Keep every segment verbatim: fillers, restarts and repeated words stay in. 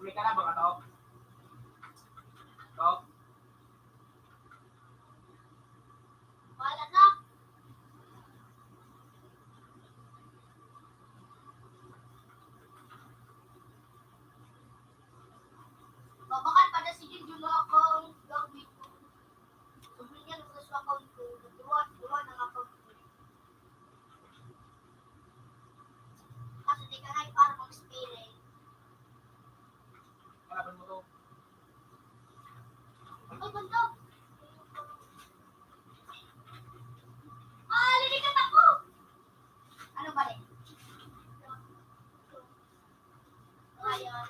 May ka na, mga to? To? Wala na. Babakan pa na si Junjun akong gawin. Sabi niya, nagsusuwak ang duwa, duwa na nga pag-, kasi di ka na para mag-spelling. Kalaban mo to. Ay, banda. Ah, lilikat ako! Ano ba rin? Ayan.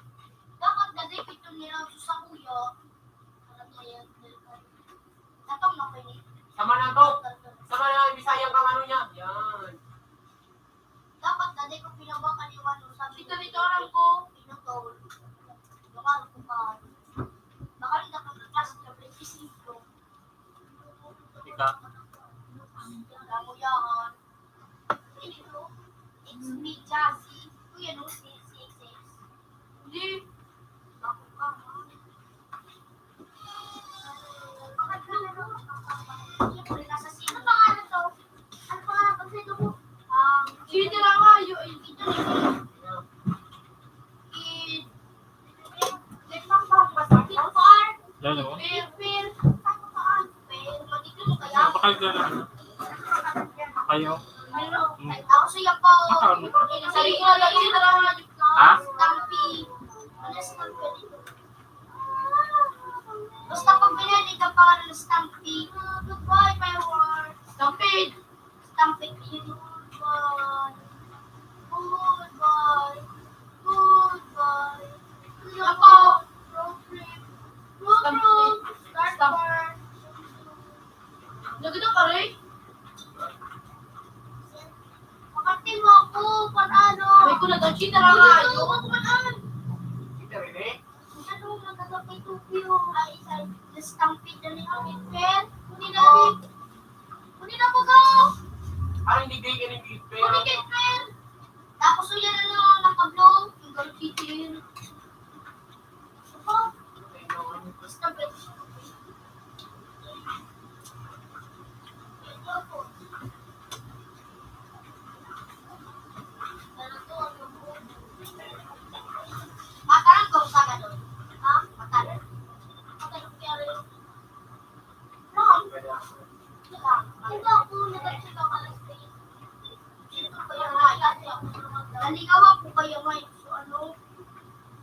Dapat gadi ito nila sa kuya. Alam niya yan. Natong na pwede. Sama na to. Sama na ang Bisayang kang ano niya. Yan. Dapat gadi ko pinawa kaniwan. Sabi ko, dito alam ko. Pinutol. Lugar ko pa. Baka rin dapat na class na twenty-five. Ika. Damo yan. It's me, Jazzy. Kuya, no, si, si X X. Hindi. Ako ka, ha? Siyempre, nasa sino? Ano pangalan to? Ano pangalan? Pag-send mo. Um, Sino na nga? Yung, yung, yung, Yan, oh. Bakal ka na. Kayo? Hmm. Bakal. Ha? Basta pag binili ka pa ng Stampede, goodbye, fireworks. Stampede. Stampede. Goodbye. Goodbye. Goodbye. Ako. Road trip. Road trip. Stampede. Nagano ka, Ray? Makati mo ako, paano? Sabi ko, nag-cheater ang rayo. Ako, paano? Cheater, eh? Ano, nagkakapay tubig yung ay, isa, stampede na ni Angel Fair. Kunin na ni, kunin na po ko. Ay, hindi kayo ganun, Fair. Kunin kay Fair. Tapos, yun, ano, nakablong, yung garo cheater. Aba, stampede. Mataran ko sa ganun. Ha? Mataran. Mataran ko yan. Ma'am. Diba? Diba ako nag-check ako alas tres? Naligaw ako kaya may so ano,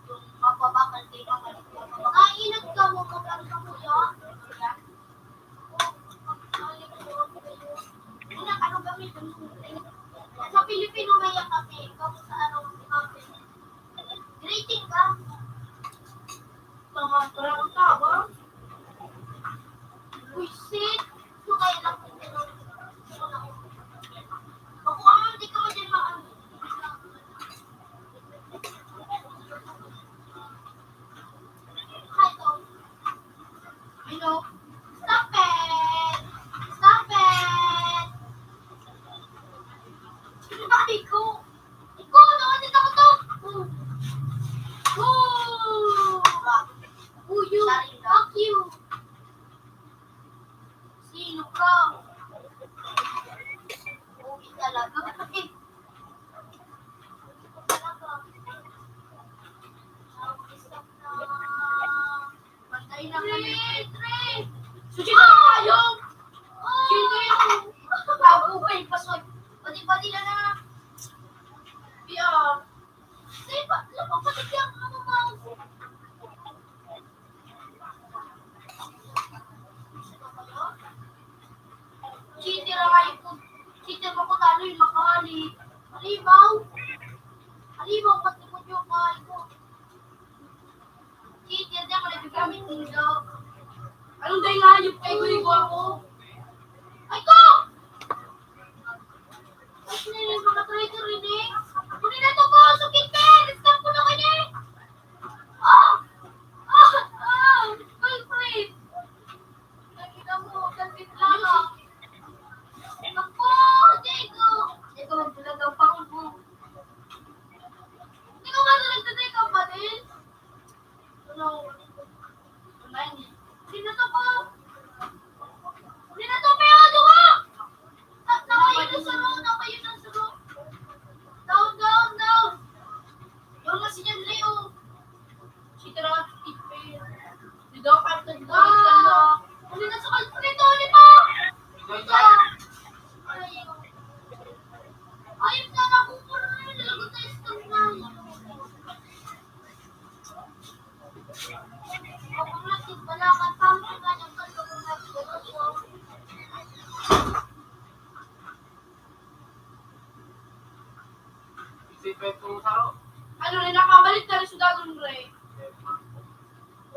yung mapabakal kayo, mapabakal. Kainag ka mo, mapabakal ka mo, ya? Yan. Sa Pilipino may yakap eh. Ikaw sa ano, greeting ka. Mga parang tao. Buisit. Ito kaya lang. Ako, ah, di ka mo dyan maano. Ay, ito. Hello? Stop it! Stop it! Ay, ko! Ikaw, nakadit ako to! Oh! Oh! Uy, you! Fuck you! Sino ka? Uy, talaga. Patay na kami. Susi na tayo! Sino yung bago pa yung pasoy? Pati-pati na na. Biya. Di ba? Lapag pati kaya ang ano, mouse. Cheater ang ayok ko. Cheater mo ko talo yung makahali. Halimaw. Halimaw, pati mo yung kain ko. Cheater, di ako nagkagamit ng joke. Anong day nga yung kay Gurigo ako? Ay ko! Ay, sila yung mga traitor, hindi. Kunin na to ko, sukit ka! Stop ko na kanya eh! Ah! Ah! Ah! Culprit! Lagi na mo, kalpit lang. Ako, Diego! Ikaw, magbulag ang pangon mo. Ikaw nga na nagtatay ka pa din?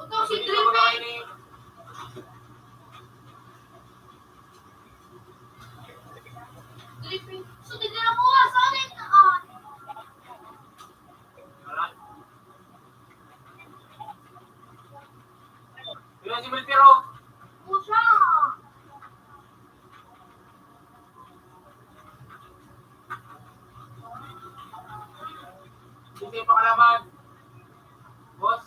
Ito si Dripping. Dripping. So, tignan mo, ah, saan yung, ah? Yun si Miltiro. Pucha. Hindi pa kalaban. Boss.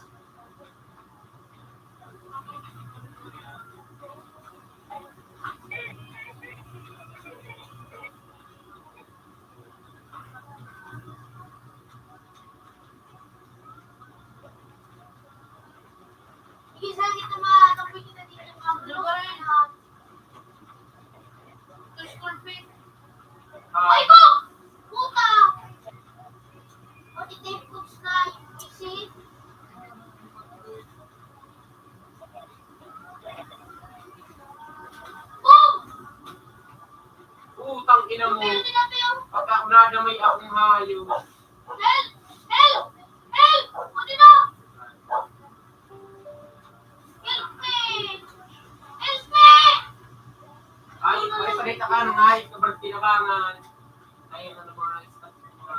Ay, ko! Puta! Pati tape ko sa isi. Boom! Putang ina mo. Pati ako nadamay akong hayop. Help! Help! Help! Pwede na! Help me! Help me! Ay, ay, pakita ka ng hayop na ba't tinabangan? Ay, ano mga ispat mga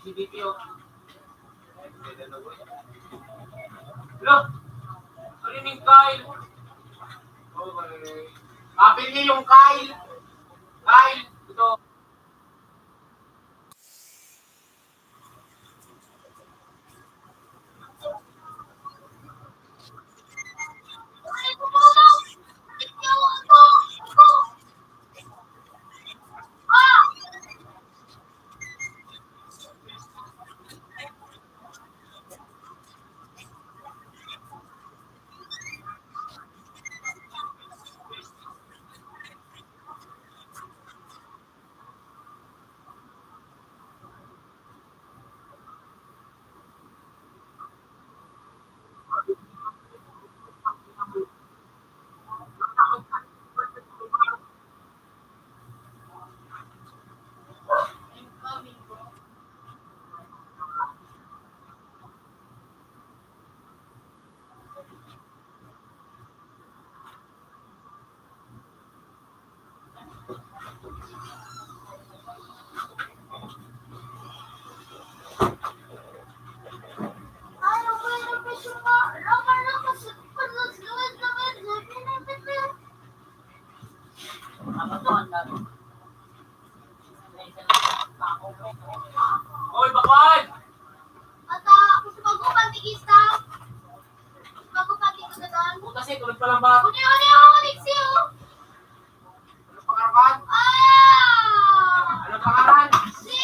C D P O. Lo, ano yung Kyle? Okay. Apil niya yung Kyle. Kyle, ito. Oy, bakwan! Ata, gusto ko pantigista. Bago pati ko na doon. Puta, si, tulog pa lang ba? Uli, uli, uli, siyo. Ano pangaran? Ah! Ano pangaran? Si.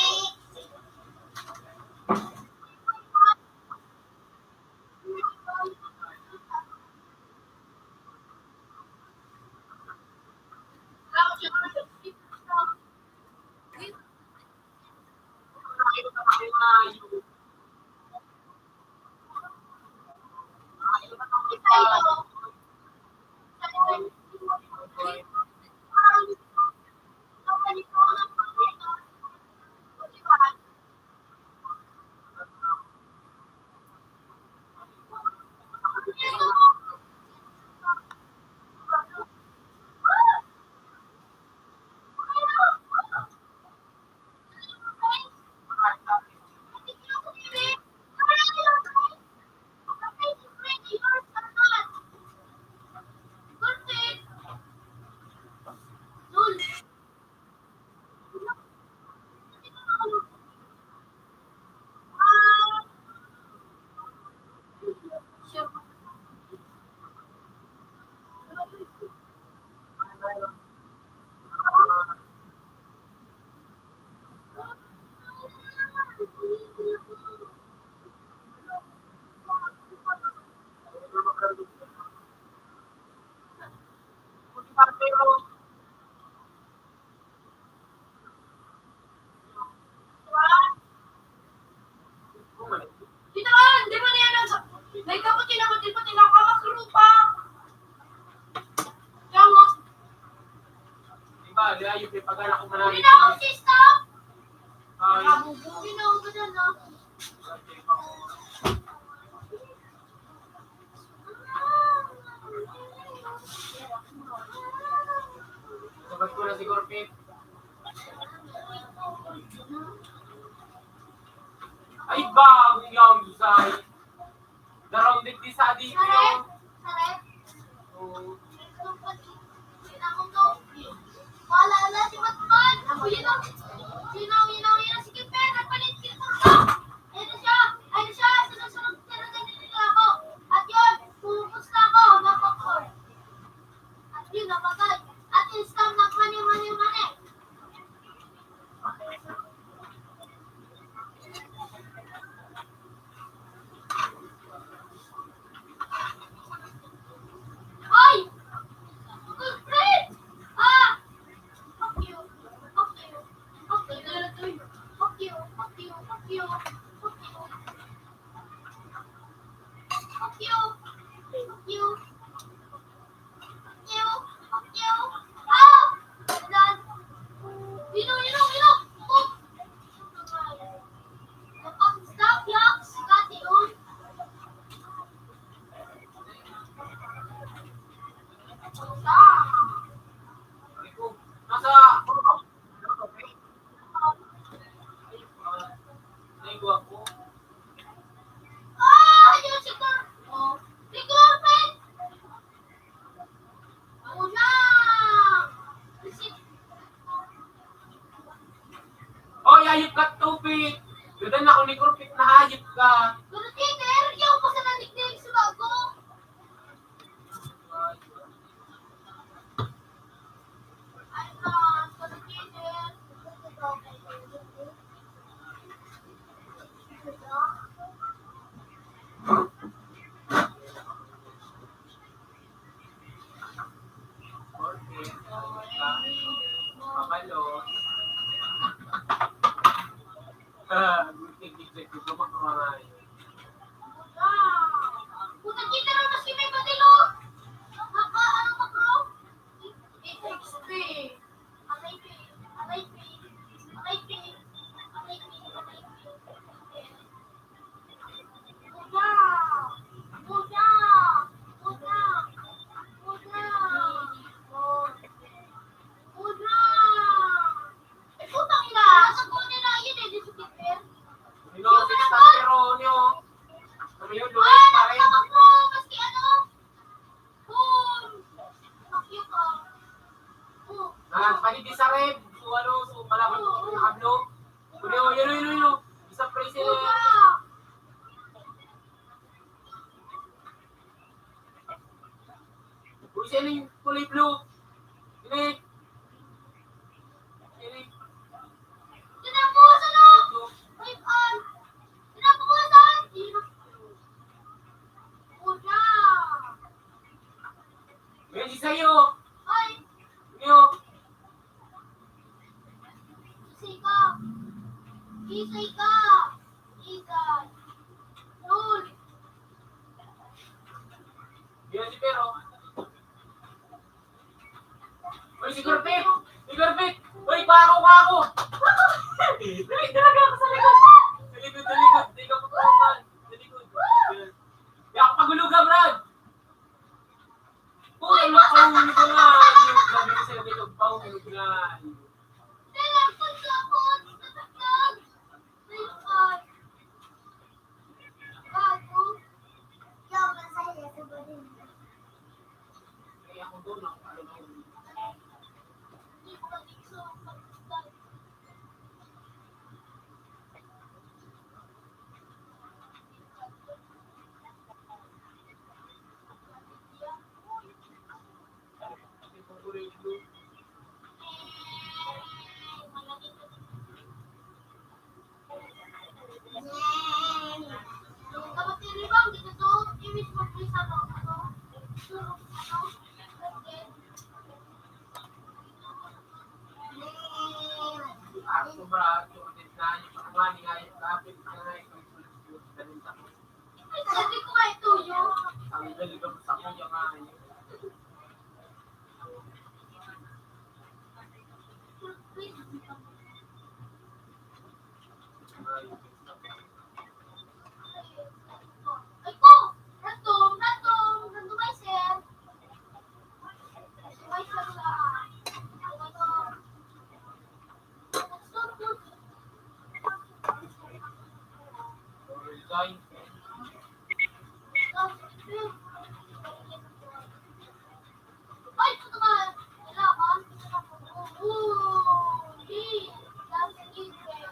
Ah, di ayo, may pag-alak ko manalo. Hindi na ako, sister! Ay. Nakabubugi na ako dyan, no? Sagot ko na siguro, Pete. Ay, bagong yam, Zay. Darong digdi sa adityo. Sarep? Sarep? Oo. Sinakong to. Wala na si Batman. Ako yun ang, yun ang, yun ang, yun ang si Kipper. Nagpalit, Kipper ka. Ayun na siya. Ayun na siya. Sinusunod talaga nila ako. At yun, pumupusta ako. Mapapor. At yun, napatay. At yun, scam na mani, mani, mani. Hoy! Uncle Fred! Ah! Fuck you! Fuck you! Fuck you! Fuck you! Fuck you! Fuck you! Fuck you! Fuck you! Fuck you! Fuck you! Fuck you! Ah! Done! Ino, ino, ino! Oh! Napag-stop, yaks! Kati, oh! Nasa, naigo ako. Ah! Yun si Cor-, oh. Si Corpet! Ako na! Kasi Oy, hayop ka, Tupit! Gadan ako ni Corpet na hayop ka. Pero, Peter, di ako pa sa nadigdig sa bago. Ay, ma, pero, Peter, Pabalo. Ah, good thing, good thing, good thing, good thing. Puta, kita na mas kimay pati, no? Naka, ano ka, bro? X P. Aray, pi. Aray, pi. Aray, pi. Aray, pi. Aray, pi. Buya! Buya! Buya! Buya! Buya! Eh, putang ina! Nasa kuha nila yun eh, di sa Twitter. Hello, six Santero nyo. Kami yun, Luis pa rin. Ay, nakakapro, maski ano. Boom! Fuck you ka. Oh. Ah, pwede di sa red. So, ano, so, pala, Oo, oo. Nakablo. Yun, yun, yun, yun. Isang preso na. Puta! Uy, siya na yung kulay blue. Ini. Ini. Tinapusan, oh! Wait, ah! Tinapusan! Puta! Yan si sa'yo. Ay! Niyo. Isay ka. Isay ka. Isay. Lol. Yan si Pero. Uy, si Gurpit! Si Gurpit! Uy, bako, bako! Dali, talaga ako sa likod! Sa likod, sa likod! Di ka magkaroon! Sa likod! Yan. Di ako pagulugan, Brad! Puta, nagpahulog ka nga! Sabi ko sa'yo, may nagpahulog nga! Gago. Yaw, masaya sa baril. Sabi ko nga ito yun. Ang galing ang sakit niya nga yun. Ay po! Random! Random! Randomizer! Randomizer lang. Resign. Ay, puta ka! Wala ka? Oo, eh, last week, eh.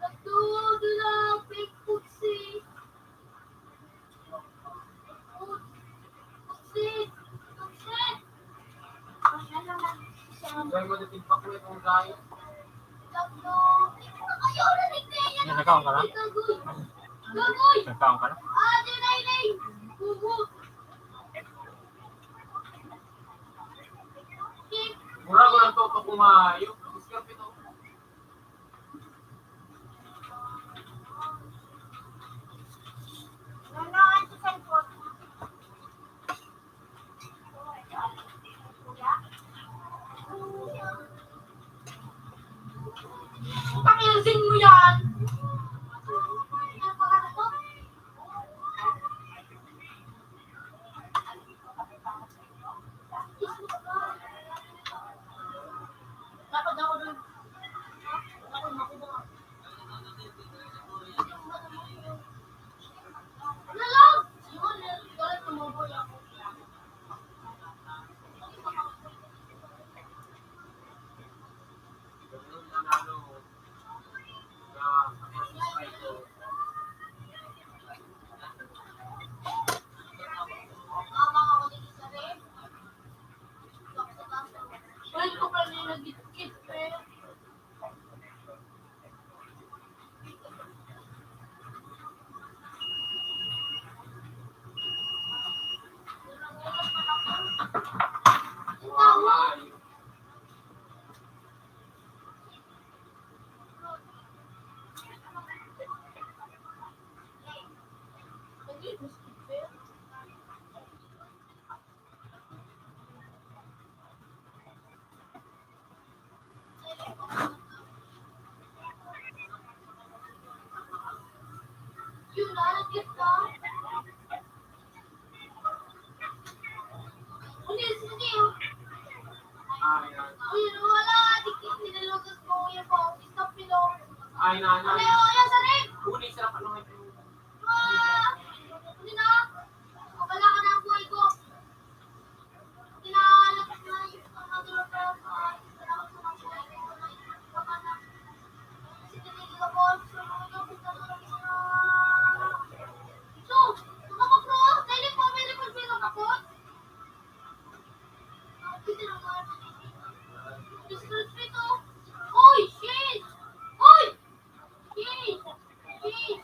Nagdududa, fake pusi. Pusi. Pusi. Ang ano lang, isang Ang ganda ng timpak mo itong dahil. Yan, nagkaon ka na? Nagkaon ka na? Mura ko lang to, to kumayo. Diskarte to. Pakiusing mo yan! Ay, nanay. Ay, ay, sarap ano nga ito. Oy, shit! Oy! Shit! Shit!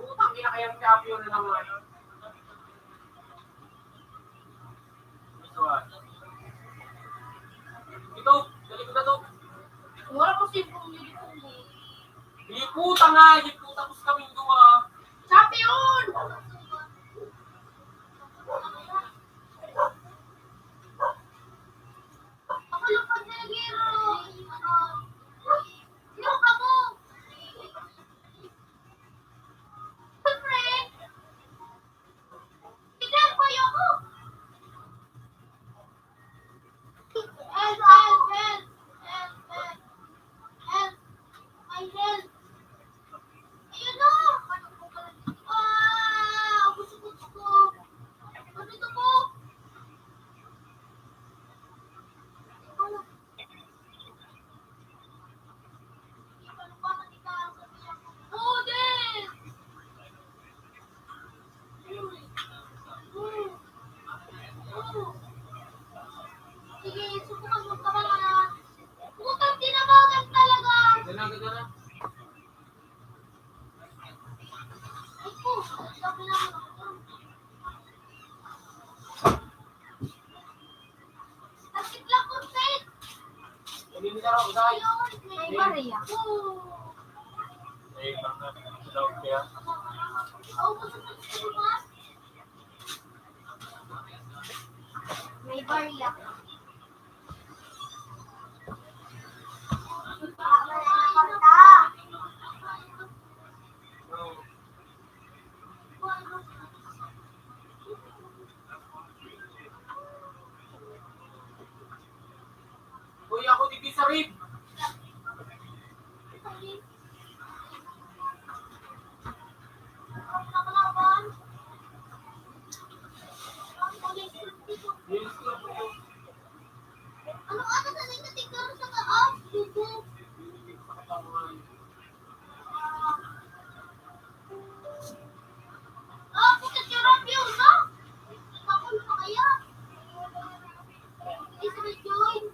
Putang ina, kaya ang kapyo na naman. Ito, dali ko na to. Wala ko cellphone dito. Di puta nga, di puta, tapos kaming duwa. Champion! Ako lang pag nagiro. Ano ka mo? Siyempre. Tignan ko yung Help! Help! Help! Help! Help! My help! Ayun o! Ah! Maria. May barya. Uy, ako digdi sa rib. Ano ata sa nagkatigaran sa taas? Bubo. Ah, puta, si Rapion, no? Ako na kaya? Isa na join.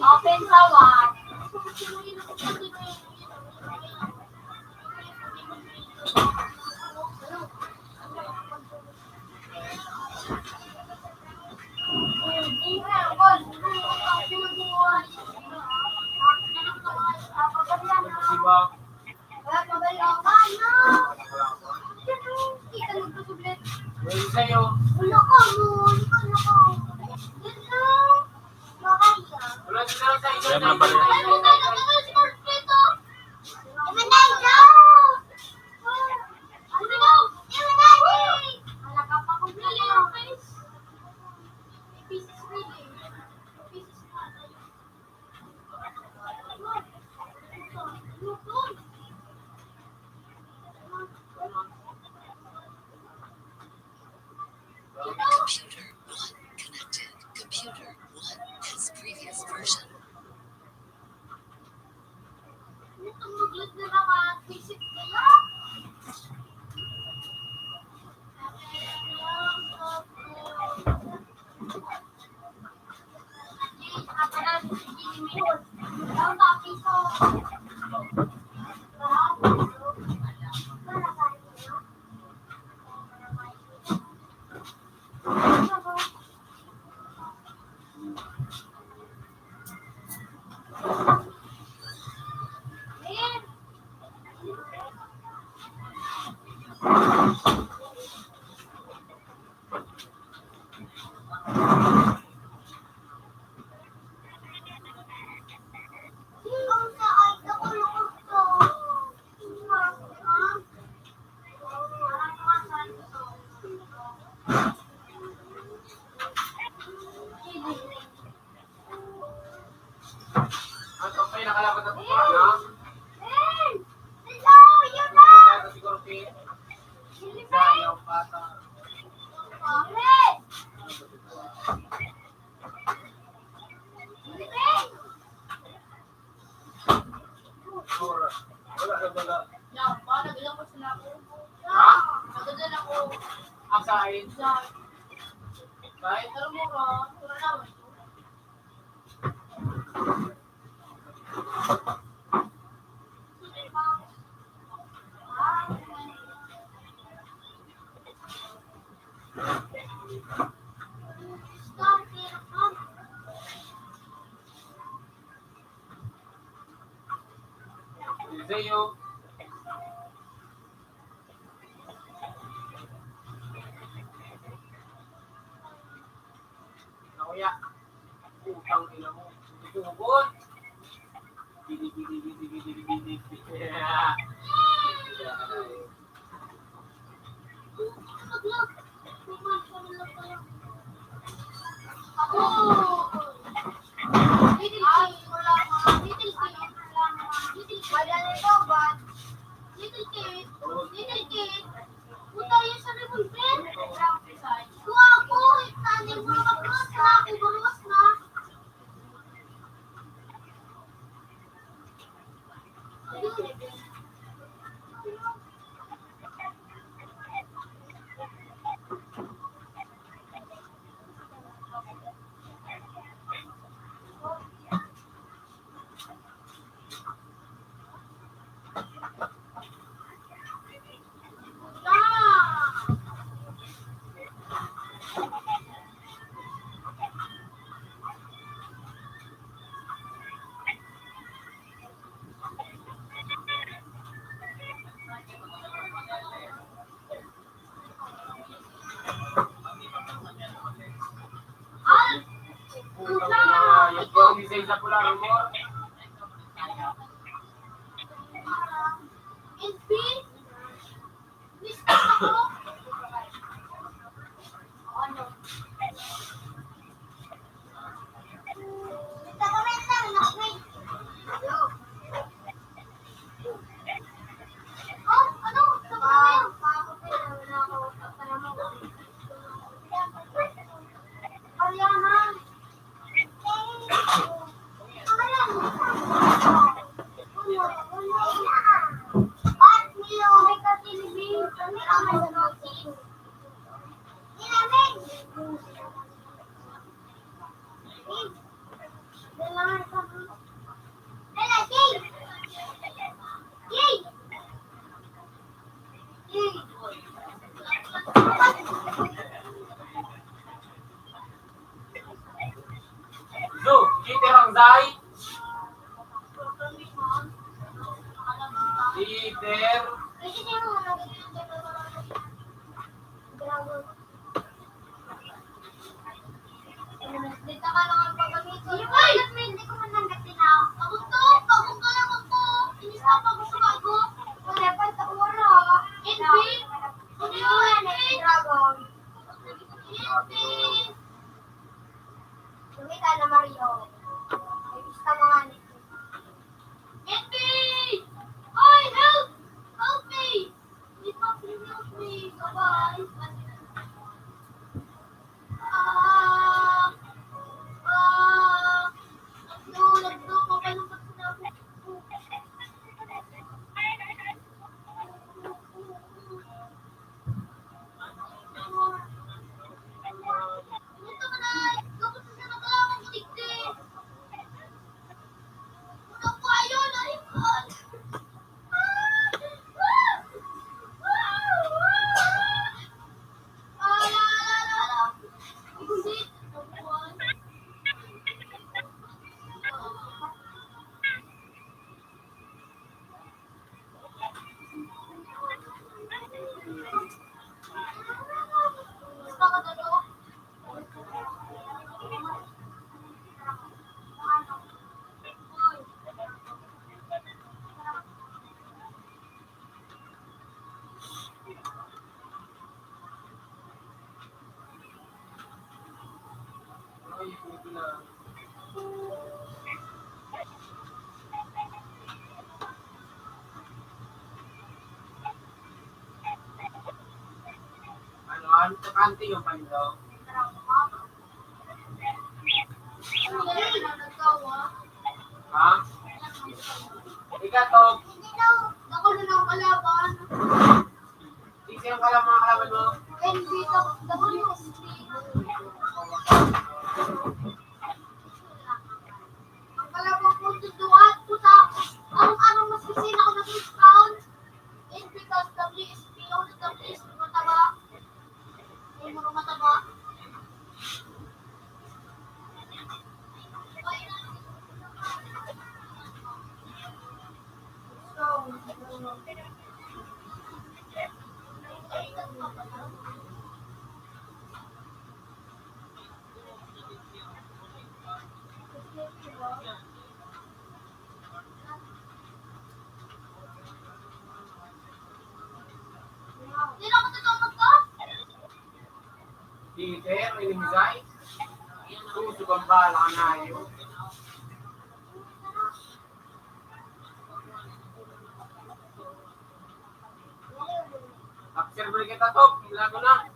Open sa one. Sa'yo. Wala ka mo, wala ka mo. Yan lang. Wala sila sa inyo. Yan lang pala. Ay, puta, nagkakaroon si Mark dito. Imanay daw! Ano daw? Imanay! Wala ka pa kung galing, guys. Pieces reading. Pieces na. Computer one connected. Computer one has previous version. Ang kape, nakalaban na po, no? Hello, yun na! Siguro, Pi. Sa yung bata. Wala na, wala. Ha? Ang sain? Kahit ano mo ba? Wala naman. Sa'yo. Nakuya. Putang ina mo. Gusto mo, boy? Bili, bili, bili, bili, bili, bili. Ako. Little kid. Little kid. Little kid. Little kid. Puta, yung sa revolver. Kuha ako, itanim mo, bawas na, bawas na. Zay. Leader. Dito ka lang ang pagamitin. Ay! Hindi ko man nanggatin na. Ako to, pagod ka lang ako. Inis na pagod ka ako. Kaya pa sa ura. N B? Ano yun, N B? Dragon. N B! Kumita na, Mario. May gusto mga ni N B! Oy, help! Help me! Please, help me! Bye-bye! Ah! Ah! Lagdo, lagdo, papalungkot na ako. Ano, ano, tokante yung panlo? Ha? Ikaw to. Ako na lang kalaban. Sino ka lang mga kalaban mo? N B W S P. Ang kalaban ko, duduwat, puta. Ang, ang mas kasi na ako nag-respond. N B W S P, ako nag-W S P, mataba. Ay, mga mataba. Peter, inimigay. Puso kang bala na yun. Observer kita, Top. Lago na.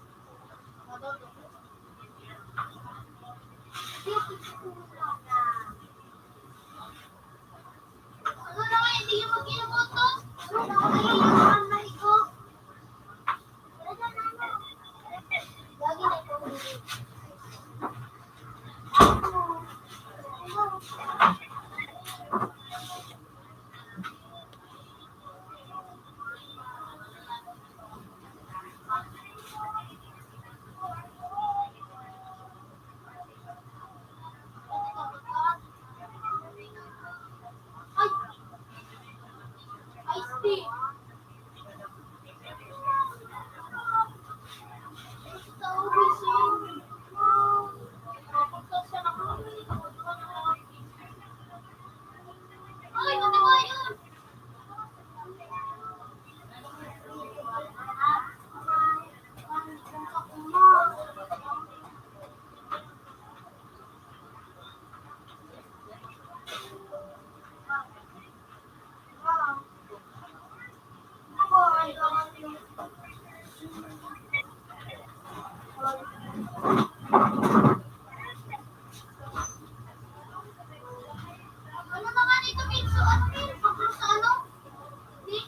Ano naman ito, Pinso? Ano yun? Pagkul sa ano? Di?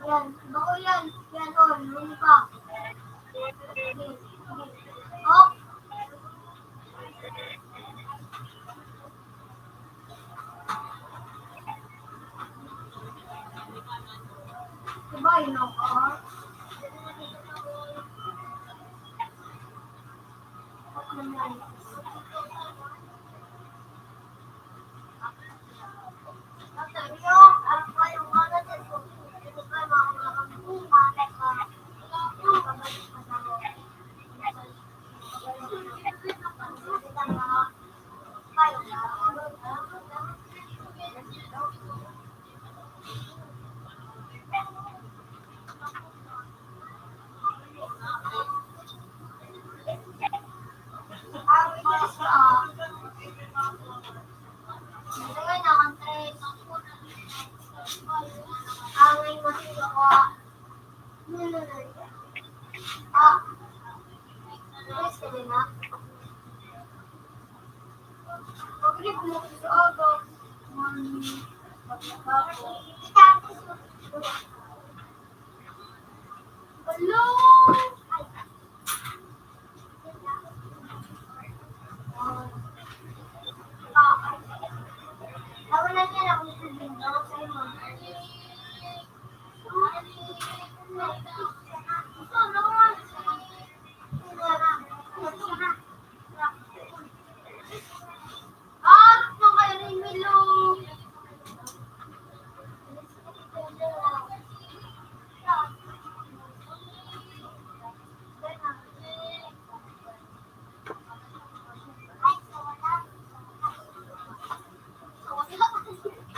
Yan. Bako yan. Yan, oh. Yun pa. Sige, sige. Oh. Diba, yun ako?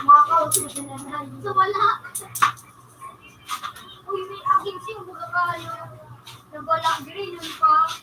Mga kausap na naman. So, wala. Uy, may akin siya, mga kayo. Nabala, green yun pa.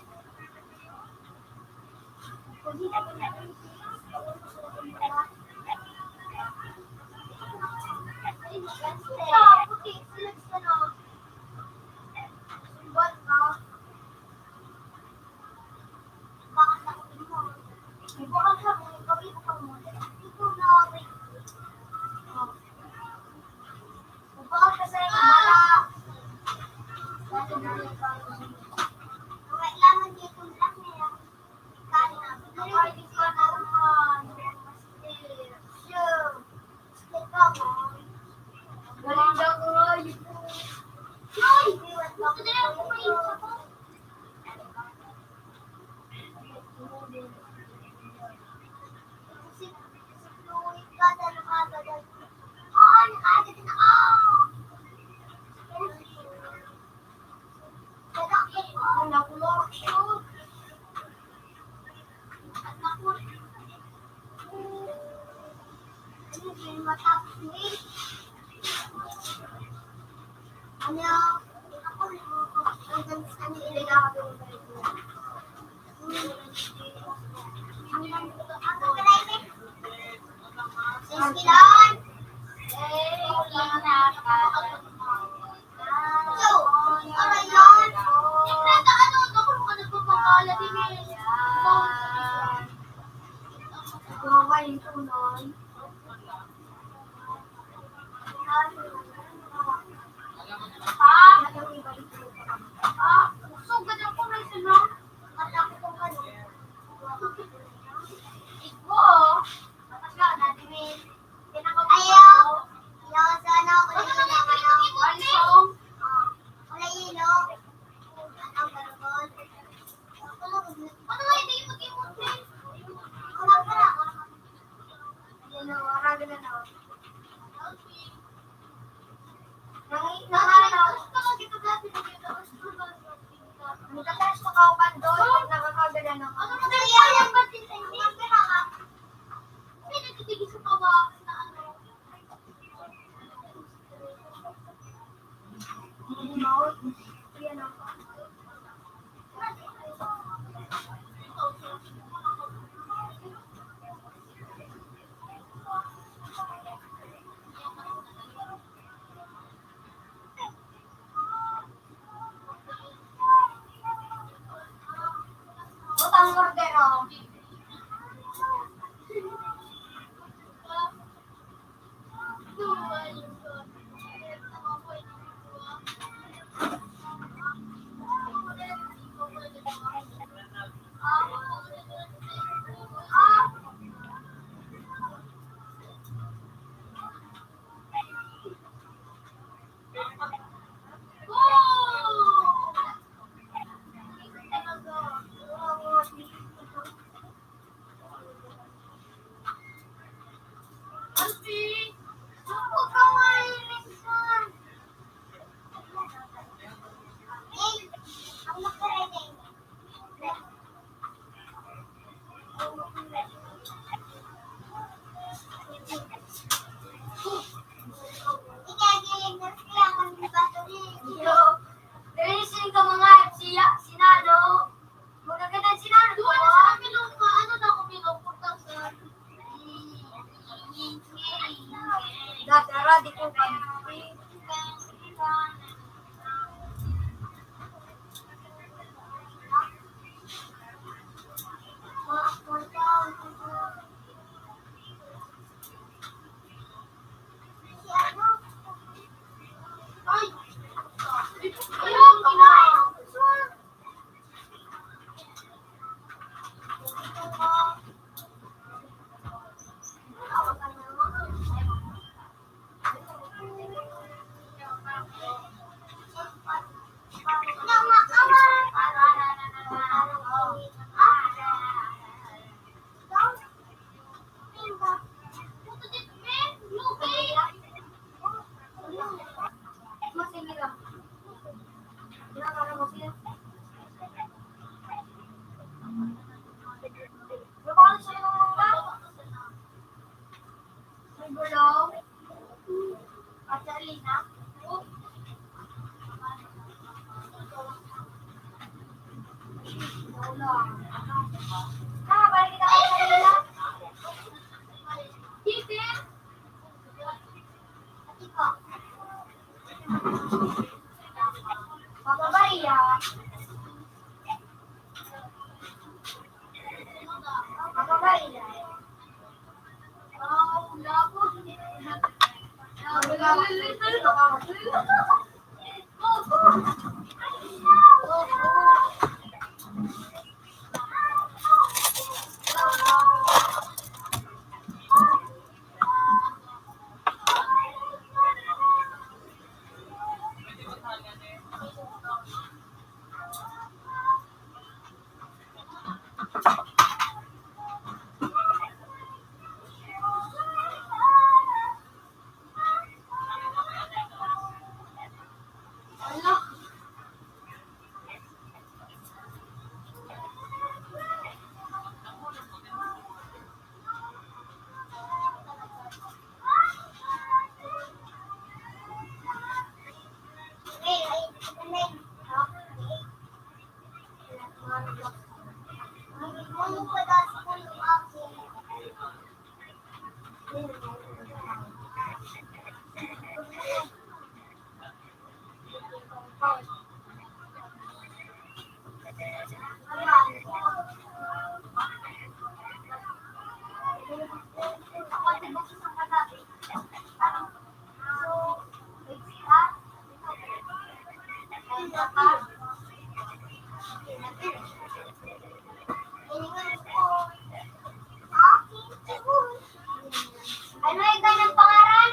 Ano yung kanyang pangaran?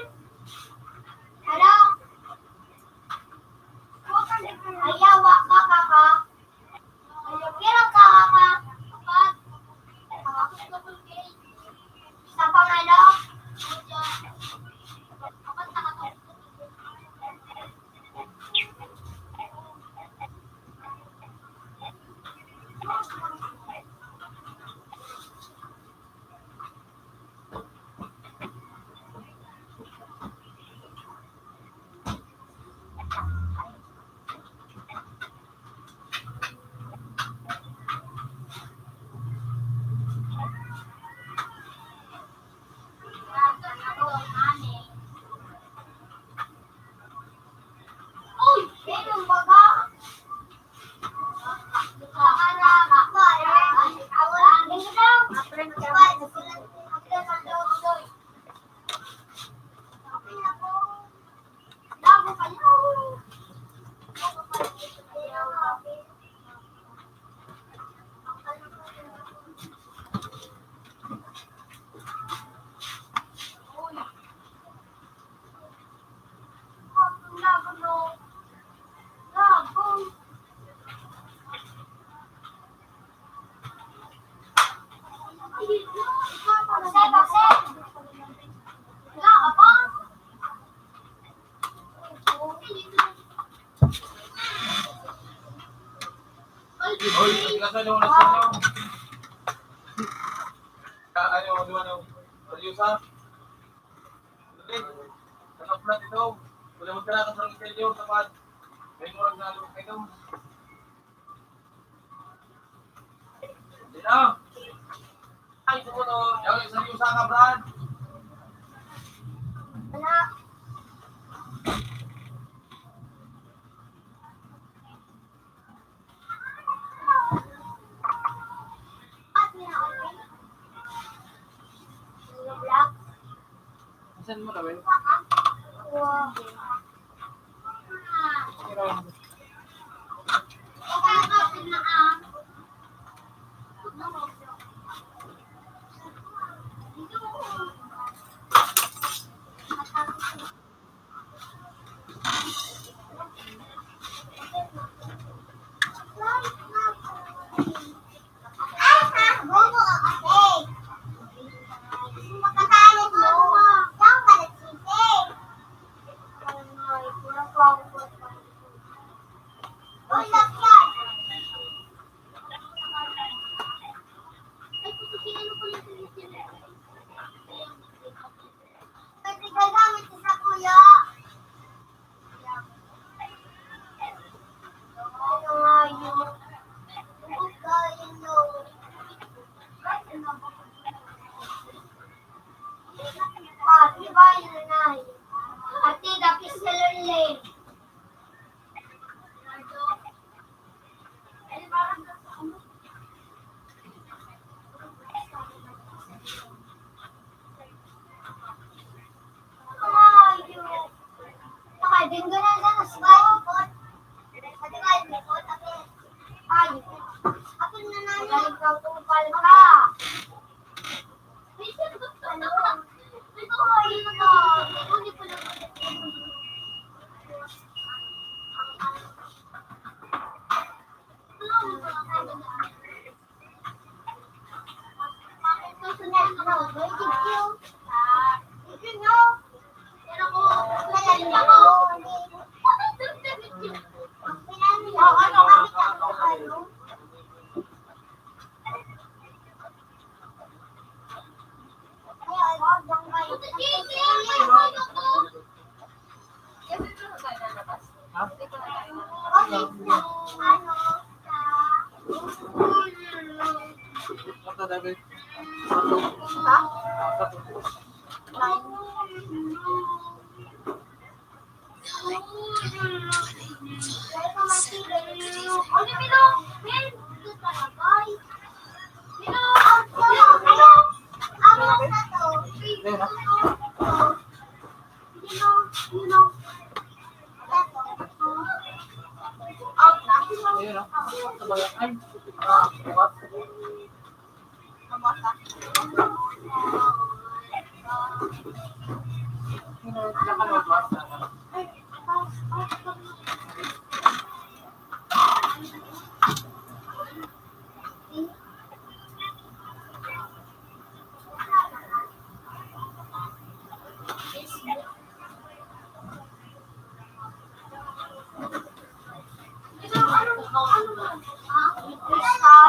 Ano? Ayaw, wa ka, kaka. Pira ka, kaka? Sa pangalaw? Oy, nasa daw na sa inyo? Ka-, ano, ano, ano, seryosa? Dali. Tanggap na dito. Wala magkarakas ng inyo, tapad. May murag na loob kayo. Dito. Ay, sumuno. Yaw, seryosa ka, Brad. Wala. Asan mo, Rawen? Akin na na yung pagkakupal ka.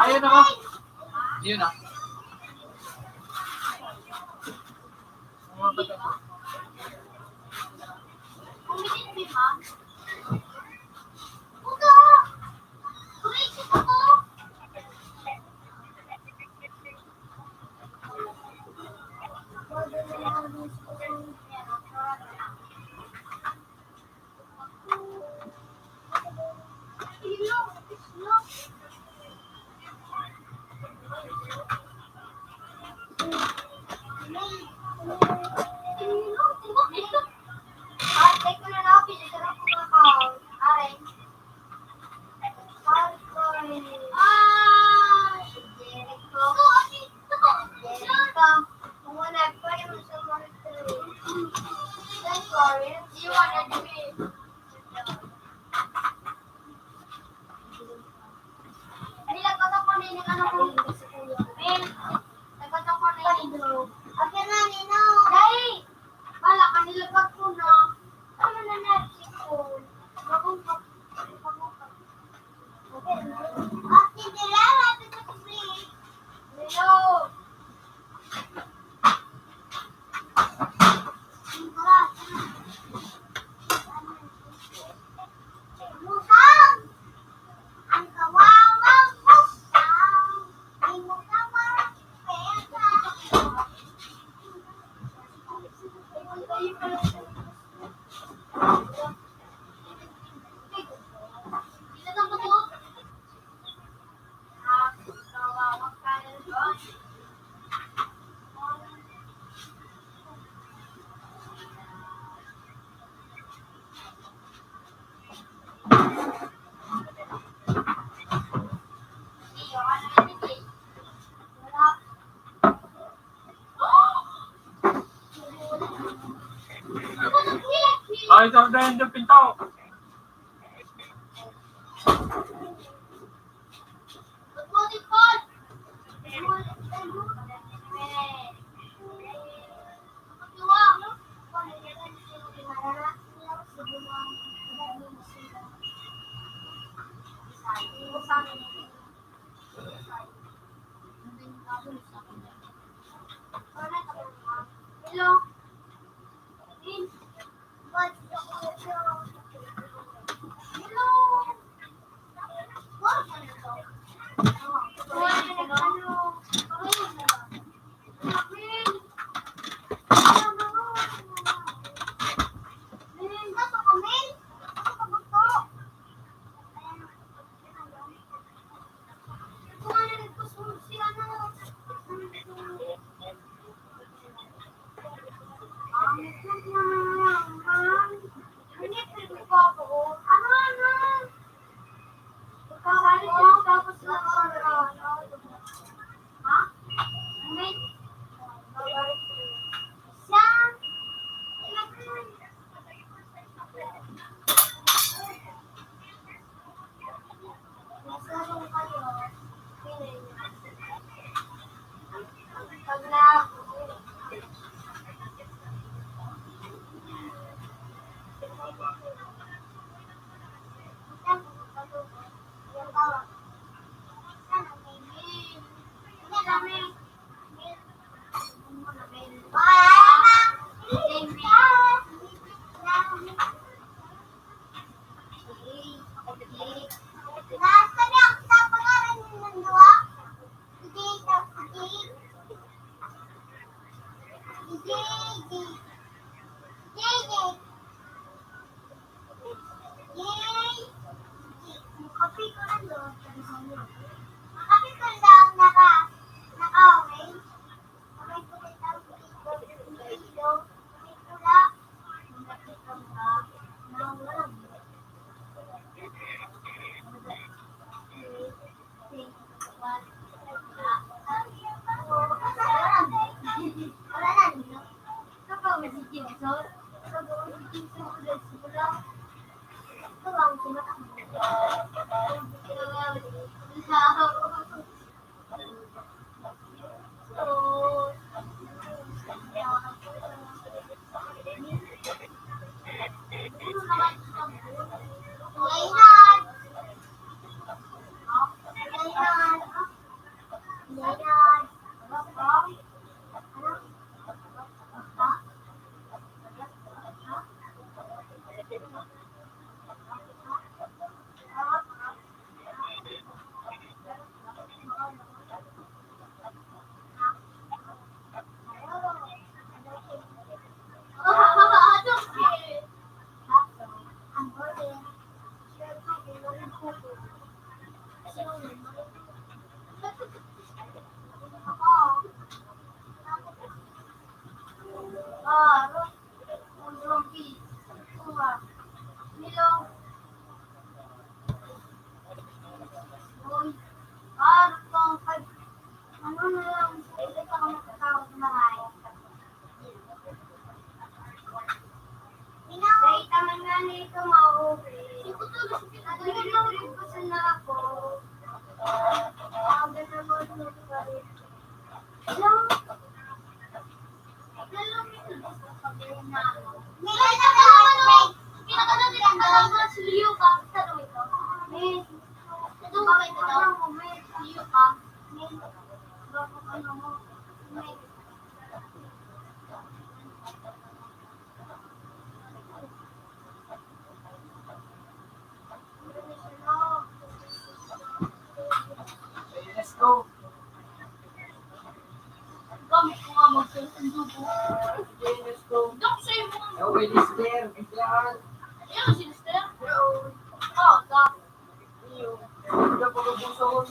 Ayun na ba? Yun na. Nilagkot ako ni, ni ano ko, Mel. Nagkot ako ni, Akin na, Nino. Dai! Wala ka, nilagkot ko na. Ano na na, sipon? Bagong pag-, bagong pag-, Ate Dila, happy birthday. Hello. Ay, sardayan yung pinto. Dok, sa'yo mo. Okay, Lister. Yan. Yan, si Lister. Oo. Oh, Dok. Iyo. Hindi ka pag-ubuson.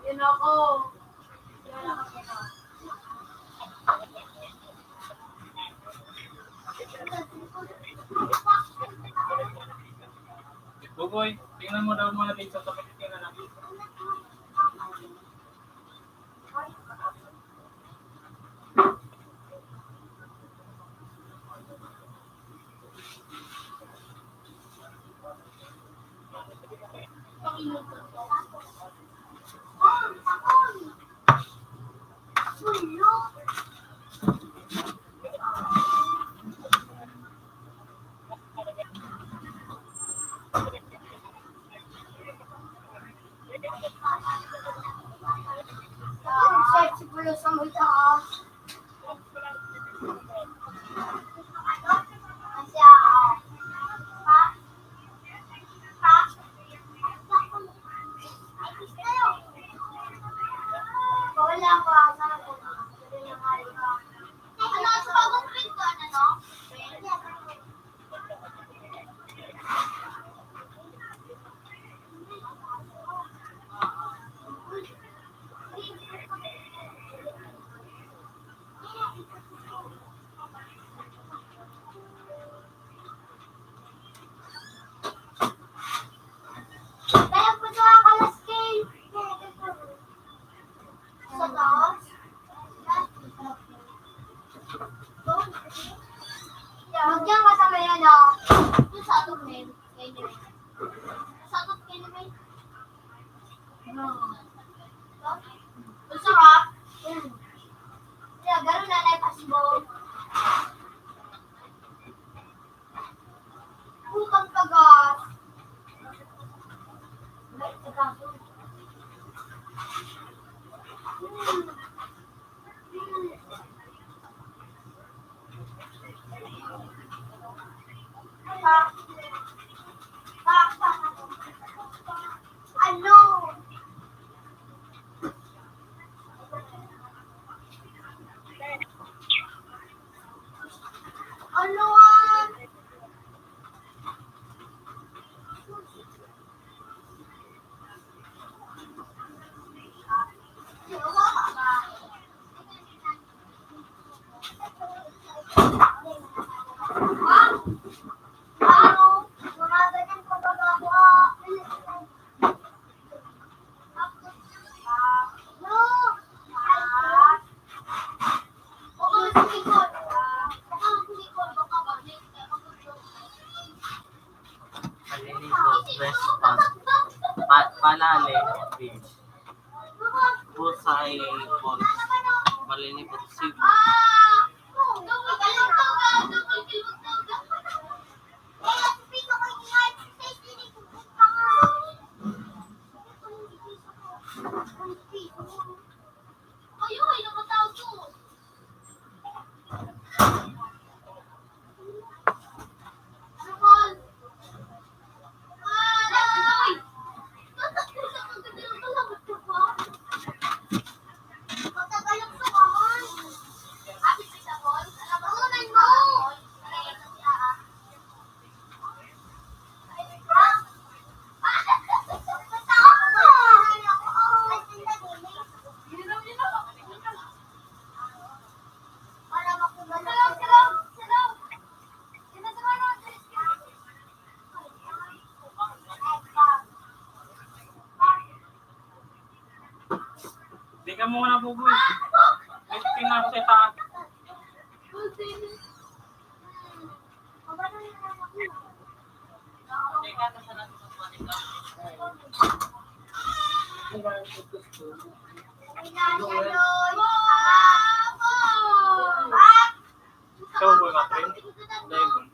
Yun ako. Buboy, tingnan mo daw muna dito sa kapitiran natin. Search ko yung sa may taas. Kaya po sa kalas, Ken. Sa taas? Huwag niyang kasama yan, oh. Ito sa atong men. Ngayon yun. Sa atong men, men. Ang sarap. Mm. Kaya gano'n na, Nay, pasibo. Putang tagas. Ano? Ano, ah? Paliligo, fresh pa. Pa-, palalim, beach. Bullseye Boys. Bali ni Botsig. Di ka muna, Buboy. May tingnan ko sa itaas. Ikaw, Buboy, ka, friend? Dahil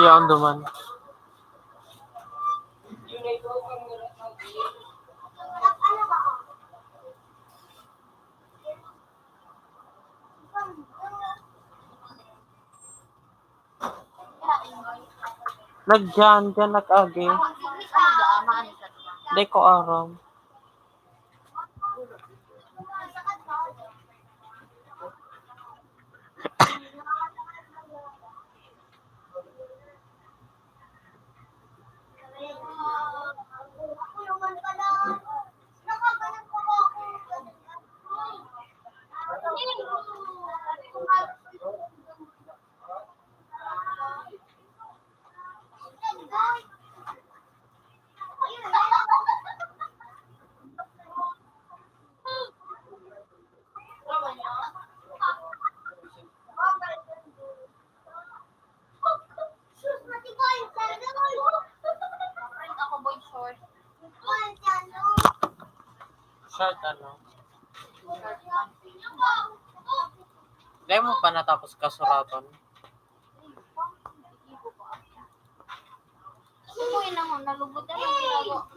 Yan, duman. Nagdiyan, diyan nag-agi. Di ko aram. Ako, boy short. Short, ano? Dai mo pa natapos kasuratan? Ano po yun naman? Nalubot na lang ginagawa.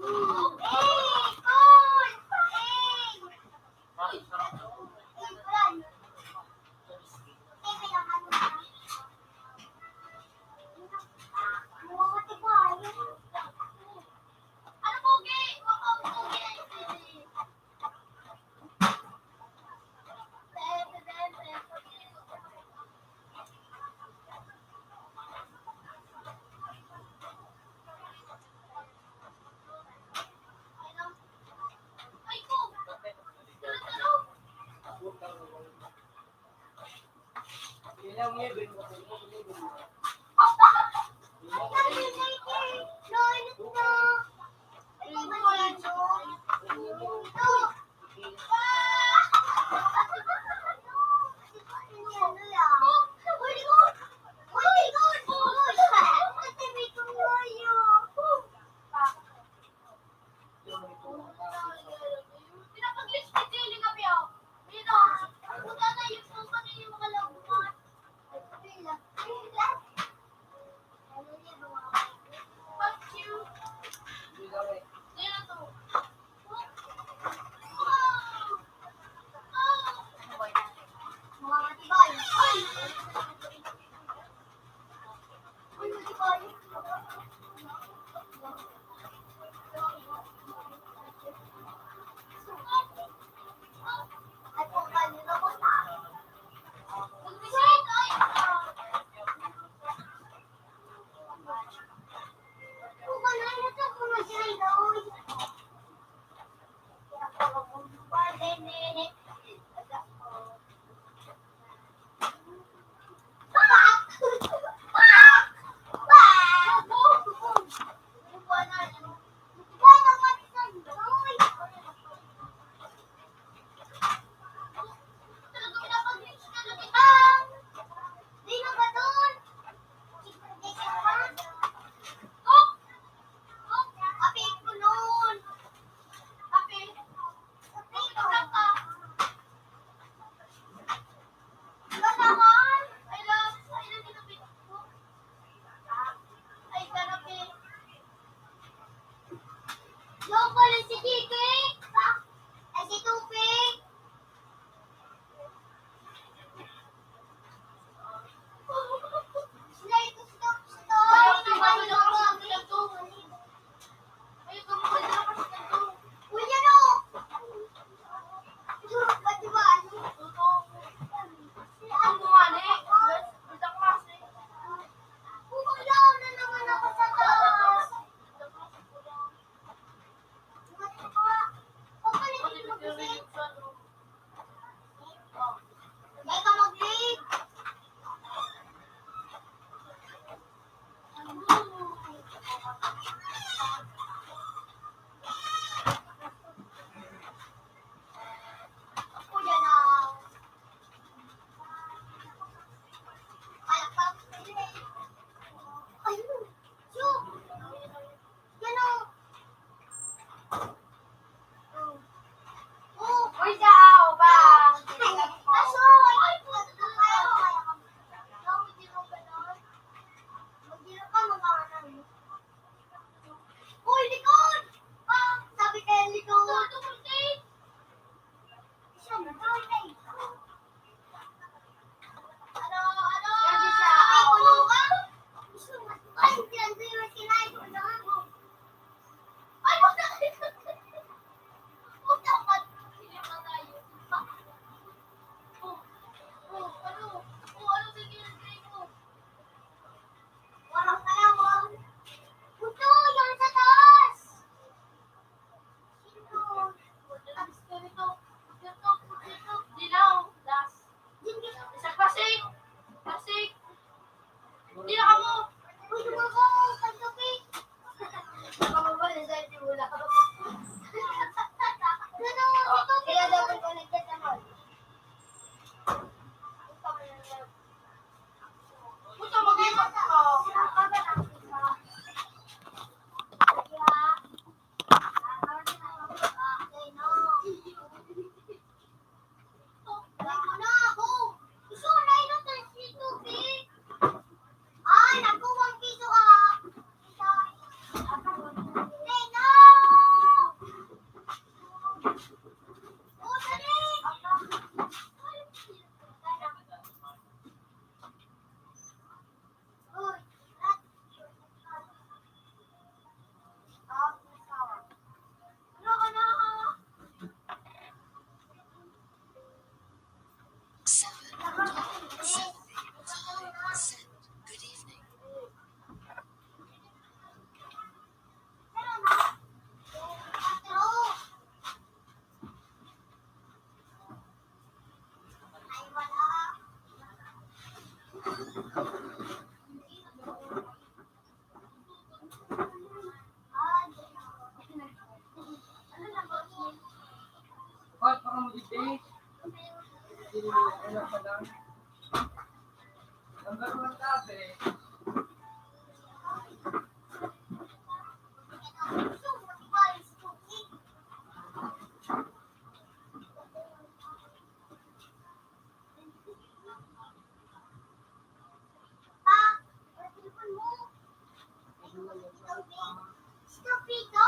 Stupido!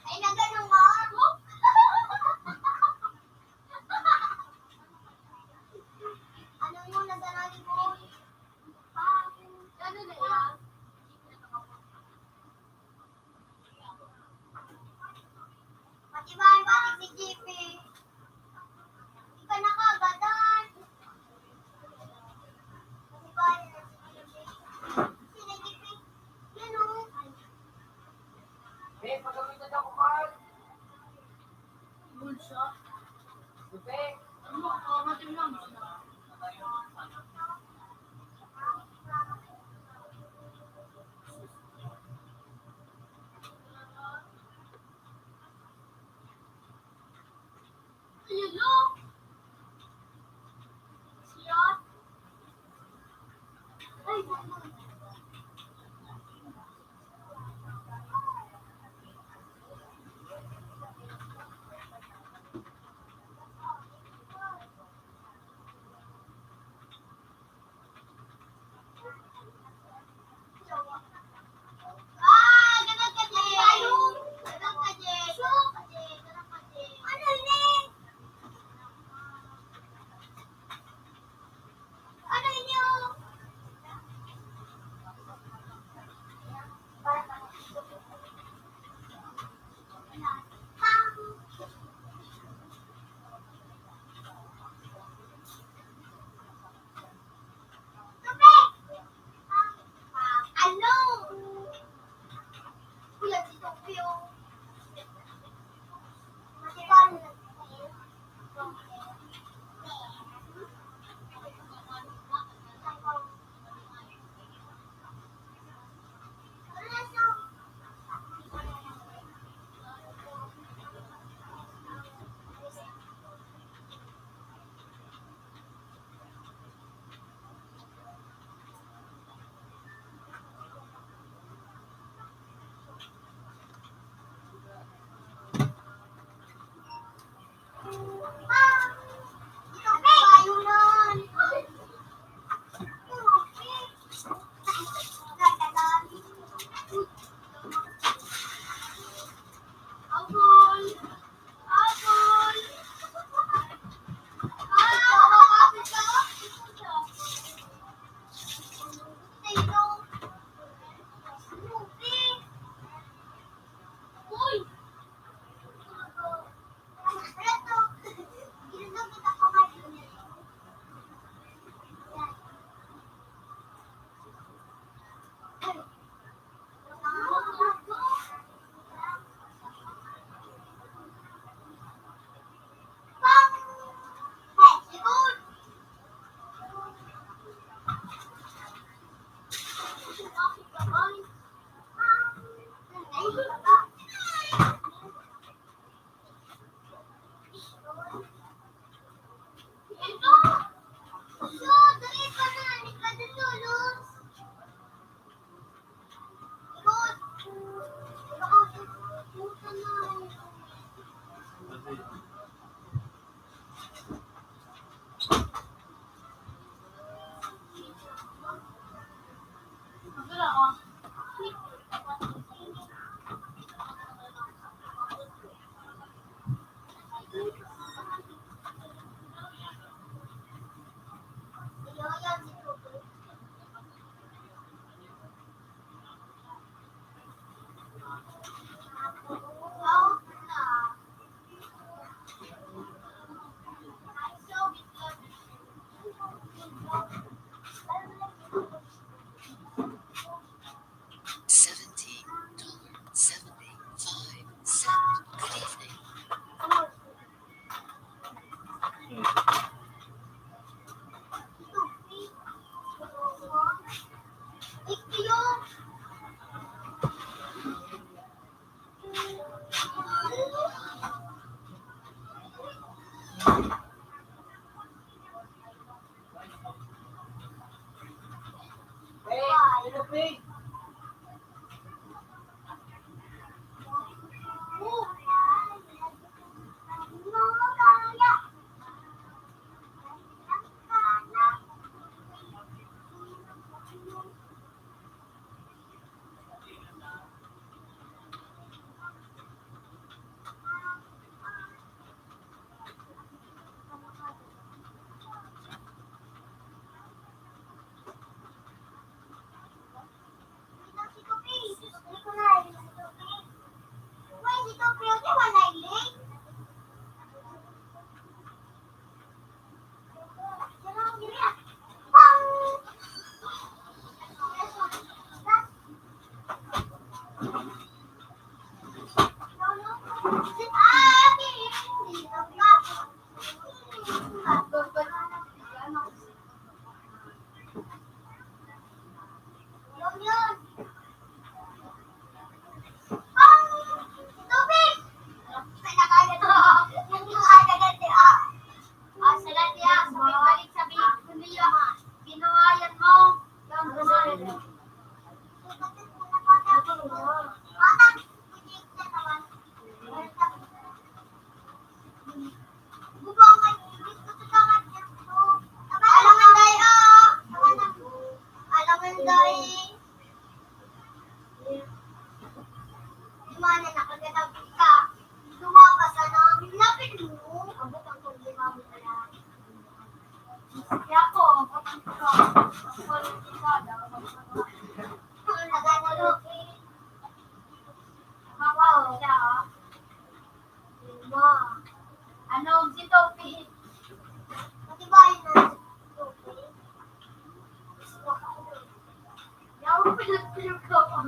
Ay, nagano nga ako? Ano mo, nagano ni mo? Ano na yan? Pati ba ang balik si J P? Di ka nakagadan. Pati ba ang balik si J P? Sila J P. Yan o. Be, pagkakita na ko, Carl. Bulsa. Be. Ano, ah, matim lang. Ah, sa lahat niya, sa pagbalik sa Bi-, Biblia, binuhayan mo, ang kasalanan. Alangan dai, ah. Alangan dai. Di man na nakaganap ka. Lumabas ka na. Lapit mo. Abot ang problema mo na yan. Kaya ako, ang kapatid ko, ang politika, dapat magpagawa. Ang nagano, Mabaho siya, oh. Ma. Ano, si Topi? Pati ba yun na si Topi? Yaw, pinagpilog ka pa.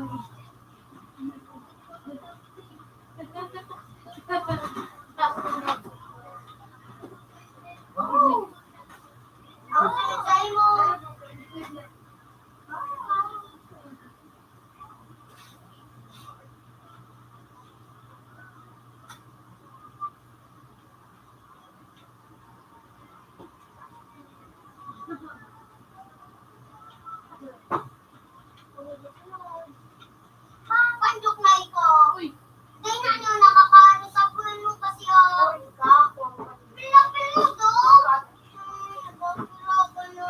Oh. Ako sa mo. Pandok na ikaw. Uy. Dai na nyo nakakaano sa puno kasi, oh. Pilo-pilo to. Hmm, nagpapilo-pilo.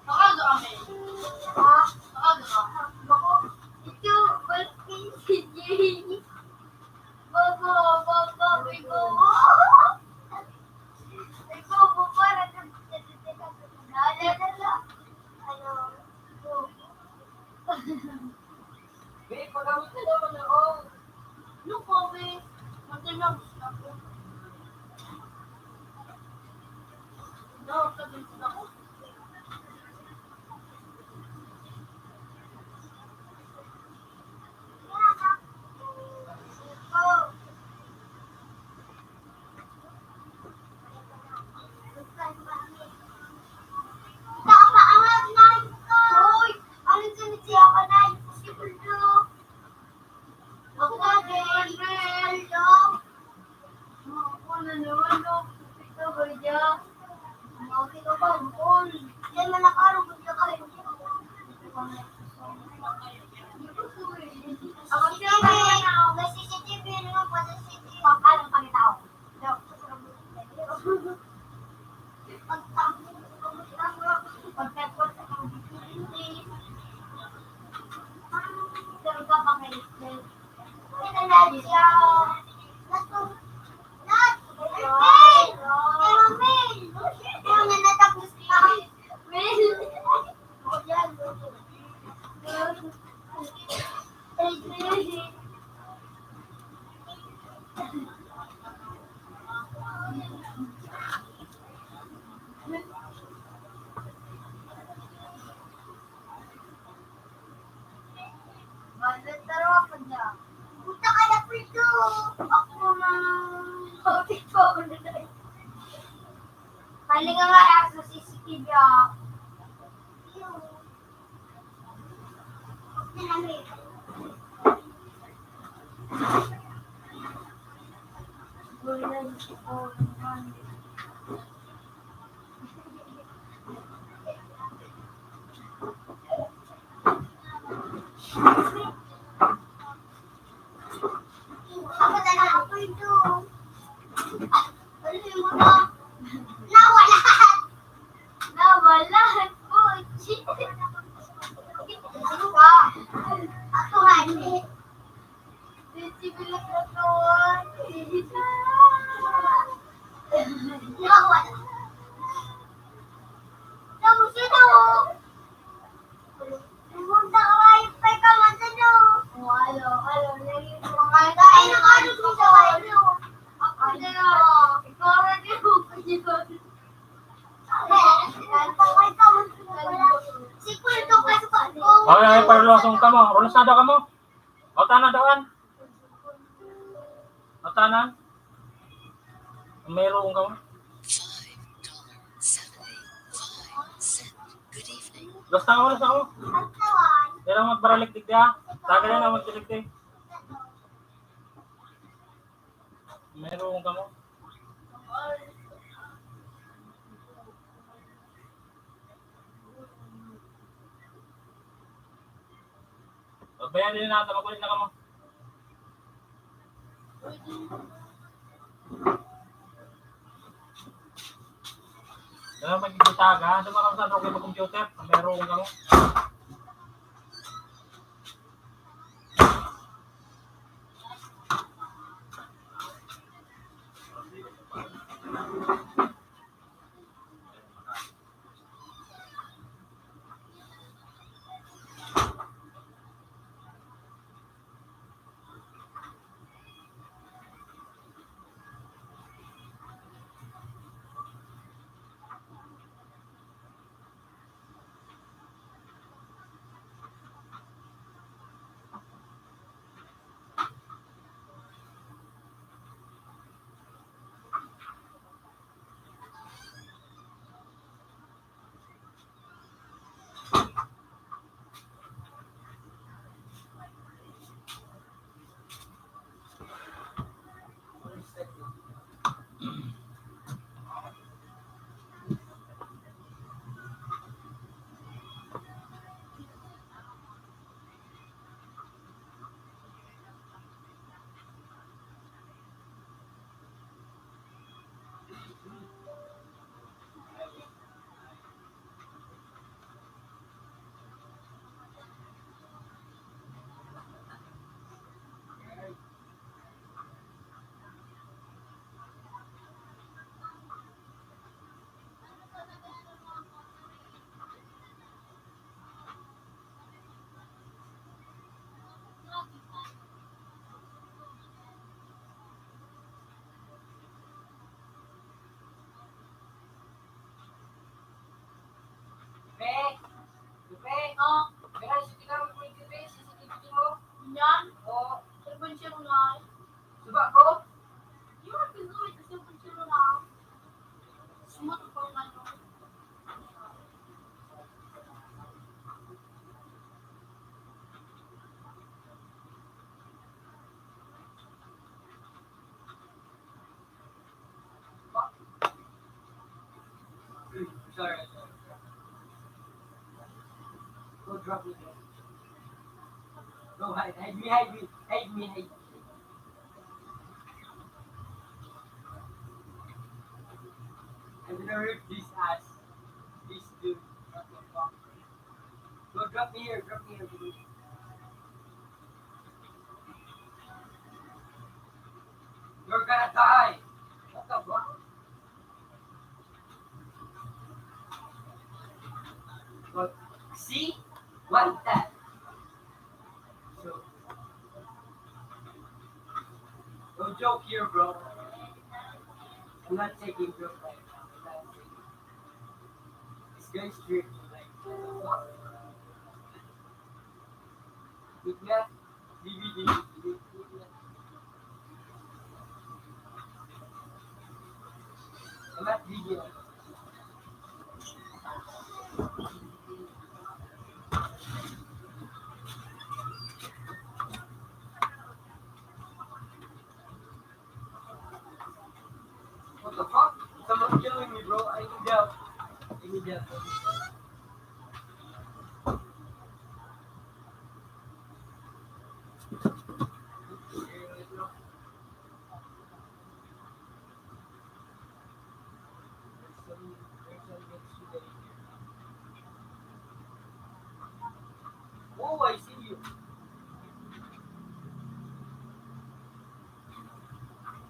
Maaga kami. Ha? Maaga ka. Ako? Ito, birthday si Jay. Bobo, bobo, bobo. Ikaw, bobo, nagkakita ka sa ano? Be, paggamit na naman ako. Ano ko, be? Matay lang, gusto ko. No, paggamit ako. Puta ka na, Prito! Ako na. Kapit ko ako na tayo. Pali nga nga, eh, sa C C T V, ah. Nawala. Nawala. Kotse. Ano ba? Ako, honey. Sisibilak na to, ah. Nawala. Tapos ito, oh. Pumunta ka, wifi ka, matino. Oh, alo, alo, naging mga tayo, ano, ano, sa inyo? Ay, ay, parlosong ka mo. Rolos na daw ka mo. Matanan daw an. Matanan. Meron ka mo. Five dollar seventy-five cent. Good evening. Basta ako, basta ako. Pero magbaralik digdi, ha? Sa akin na, magbaralik digdi. Meron ka mo. Pagbayaan din natin, makulit na ka mo. Kaya magigitaga, dumalang sa loob ng computer, meron ka mo. Pe, Pe, oh, meron si Tika mo, Pe, si Tika mo. Yan? Oo. Cellphone siya mo na. Suba ko? Yun, pinsuwi ko cellphone siya mo na. Sumot ko nga yun. Sorry. Go drop me. Go hide. Hide me, hide me. Hide me, hide me. I'm gonna rip this ass. This dude. What the fuck? Go drop me here. Drop me here, dude. You're gonna die. What the fuck? But see? What the? So, no joke here, bro. I'm not taking joke right now. I'm not taking. This guy's tripping, like, what the fuck? Good night. What the fuck? Someone's killing me, bro. I need help. I need help. Oh, I see you.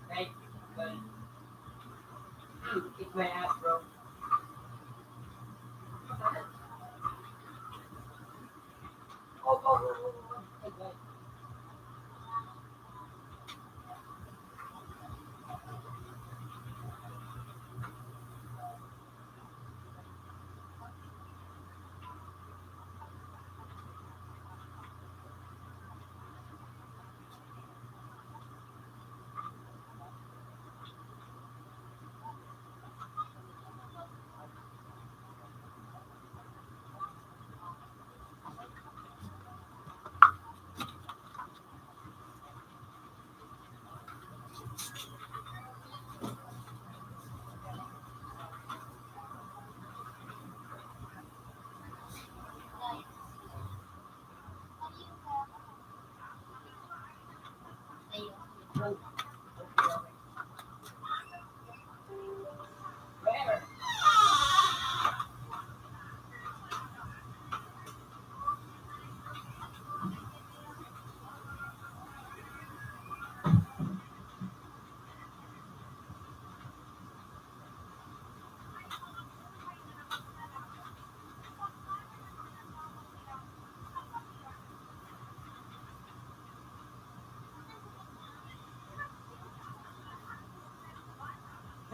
Thank you. Kick my ass, bro.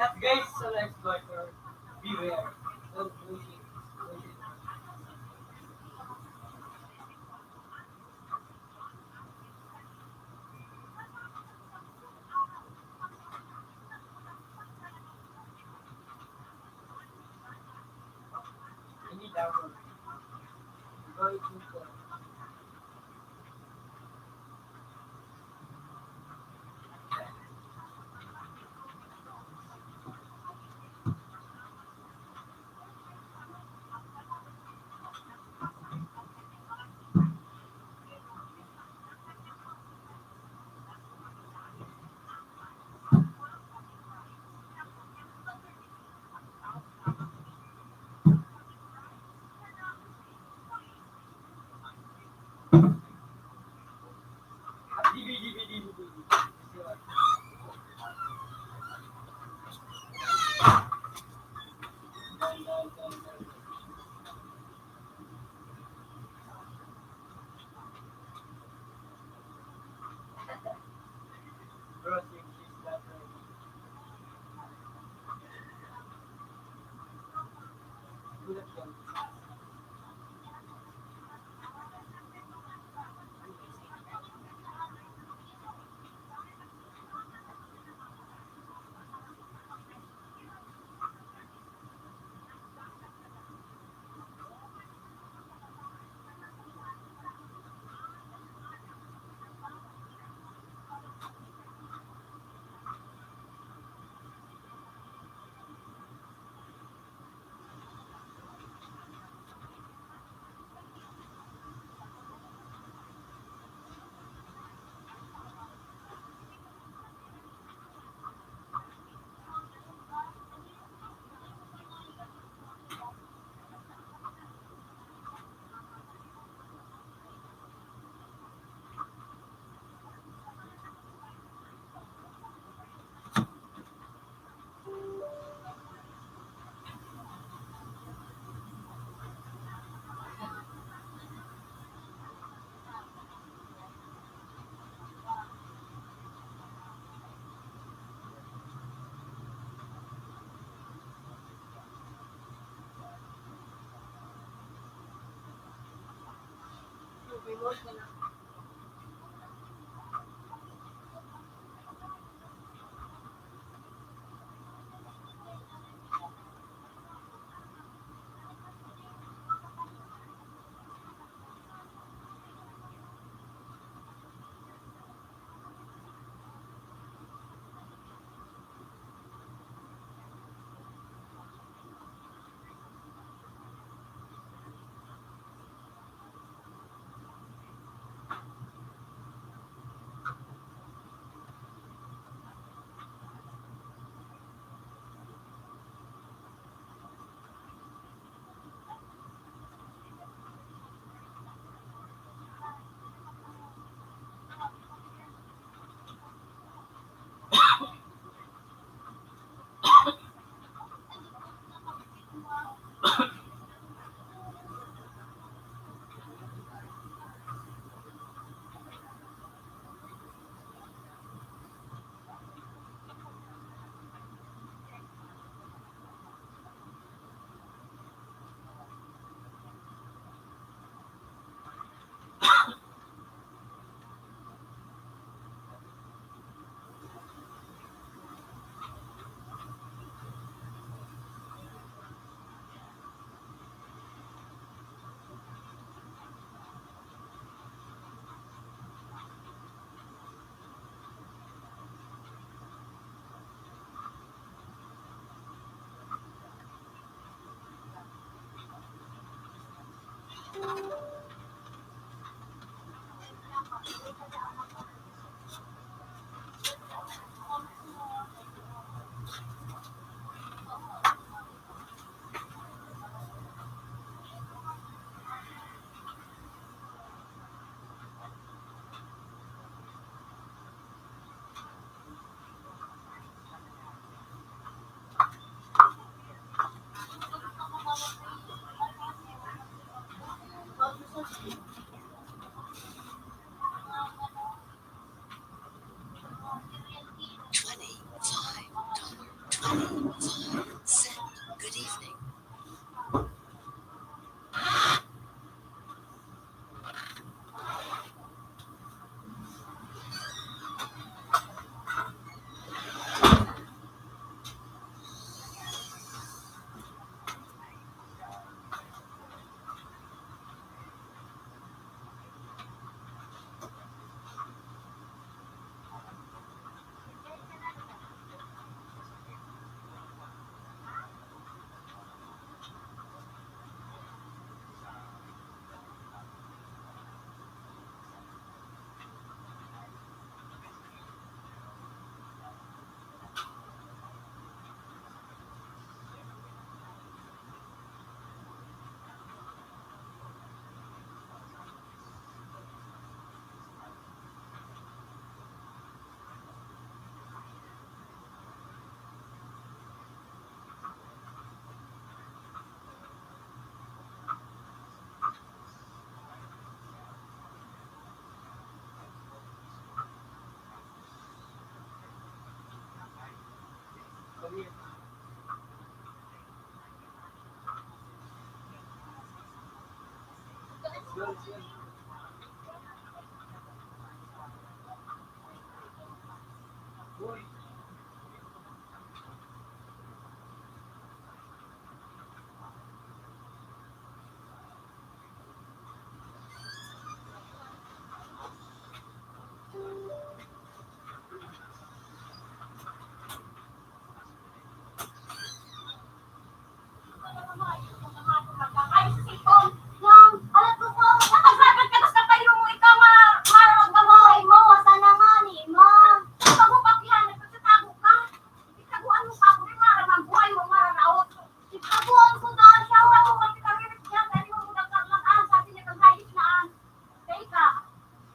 Guys, sa live squatter, beware. Don't push it. Push it. Ini daw. Ikaw, ikaw.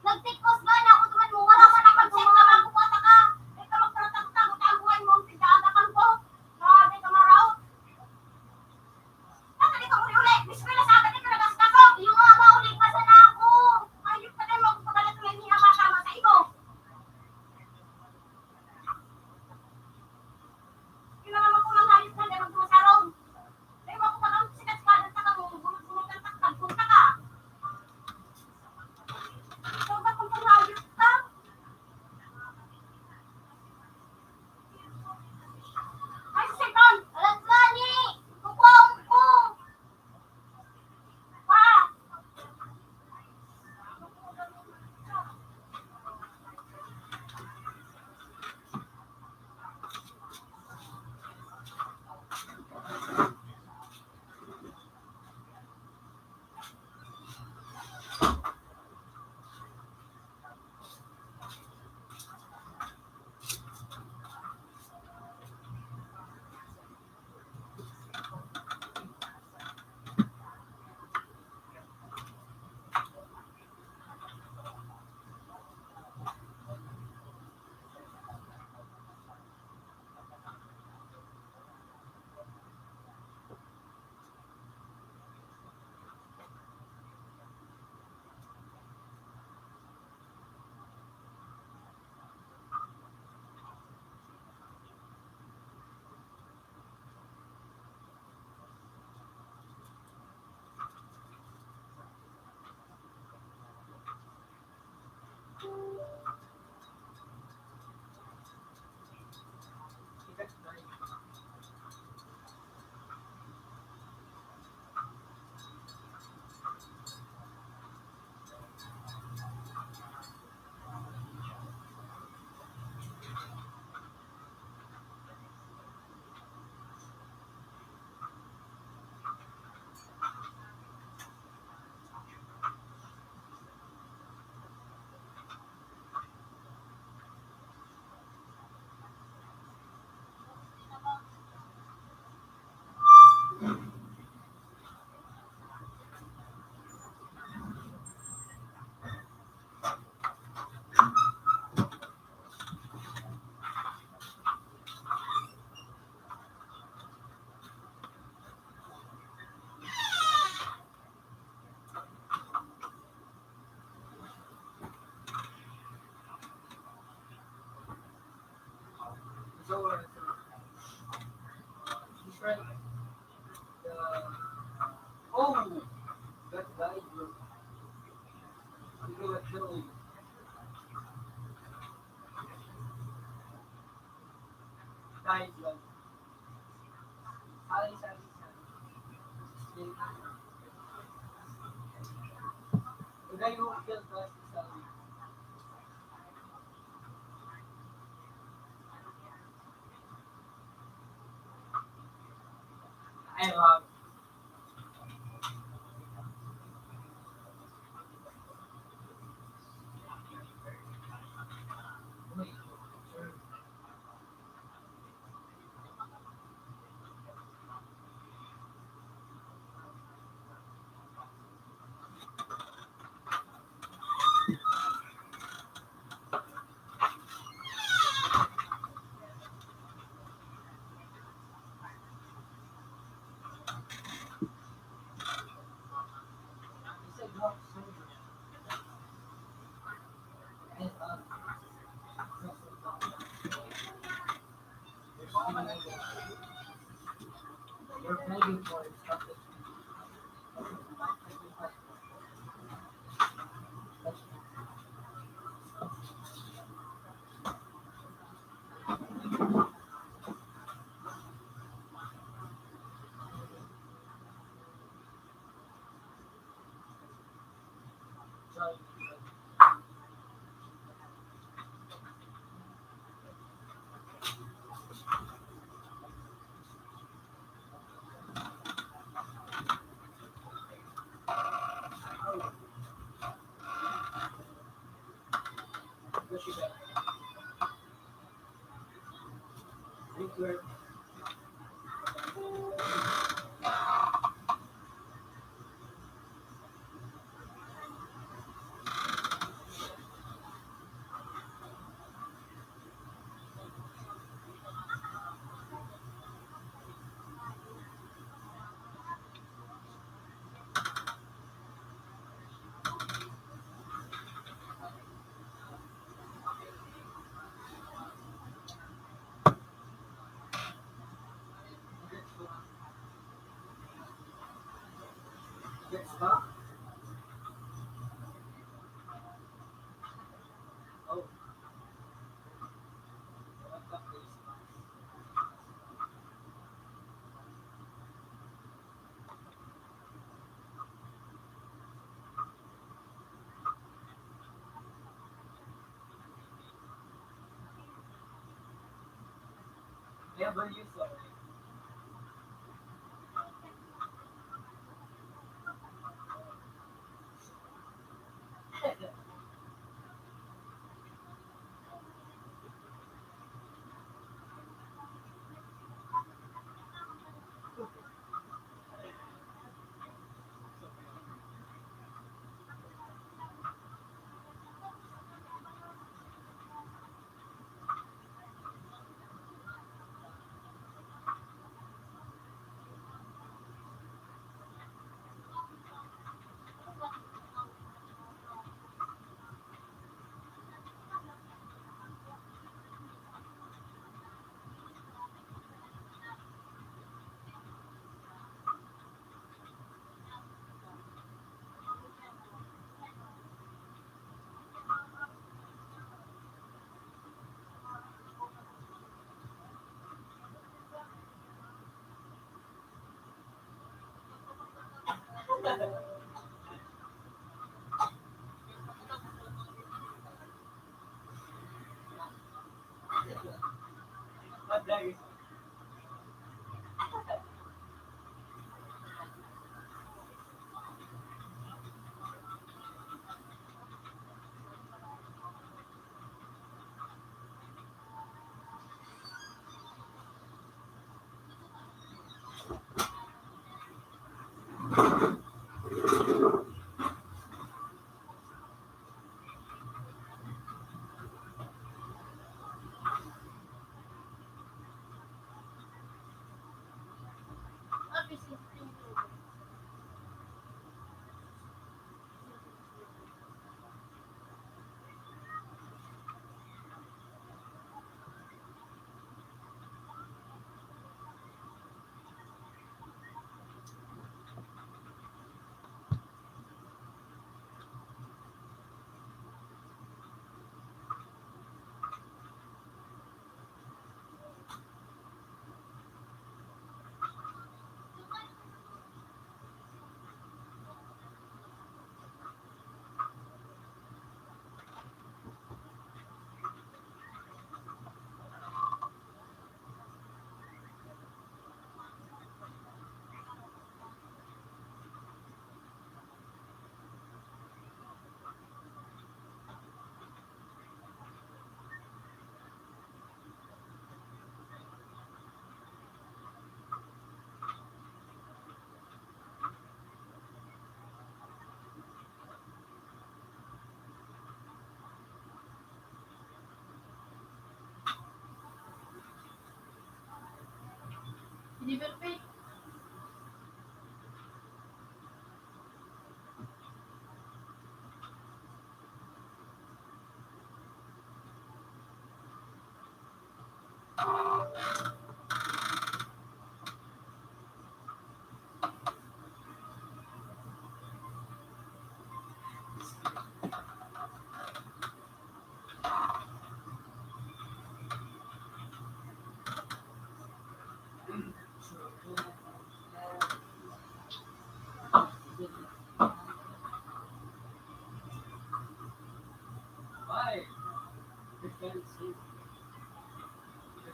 Nagtikos na niya ako duman mo, wala man ako check na bago ko ataka. Ikaw magtrataktak, ikaw ang buhay mo, ang pinagdaanan ko. Grabe ka maraot. Asa di ka uli-uli? Biskwela sa akin, ikaw nag-asikaso. Iyo nga, mauli pa sana ako. Ayun pa tayo, magpapalit ng hindi nakasama sa imo. Kailangan mo kung ang hayop na, di magkumasarong. Di ba, kung parang sikat-sikat, taka mo, gumagumag ang taktak, punta ka.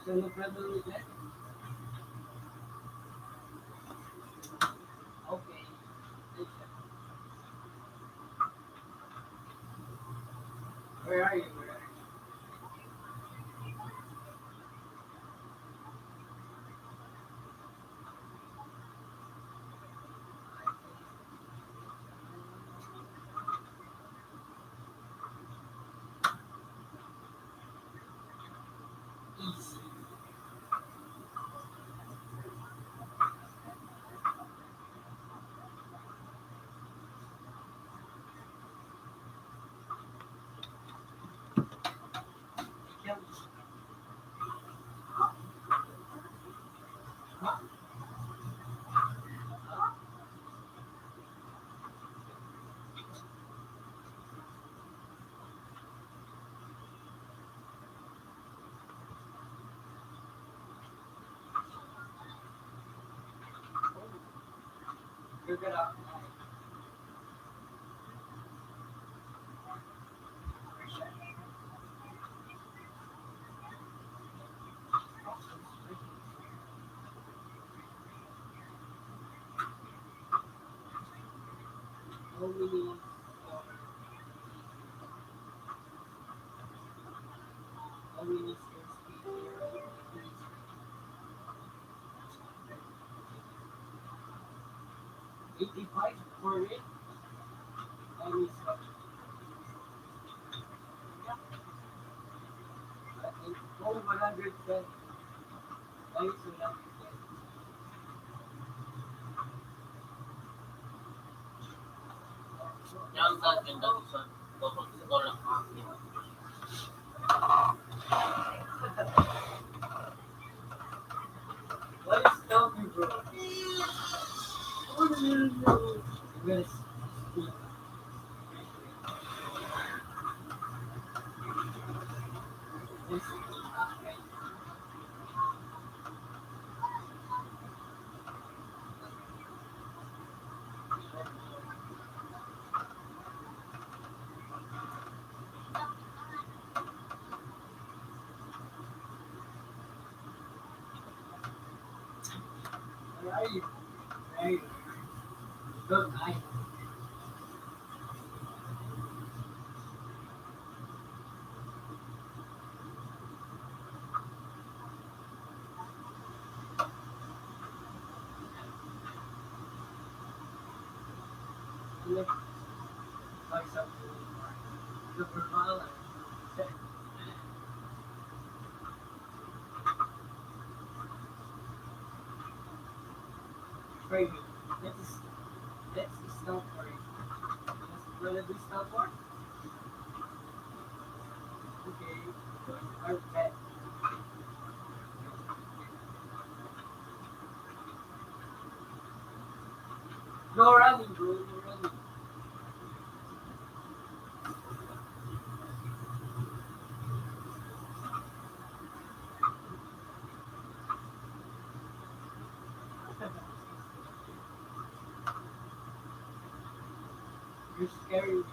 Ano problem with that? Okay. Where are you? Where are you? How many, uh, how many stairs? Eighty-five for it? How many stairs? I think, oh, one hundred ten. What is coming, bro? What is Where are you? Where are you? Don't hide. Training. Let's, let's stop for it. Let's, let's stop for it. Okay. Perfect. No running, bro. No running. You're scaring me.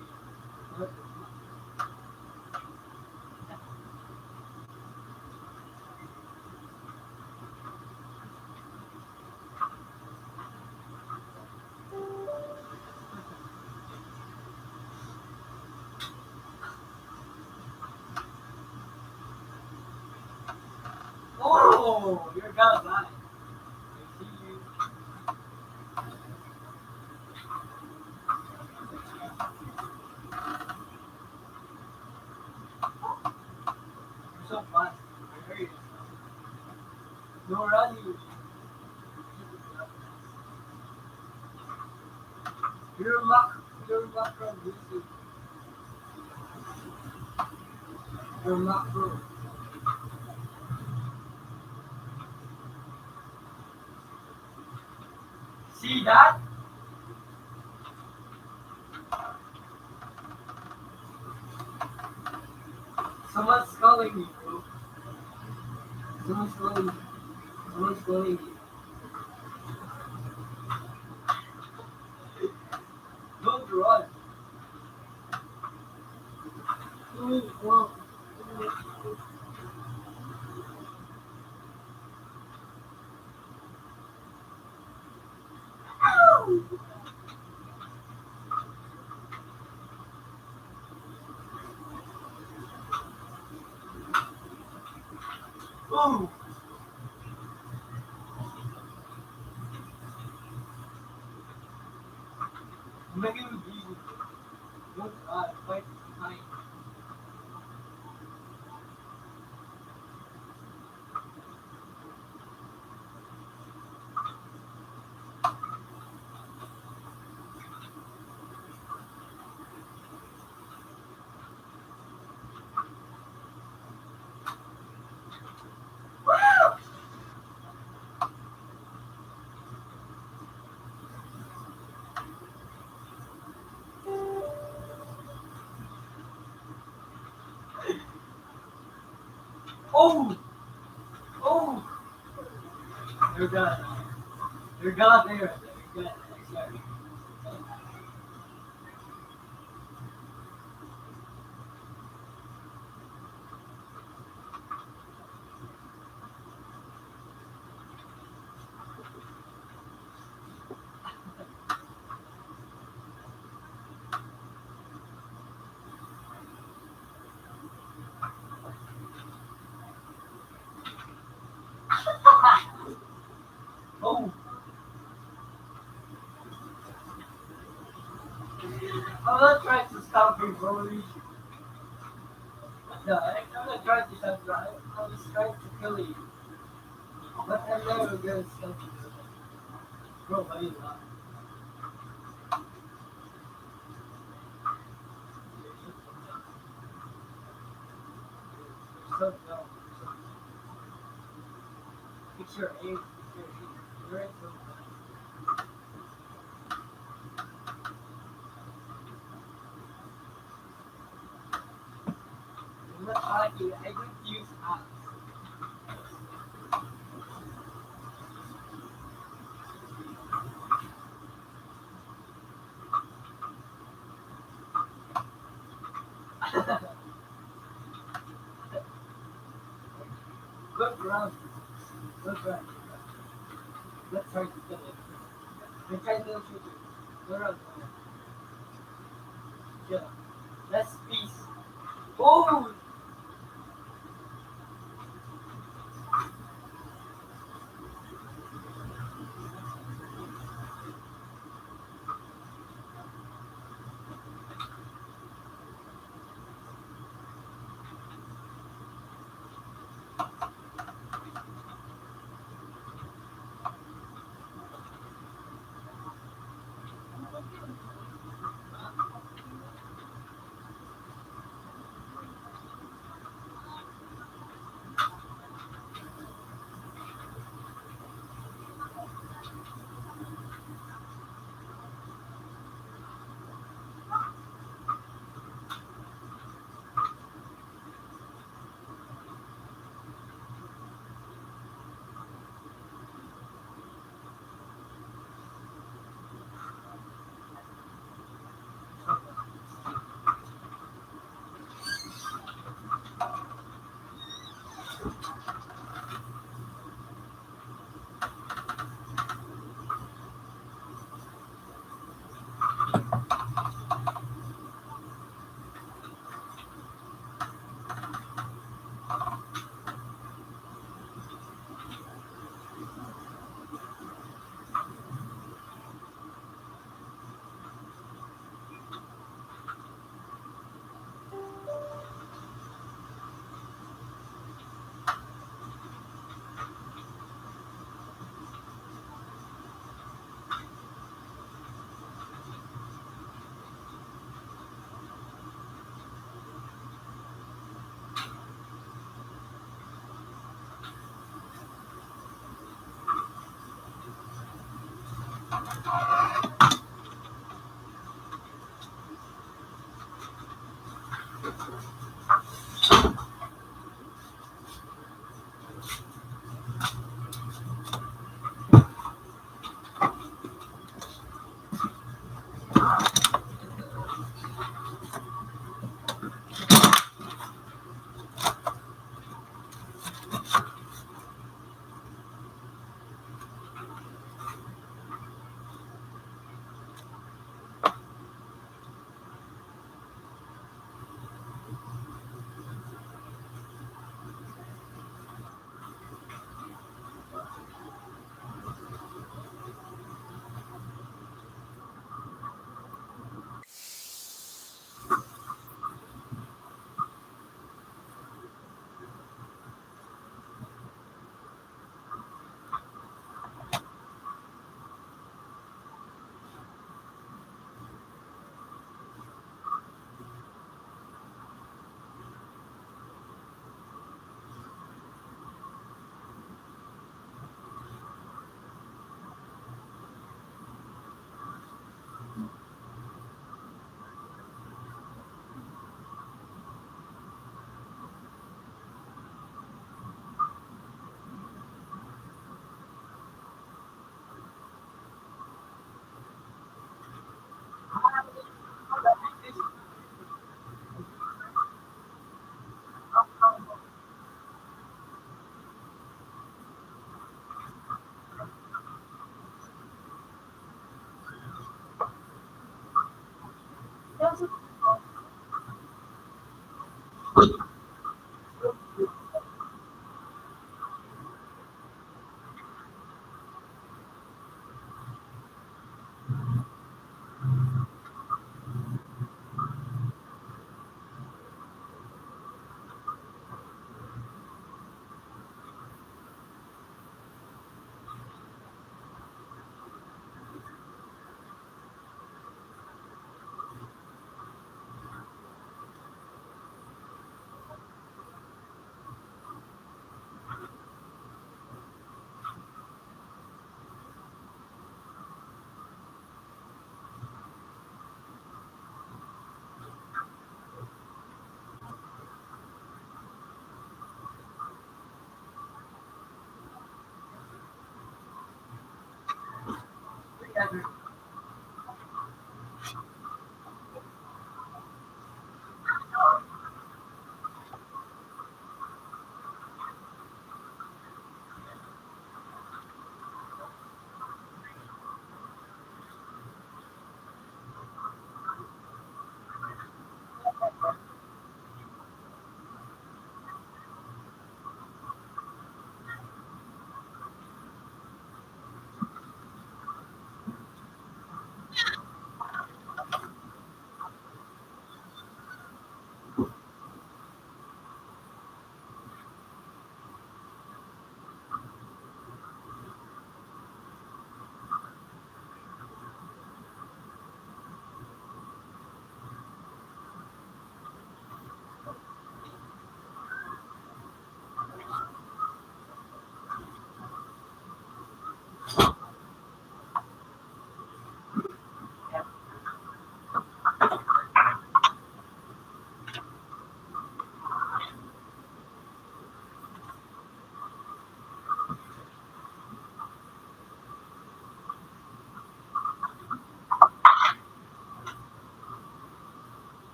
Oh, you're gone, bye. I see you. You're so fast. I heard you. No running. Your mac, your macro busy. Your macro. See that? Someone's calling me, bro. Someone's calling me. Someone's calling me. Don't run. Don't run. Oh! Naging busy. Don't, uh, fight time. Oh! Oh! You're done. You're done there. You're done. Sorry. Oh. I'm not trying to stop you, bro. No, I, I'm not trying to stop you. I, I was trying to kill you. But I'm never gonna stop you. Bro, why you laugh? You're so dumb. Fix your aim. Fix your aim. You're so dumb. I'm not talking. I don't use apps. Good run. Good run. Let's try to kill it. Let's try to shoot it. Good run. Yeah. Let's peace. Oh!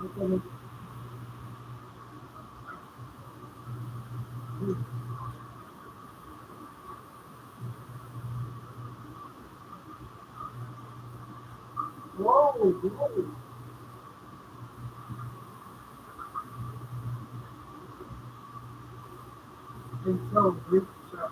Wow, wow. And so, good job.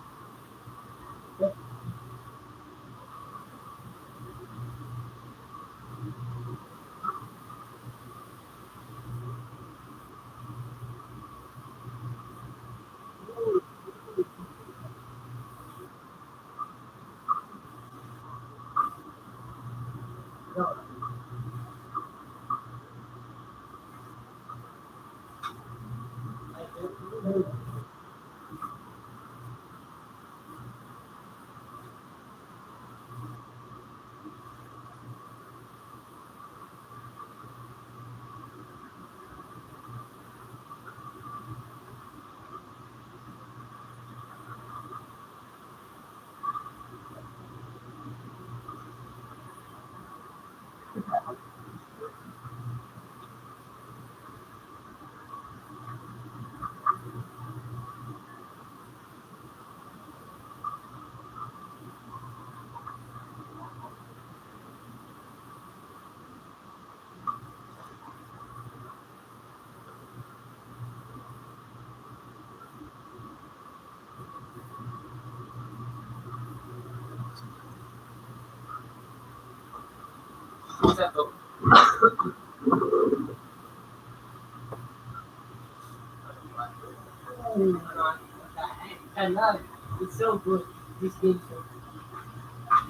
It's so good. This game so.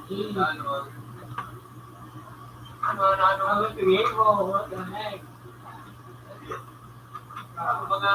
Ano, ano, ano, ano, ano, ano, what the heck? Ano ba nga?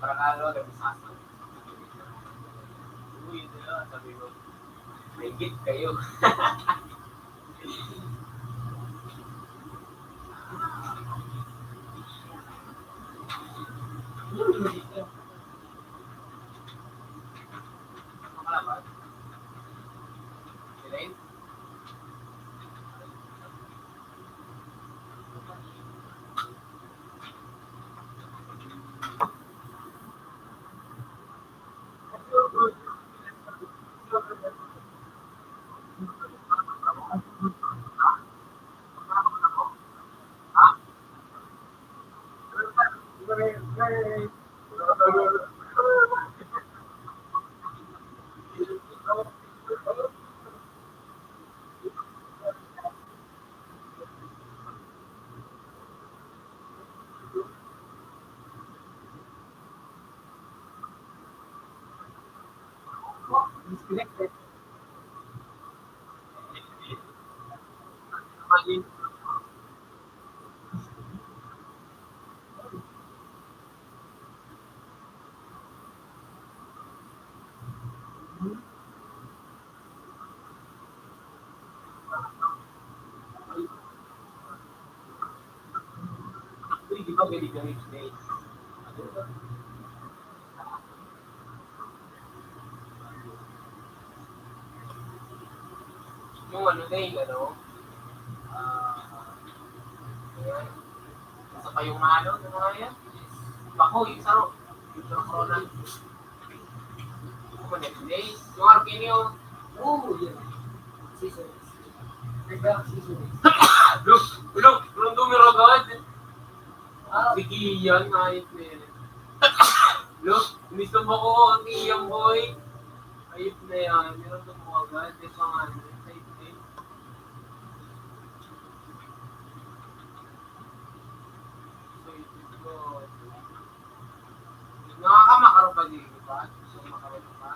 Parang ano, nagsasabi. Uy, ito yun, sabi ko, may gift kayo. Disconnected. Yung ano na yung ano, ah, ayan. Sa pa yung ano, yung mga yan. Bako, yung saro. Yung saro corona. Ano ba na yun? Eh, yung Arquinio. Oo, yun. Season. Nagka-season. Look, look, look, tumira agad. Ah. Sige yan, ayos na yan. Look, gusto mo ko, ang iyang boy. Ayos na yan, meron na mo agad. May pangalan, sa itim. So, ito. Nakakamakaro ba dito ba? Gusto ko makaro pa?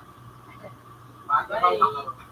Bakit ba makaro?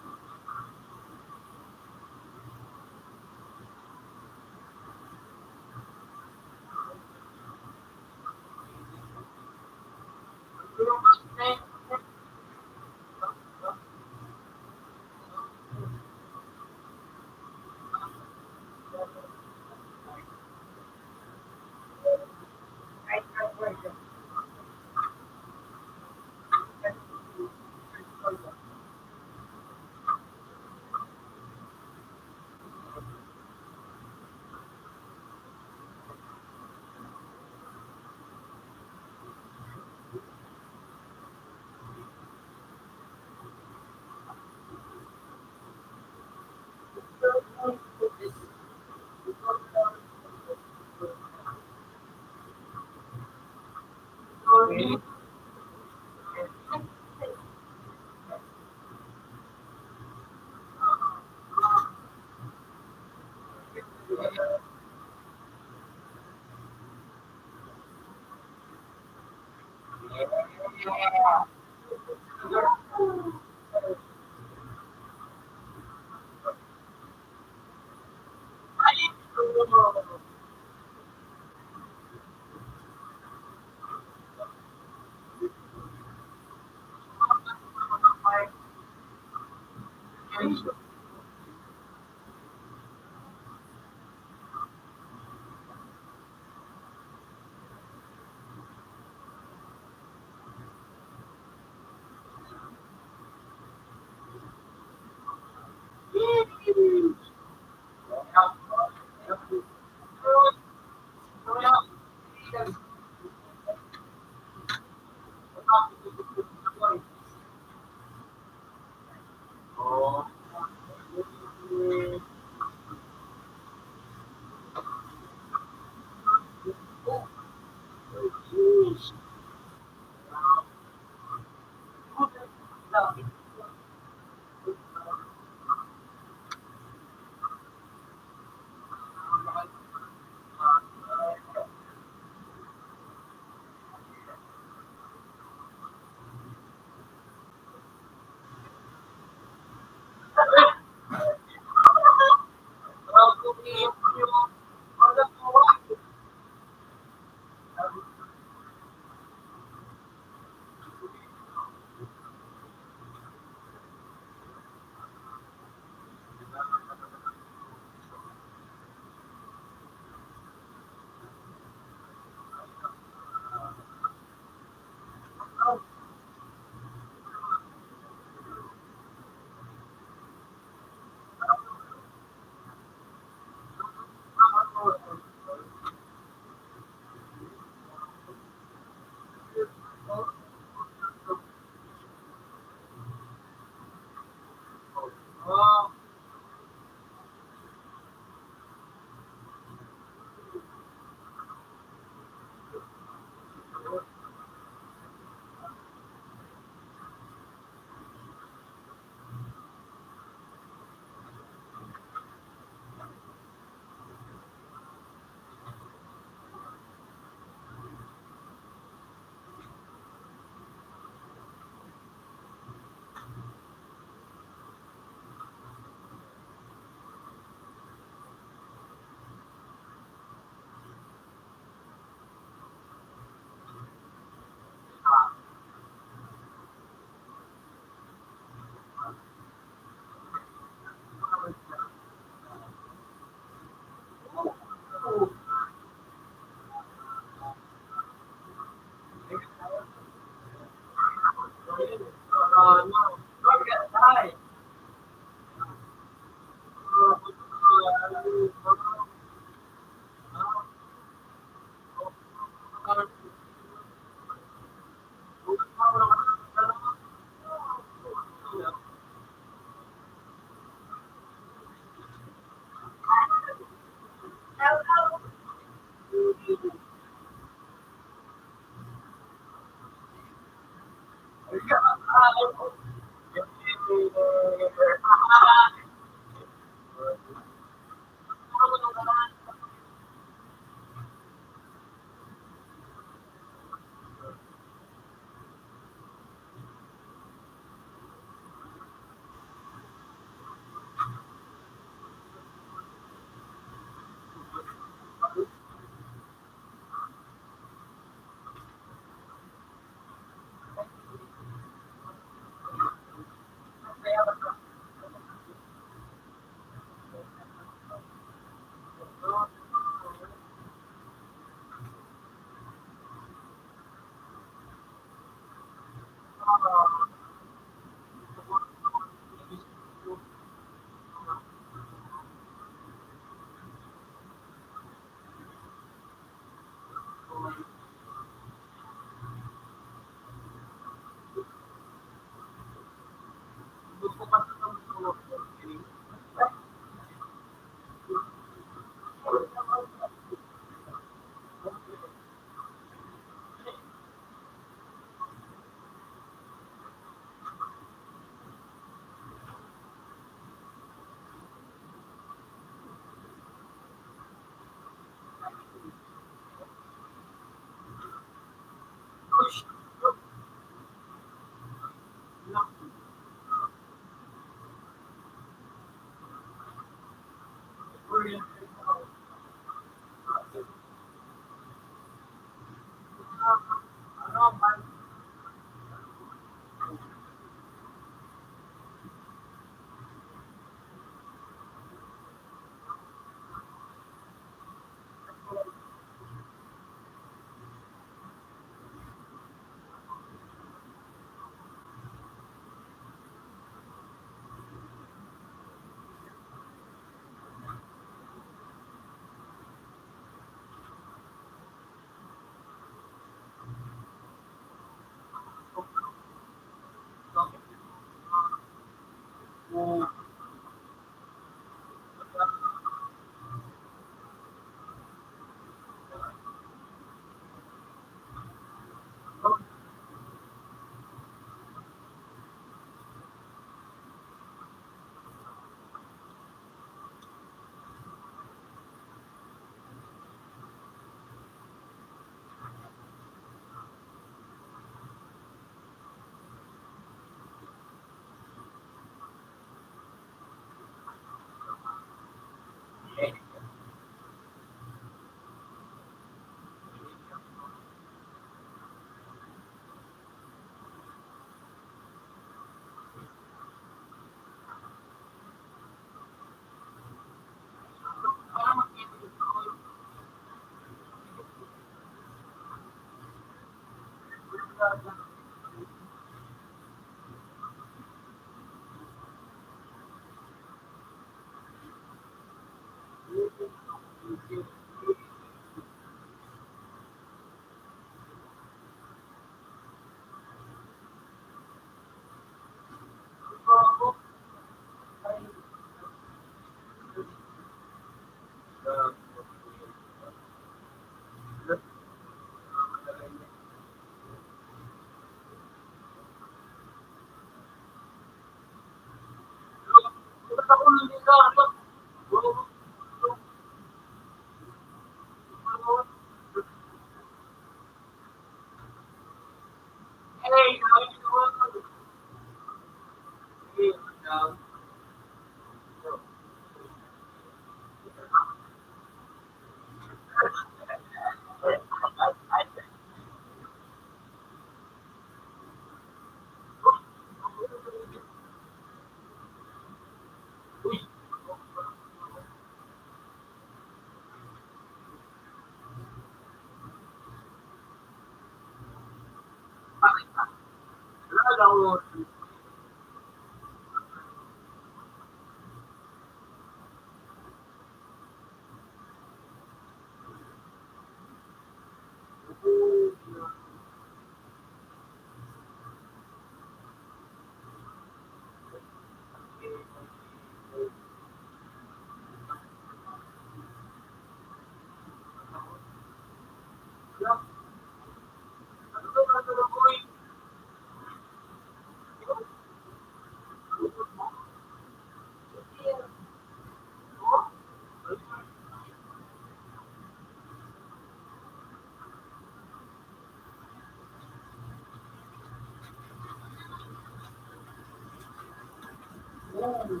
Damn!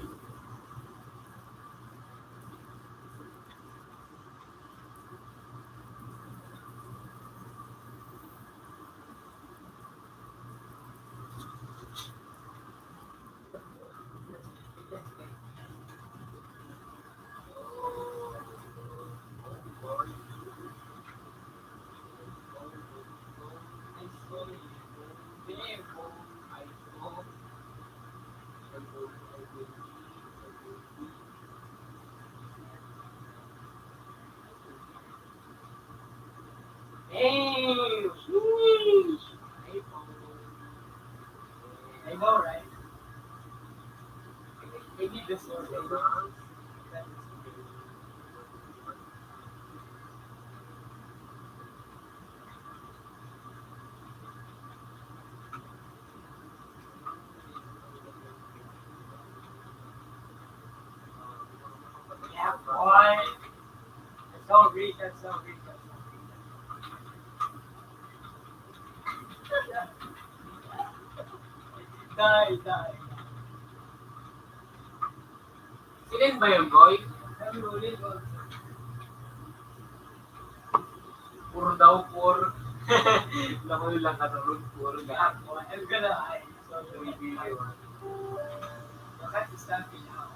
Sheesh! I know, right? Maybe this was the last. Yeah, boy. That's so rich, that's so rich, that's so rich. Die, die. Silin ba yun, boy? Puro daw, puro. Naku, lang kasunod, puro. Gago. Ang ganda ay. So, three billion. Bakit sa akin, ah,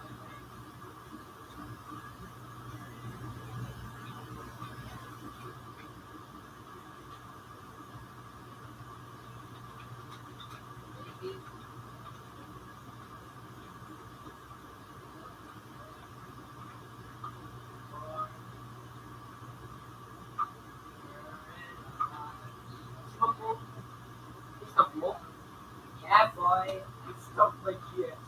Yeah, boy. It's not legit.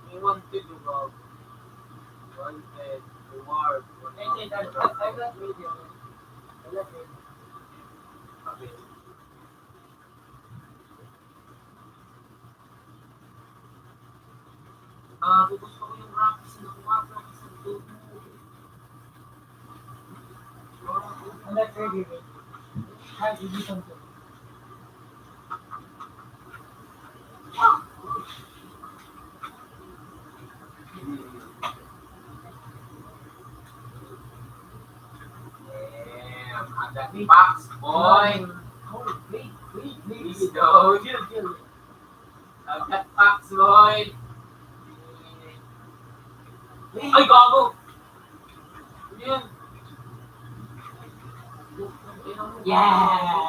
He wanted to go. Wanted, reward, wanted. I got video. I got video. Okay. Ah, gusto ko yung rap, sino ko nga, rap, sa dulo. Ano, pwede, pwede. Ay, hindi ko. Damn, I got box, boy. Oh, wait, wait, wait. Dito. Chill, chill. I've got packs, boy. Ay, gago! Ano yan? Yeah!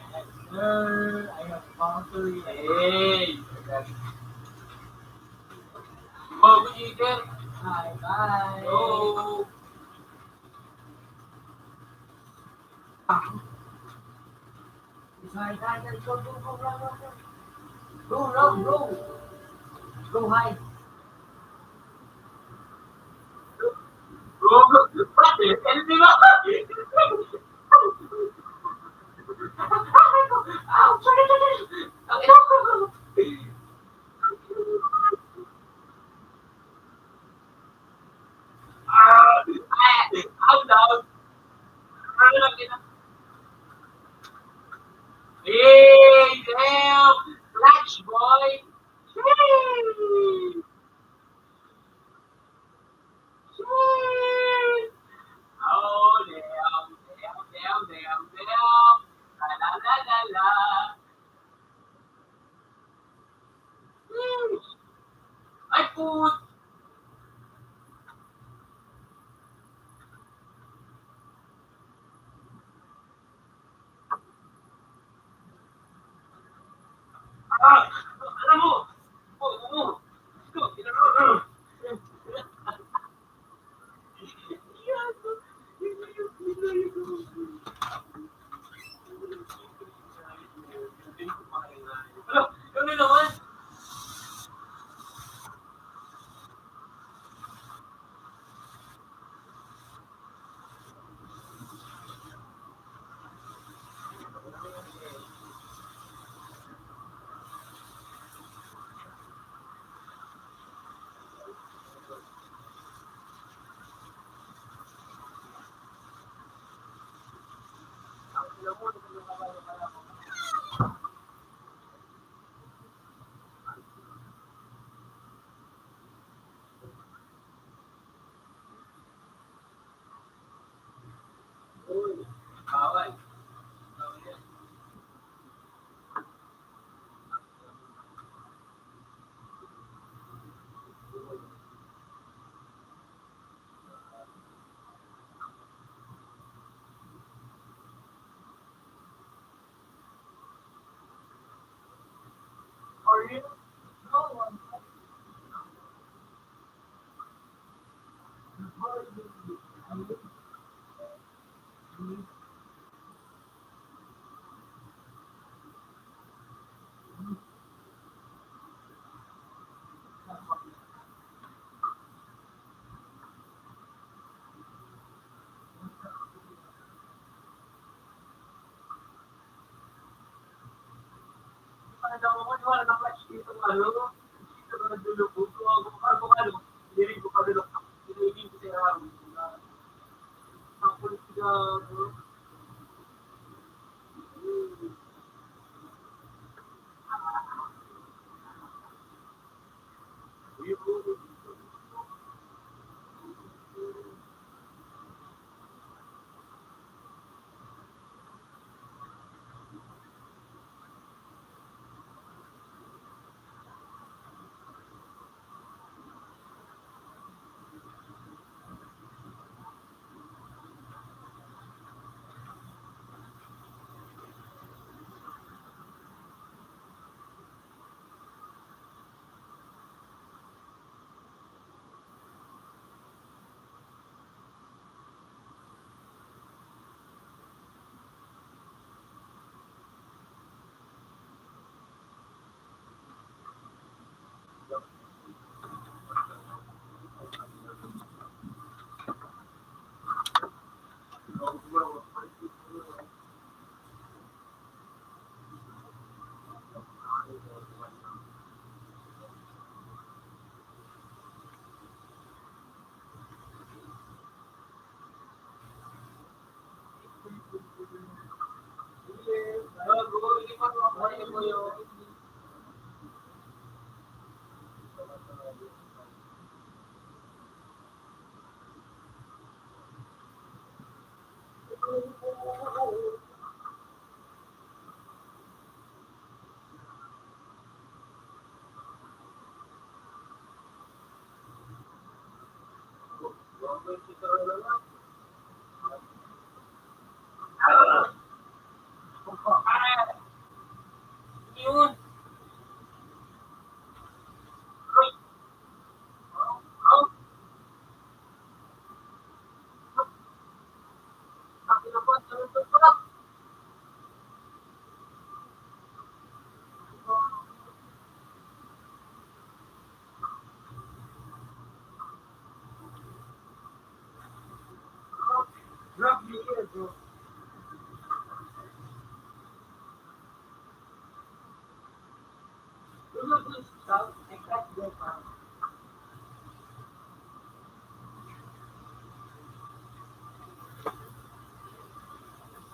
Yes, sir. I have bounty. Hey! Gago, Chicken. Bye-bye. Hello. Go, go, go, go, go. Go, go, go. Go hide. Go, go, go. Pati, hindi ba? Ow, sorry, sorry, sorry. Ang ina ko. Ah, ah, ang loud. Ano lang yun? Hey, damn! Flash, boy! Sheesh! Sheesh! Oh, damn, damn, damn, damn, damn! La, la, la, la, la. Ay, put-, ah! Alam mo! Alam mo!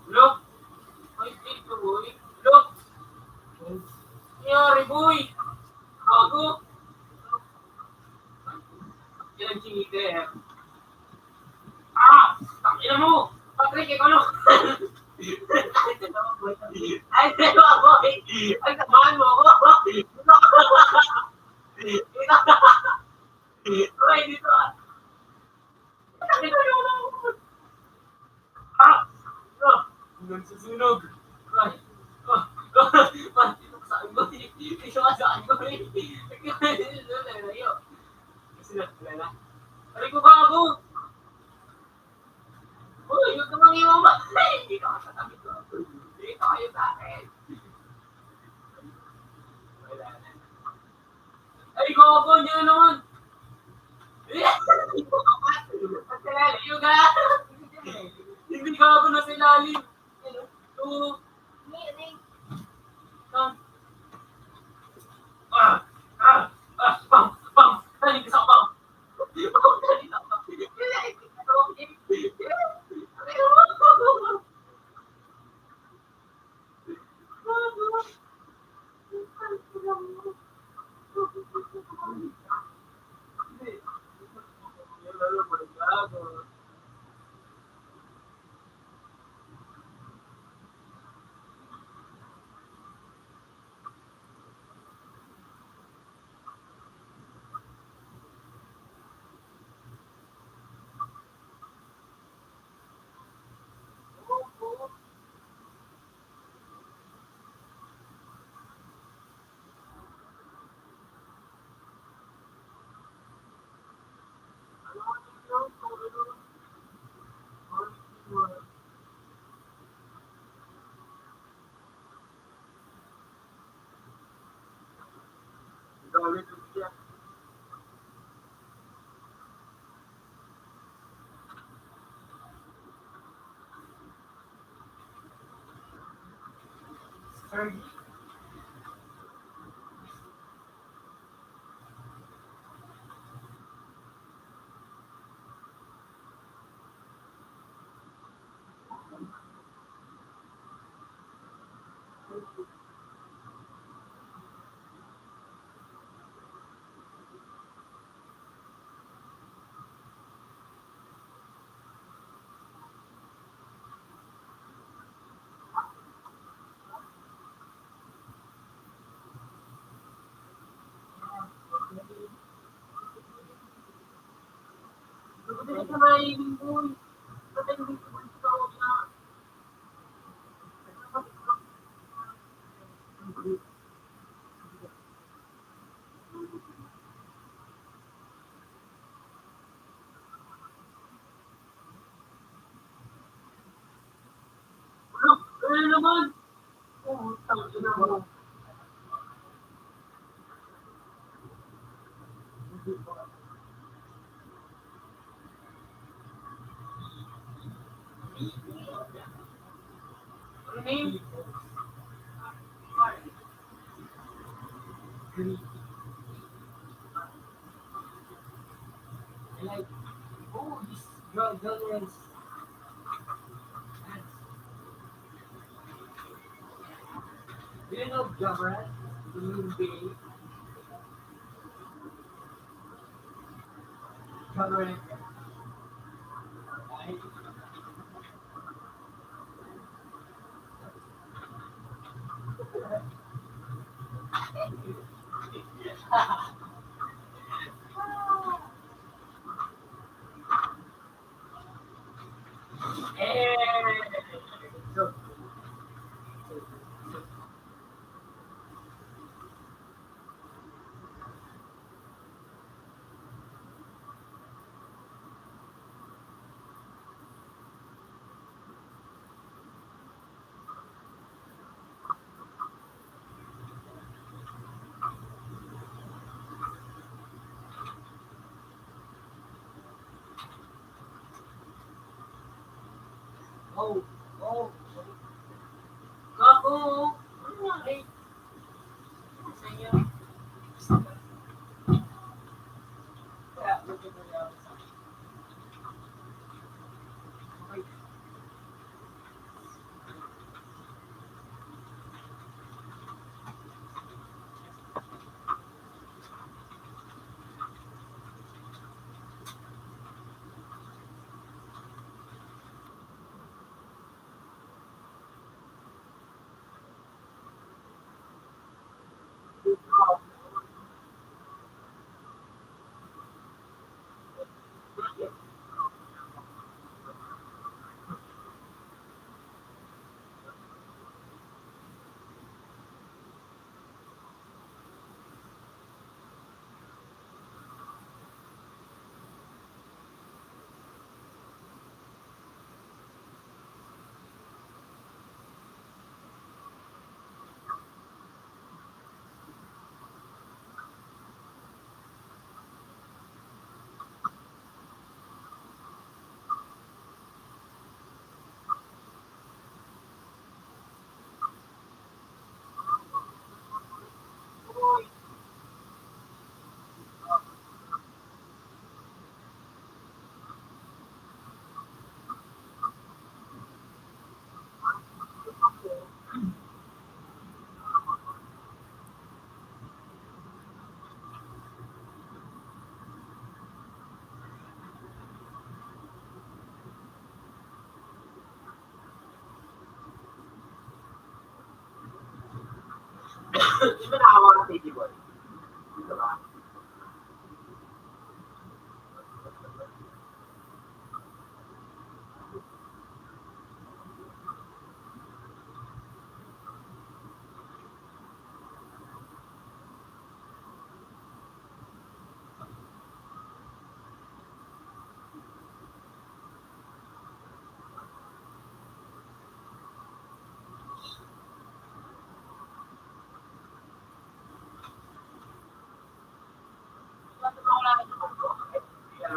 Look! Ay, dito, boy. Look! Nangyari, boy! Bago! Yan ang chinita, eh. Ah! Tangina mo! Patrick, ikaw na! Ay, di ba, boy? Ay, tamaan mo ako! Uy, dito, ah! Ah! Ah! Nagsusunog! Ay! Ah! Ah! Dito ka sa akin, boy! Dito ka sa akin, boy! Layo! Kasi na, wala na. Aray ko, gago! Uy, huwag ka mangiwan ba? Hindi ka makatabi ko. Hindi tayo sa akin. Wala na. Ay, gago, hindi na naman. Ang lalim, gago. Hindi, gago, nasa ilalim. Two. Ah. Ah. Ah. Bang. Bang. Dali, isa, bang. Bang, dali, isa, bang. Dali, isa, bang.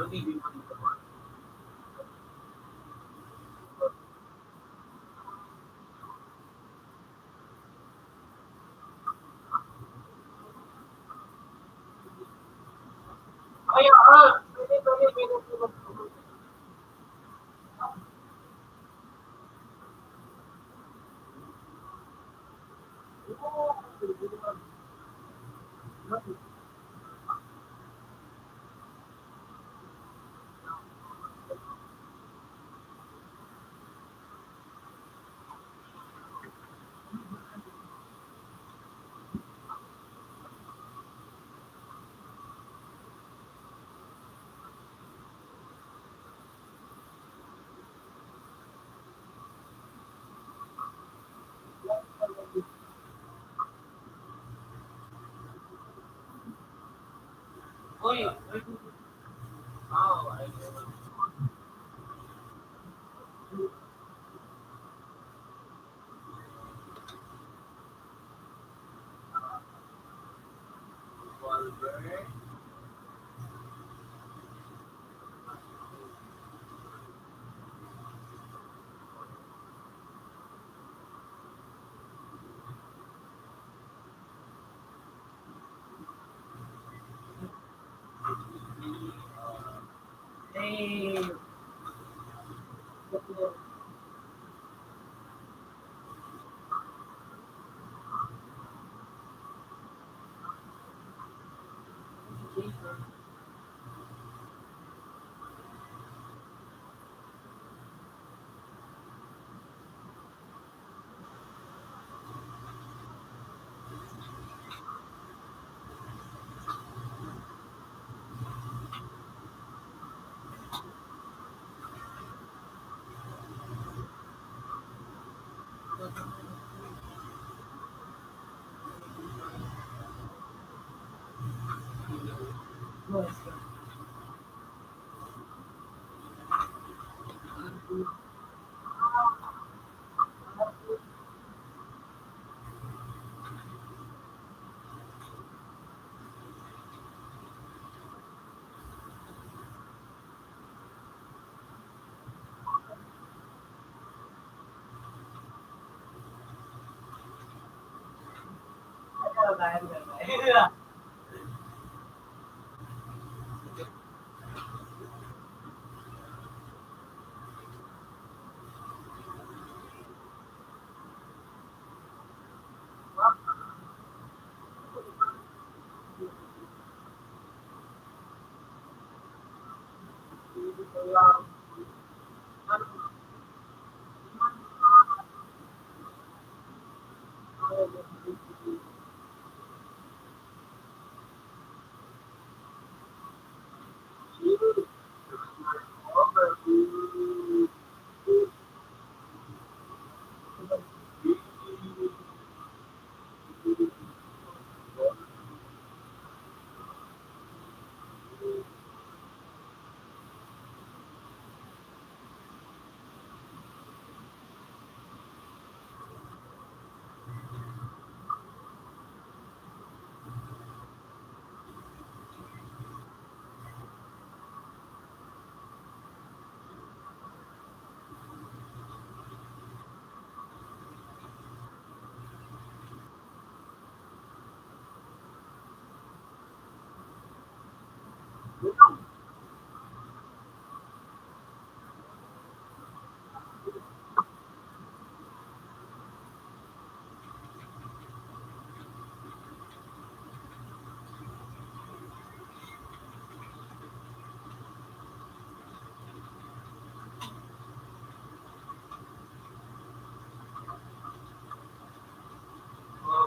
Uy.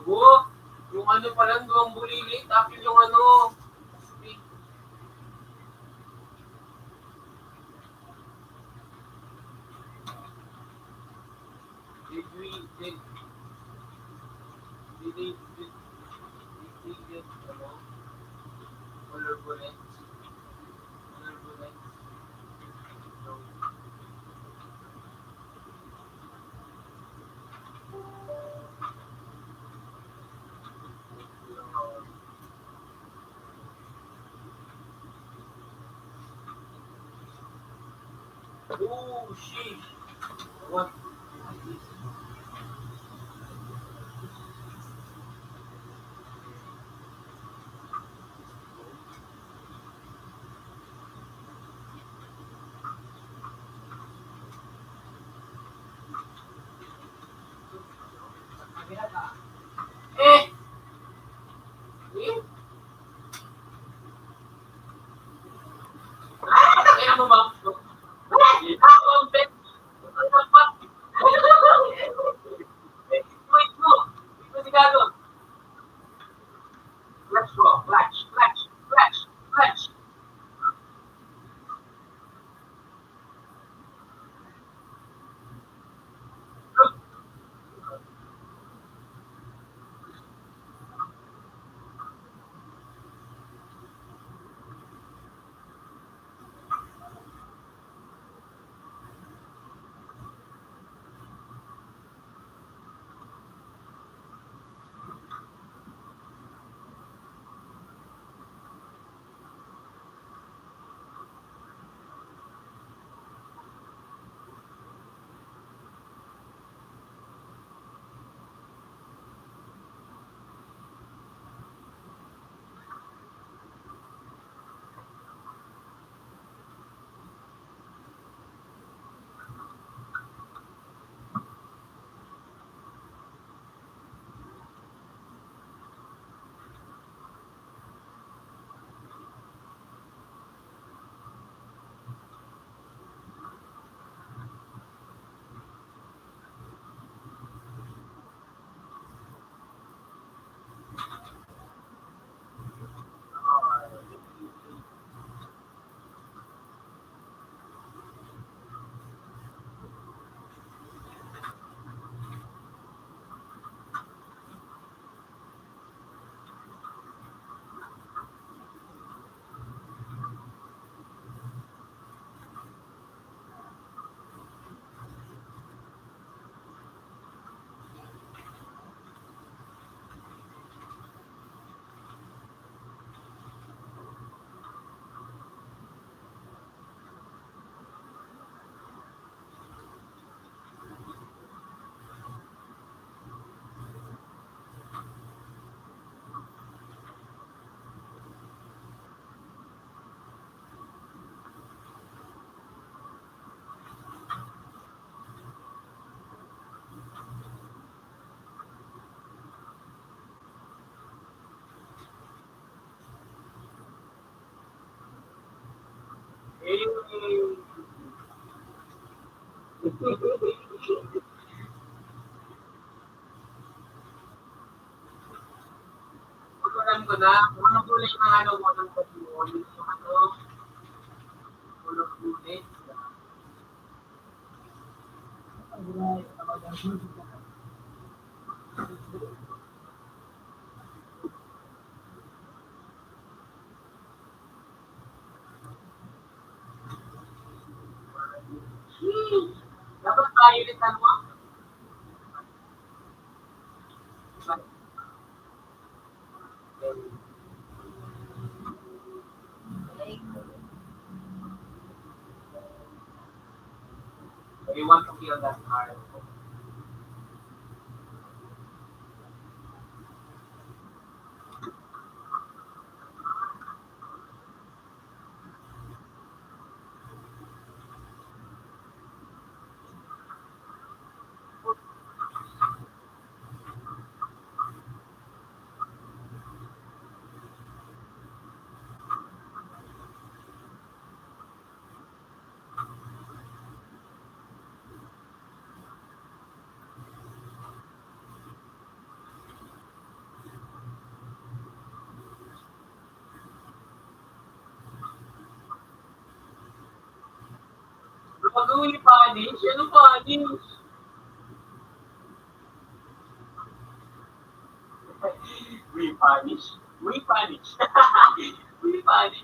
Bago, yung ano pa lang, duwang bulilit, tapos yung ano, Oh, shit. What? Eh! Eh! Ah, tangina mo ba? Wait mo! Wait mo, si gago! Clutch mo! Clutch! Clutch! Clutch! Clutch! Alam ko na, kung ano po na yung mga ano, kung anong pag-iwan, yung ano, kulog ulit. Dapat violet ang mga. We want to feel that heart. Bago ni Panish? Ano Panish? We punish. We punish. We punish.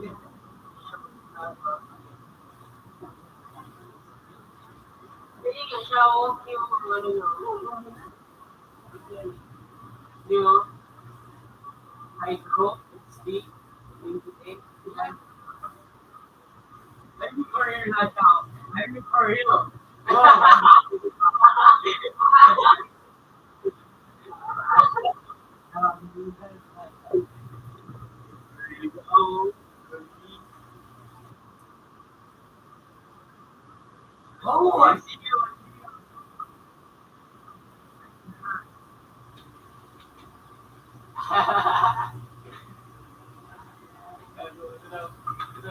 Hindi nga siya, oh, yung mga ano na, di ba? Hydro, H D, twenty-eight, yan. Let me for real, not now. Let me for real. Oh, I see you.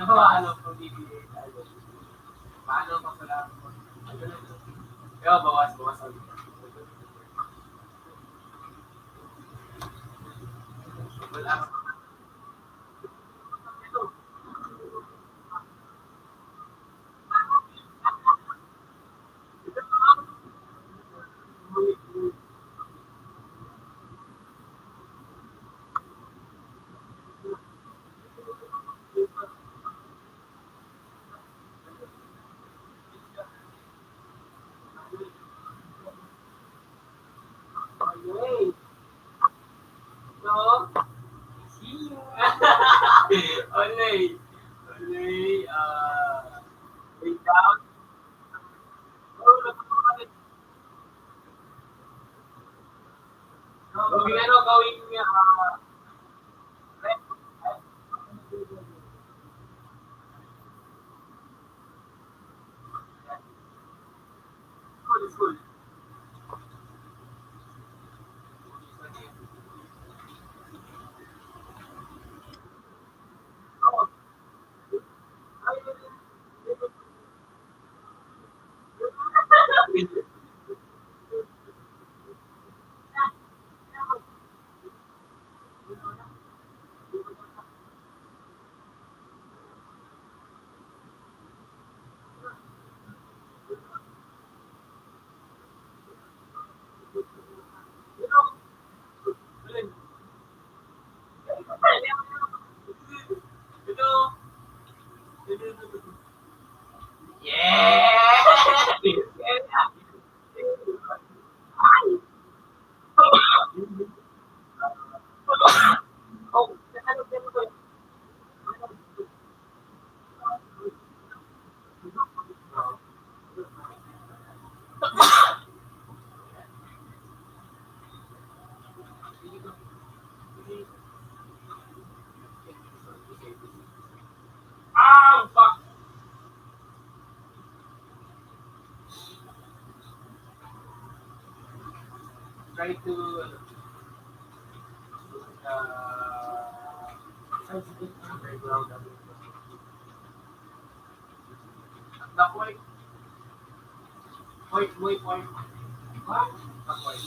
Paano kung bibigay tayo? Paano kung wala akong, kaya bawas, bawas ang, wala akong, Only. No? See you. Only. Only, uh, without. Okay, ano gawin niya? Ah, Try to, ano, uh, underground. At the point, point, point, point. What? The point.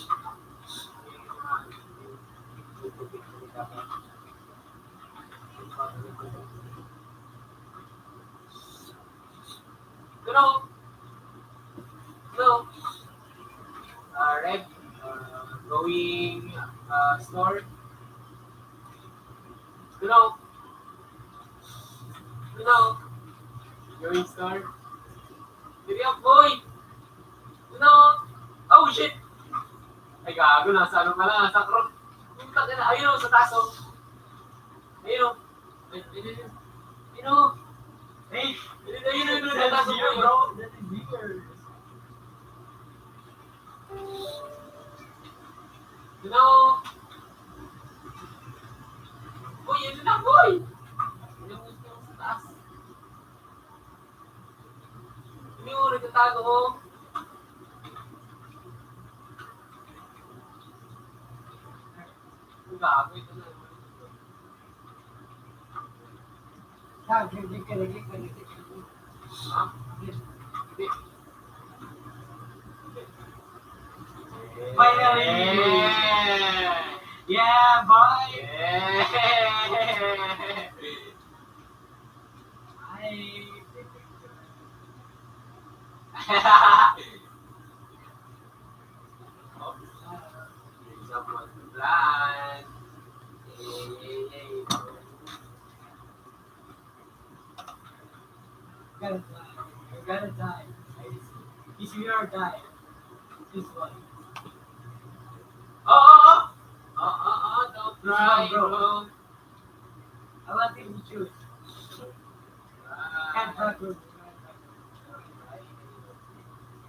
Hello? Hello? Uh, Red, uh, going, uh, store. Hello? Hello? Going store? Diri ako, boy! Hello? Oh, shit! Ay, gago, nasa ano pala, nasa cross. Puta ka na, ayun, sa taas, oh. Ayun, oh. Ayun, ayun, ayun. Ayun, oh. Hey, ayun, ayun, ayun, ayun, that is here, bro. That is here. Hello? Uy, yun na, boy! Ayun, ayun, sa taas. Yun, nagtatago, oh. Ang gago, ito na naman. Ah, hindi ka, hindi ka, hindi ka. Ha? Hindi. Finally! Yeah! Yeah, boy! Yeah! Ay! Oops. Someone blind. Yeah, yeah, yeah. Fear or die. This one. Oo, oo. Oo, oo, don't cry, bro. I want him to choose. Can't talk, bro.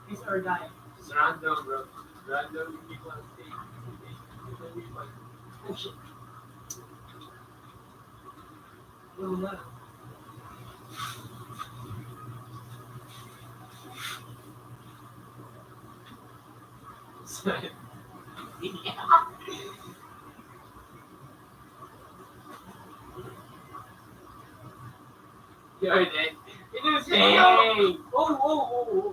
This or die. It's random, bro. Random people stay. Oh, shit. Ano na? You're dead. It is me. Oh, oh, oh, oh,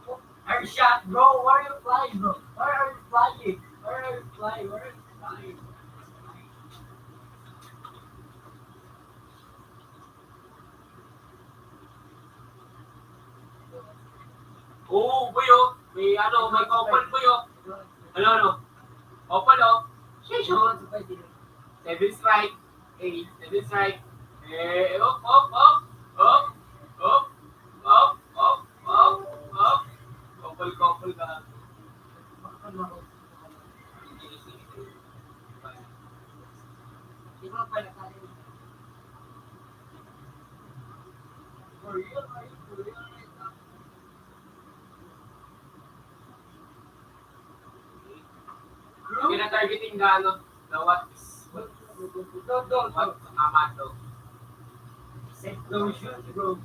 oh. Are you shot, bro? Why are you flying, bro? Why are you flying? Why are you flying? Why are you flying? Oh, boy, oh. May ano, may couple, boy, oh. Ano, ano? Couple, oh. Session. Seven strike. Eh, seven strike. Eh, up, up, up. Up, up, up, up, up, up. Couple, couple ka. Pinatargeting ka, ano, na what's, what's, what's amato. Explosion, bro.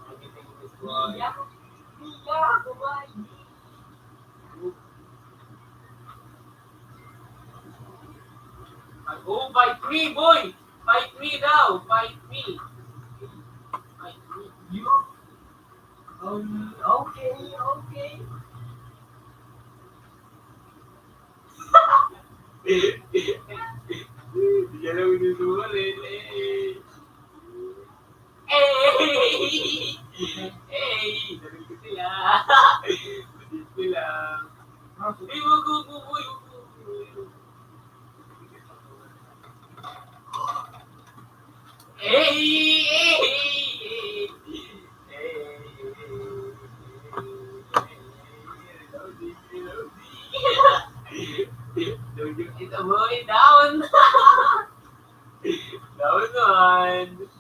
Targeting this one. Yeah. Yeah, boy. Oh, fight me, boy! Fight me daw! Fight me! Fight me! You? Um, okay, okay. Hindi ka lang minusuhan eh. Eh! Eh! Sabi ko sila. Sabi ko lang. Eh, wag, wag, wag, wag, wag, wag. Eh! Eh! Eh! Don't you get the boy down? Down naman.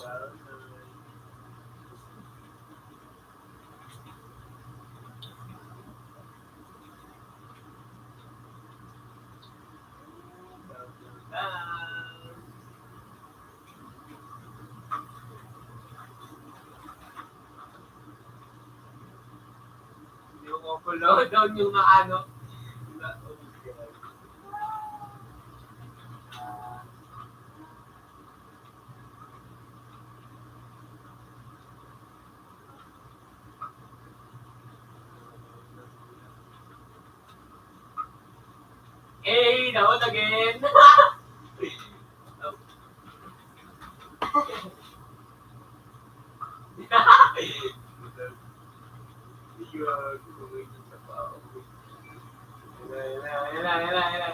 Down naman. Yung overload doon, yung na ano. Hey, that was again.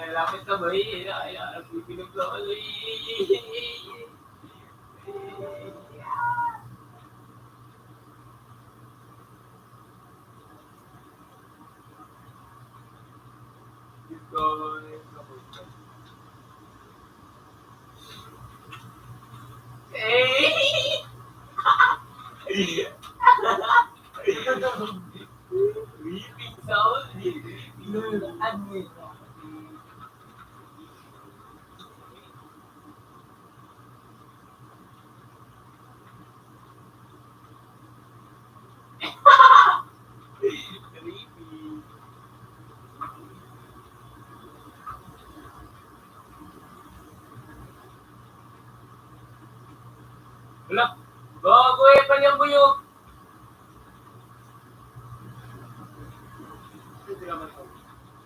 Lapit na ba eh? Lapit na, lapit na, lapit na. Wala. Gago eh, panyambuyog.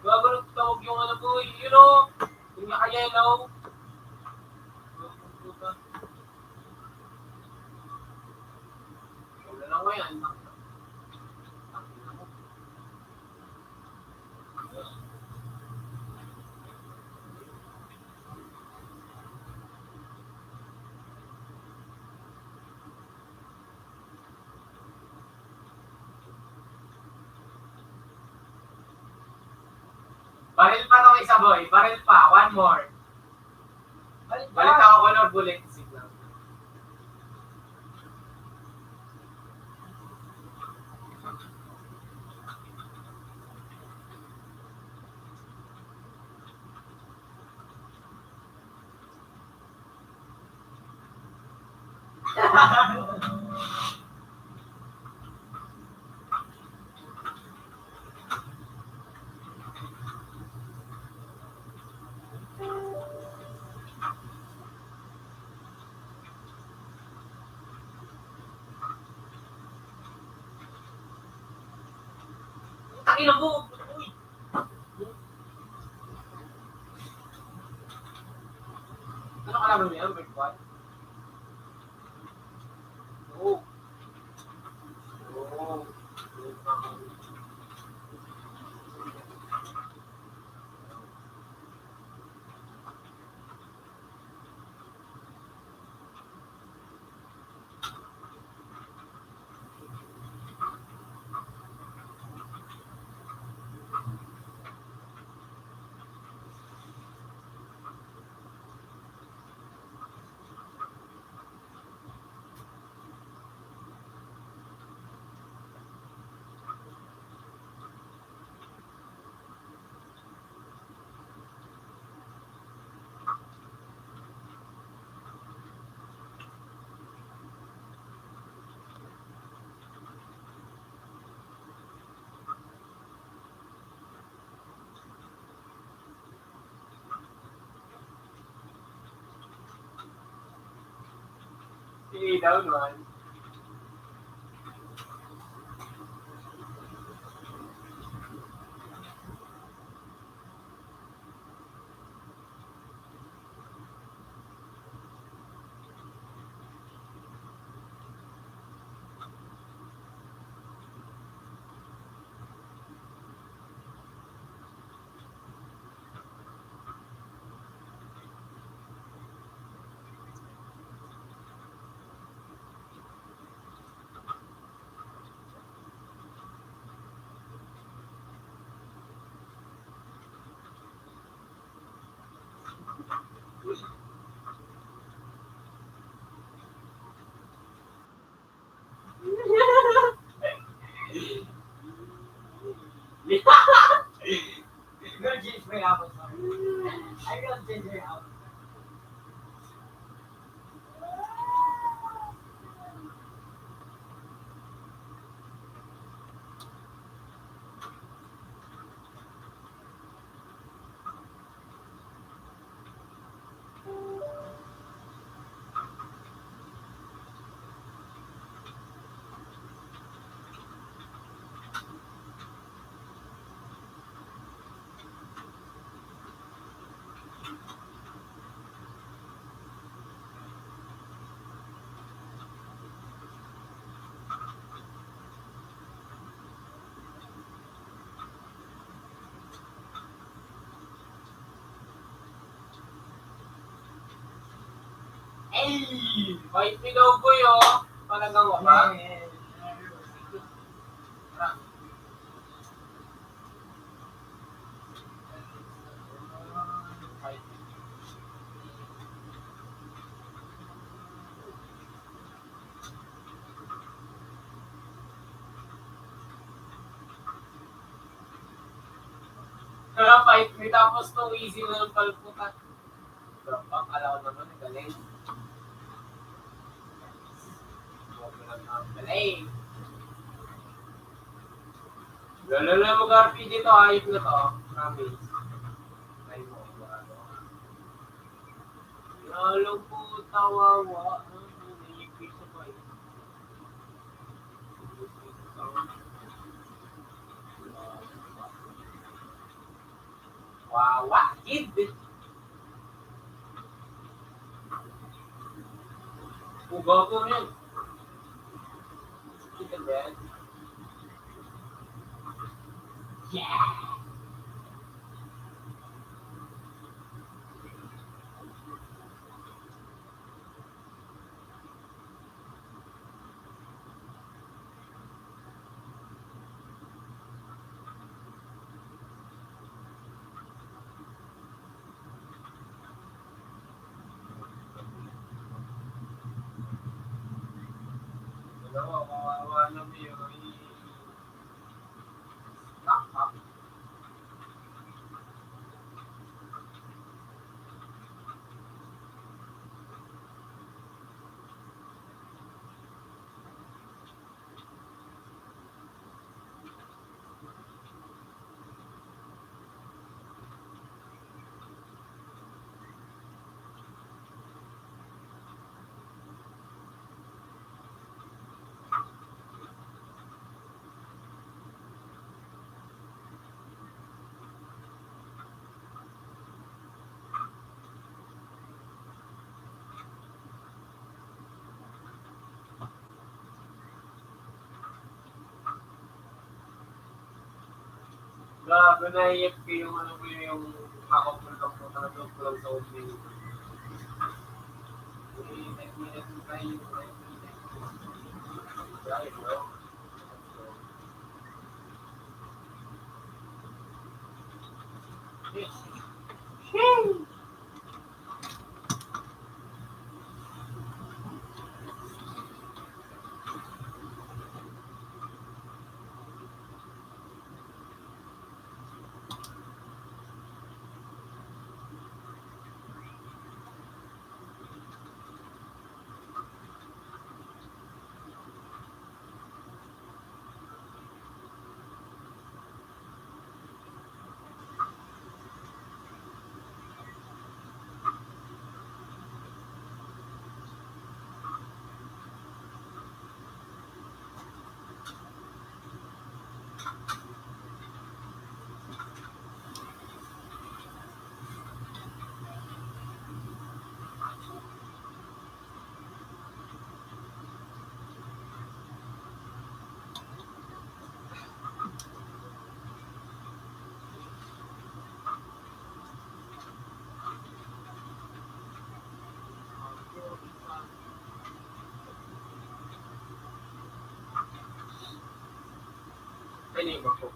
Gago, nagtawag yung ano ko eh. Yun o. Yung naka-yellow. Wala lang ngayon. Isa, boy. Baril pa. One more. Balik ako, color bullet. Sige lang. Tangina mo! Uy! Ano ka lang yan, Red One? Oo. Oo. Sige, down one. Don't change my habits, sorry. I don't change my habits. Ay! May pinugoy, oh. Talagang wala. Kaya five K, tapos two easy na ang palputan. Grabe, akala ko naman, galing. Galing. Lalo na mag-R P G to, ayos na to. Promise. Ay mo, sigurado. Lalo po tawawa ang nilipit sa bayan. Wawa, kid. Ugaw ko rin. Kita ba yan? Yeah! Grabe, nahihiya ko yung ano ko, yung hawak ko ng kamputan na doon ko lang sa opening. Eh, nag-, nag-, nag-, Ay, gago.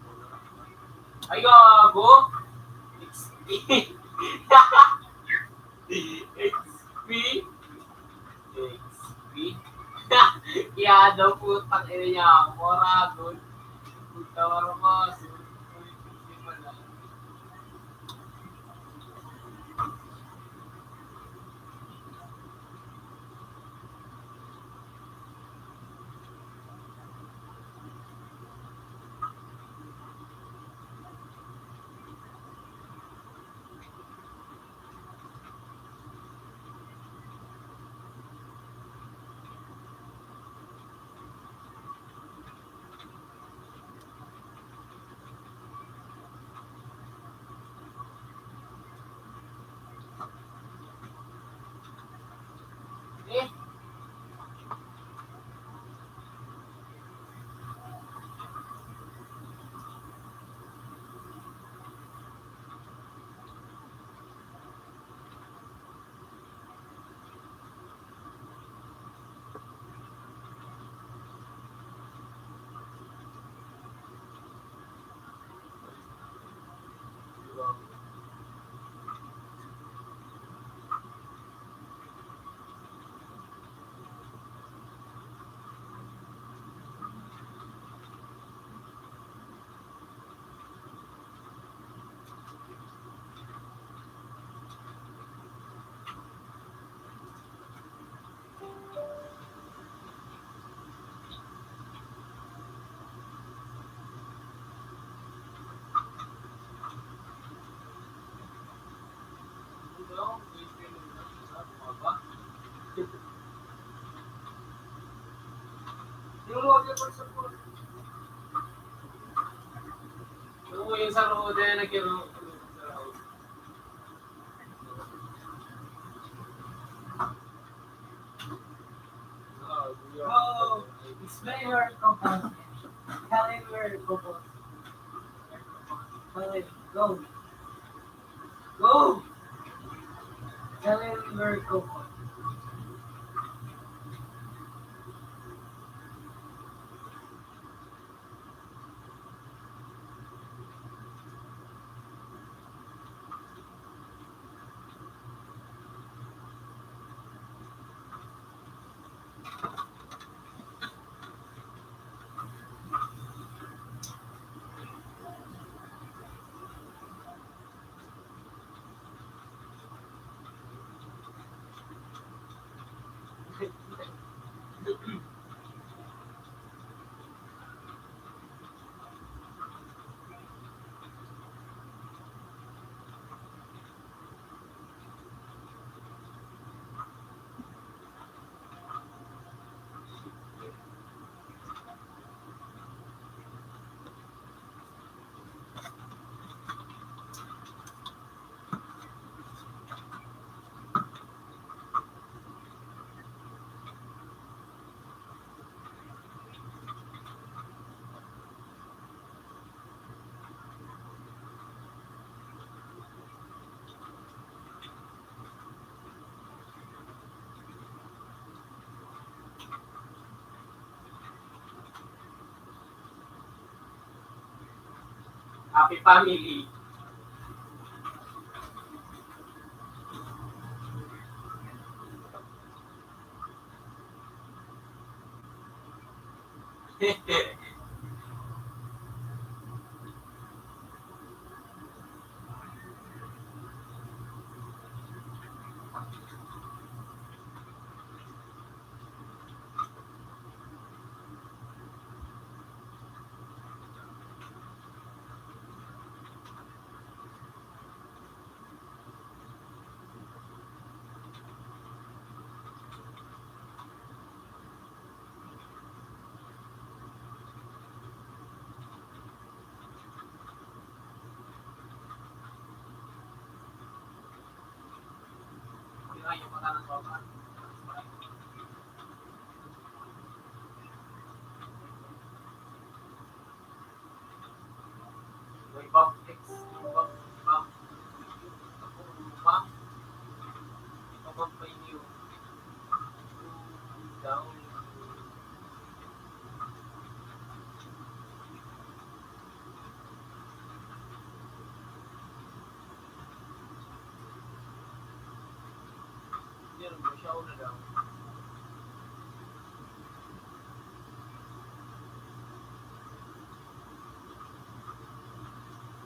Ay, gago. X P. X P. X P. Kaya daw, putang ina niya, moragon. Puta, marmos. Oh, it's very hard to compose. Tell him we're composing. Tell him, go. Go! Tell him we're composing. Happy family.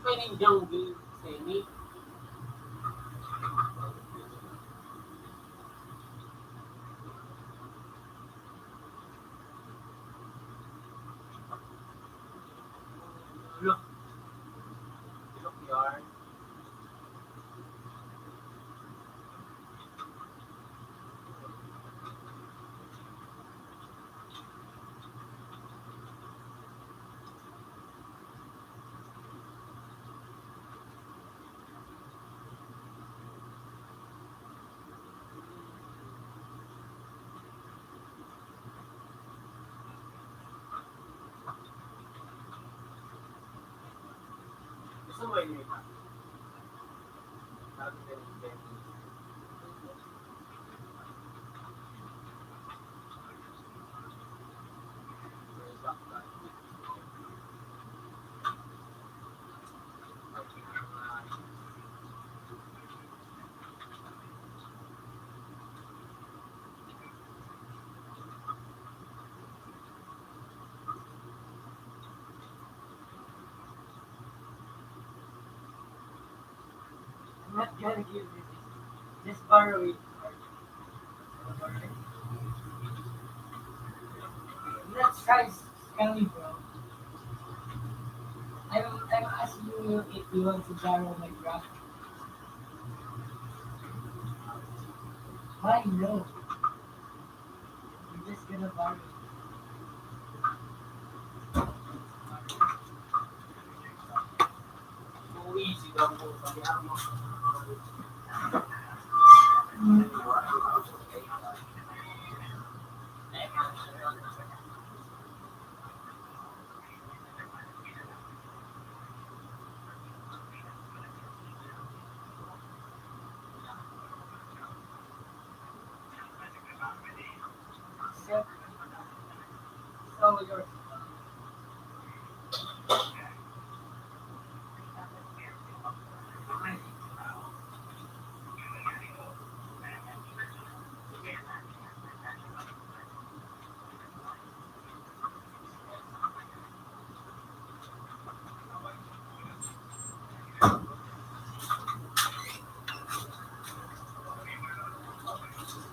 Pwede yung jungle, Seni. Look. Look, yard. Gusto mo yun, Rita? I'm not gonna give you this. Just borrow it. Let's try Scully, bro. I'm, I'm asking you if you want to borrow my graphic. Why no? I'm just gonna borrow it.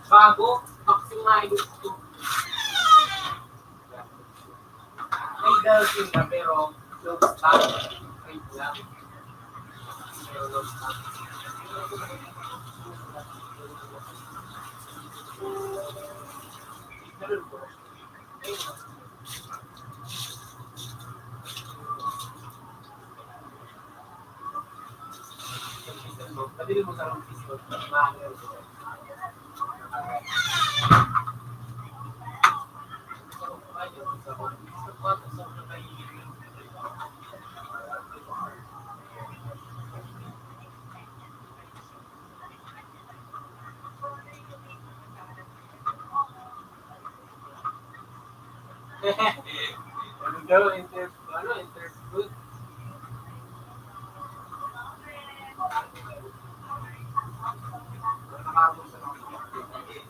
Bago, maximize ko. May girlfriend na, pero low stock. Wait lang. Pero low stock. Ganun po. Ano daw, inter-, ano, interpret?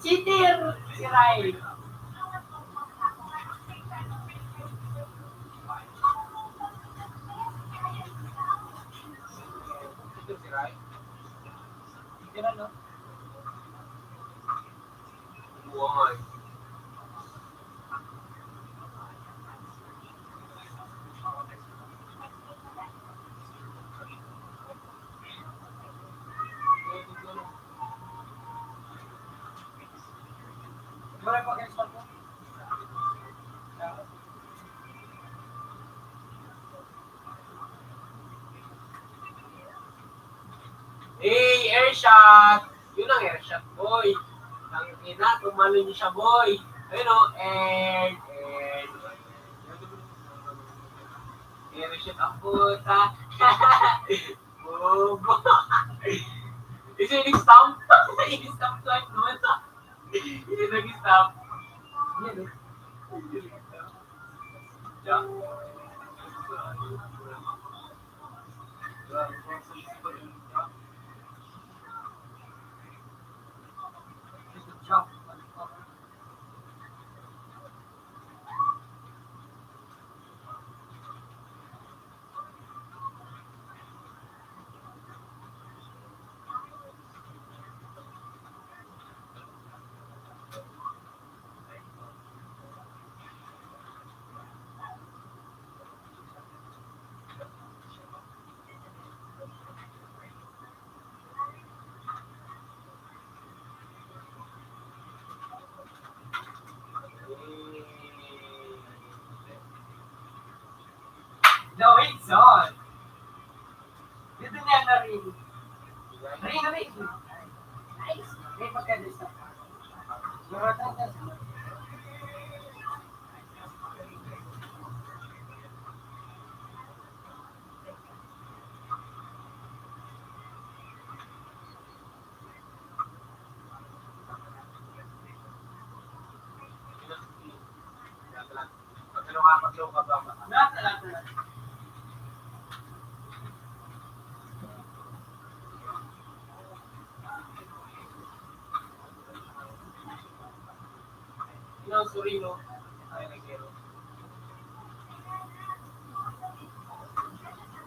Peter, si Rai. Ito si Rai. Ito na, no? Buhay. Hey, air shot! Yun ang air shot, boy. Ang ina, tumalon siya, boy. Ayun o, air, air. Air shot ang puta. Bobo. Isa yung stamp. Yung stamp ko, ano? Yung nag-stamp. Yan, eh. No, it's on. Dito niya na rin. Rin, rin. Nice. May pagka-,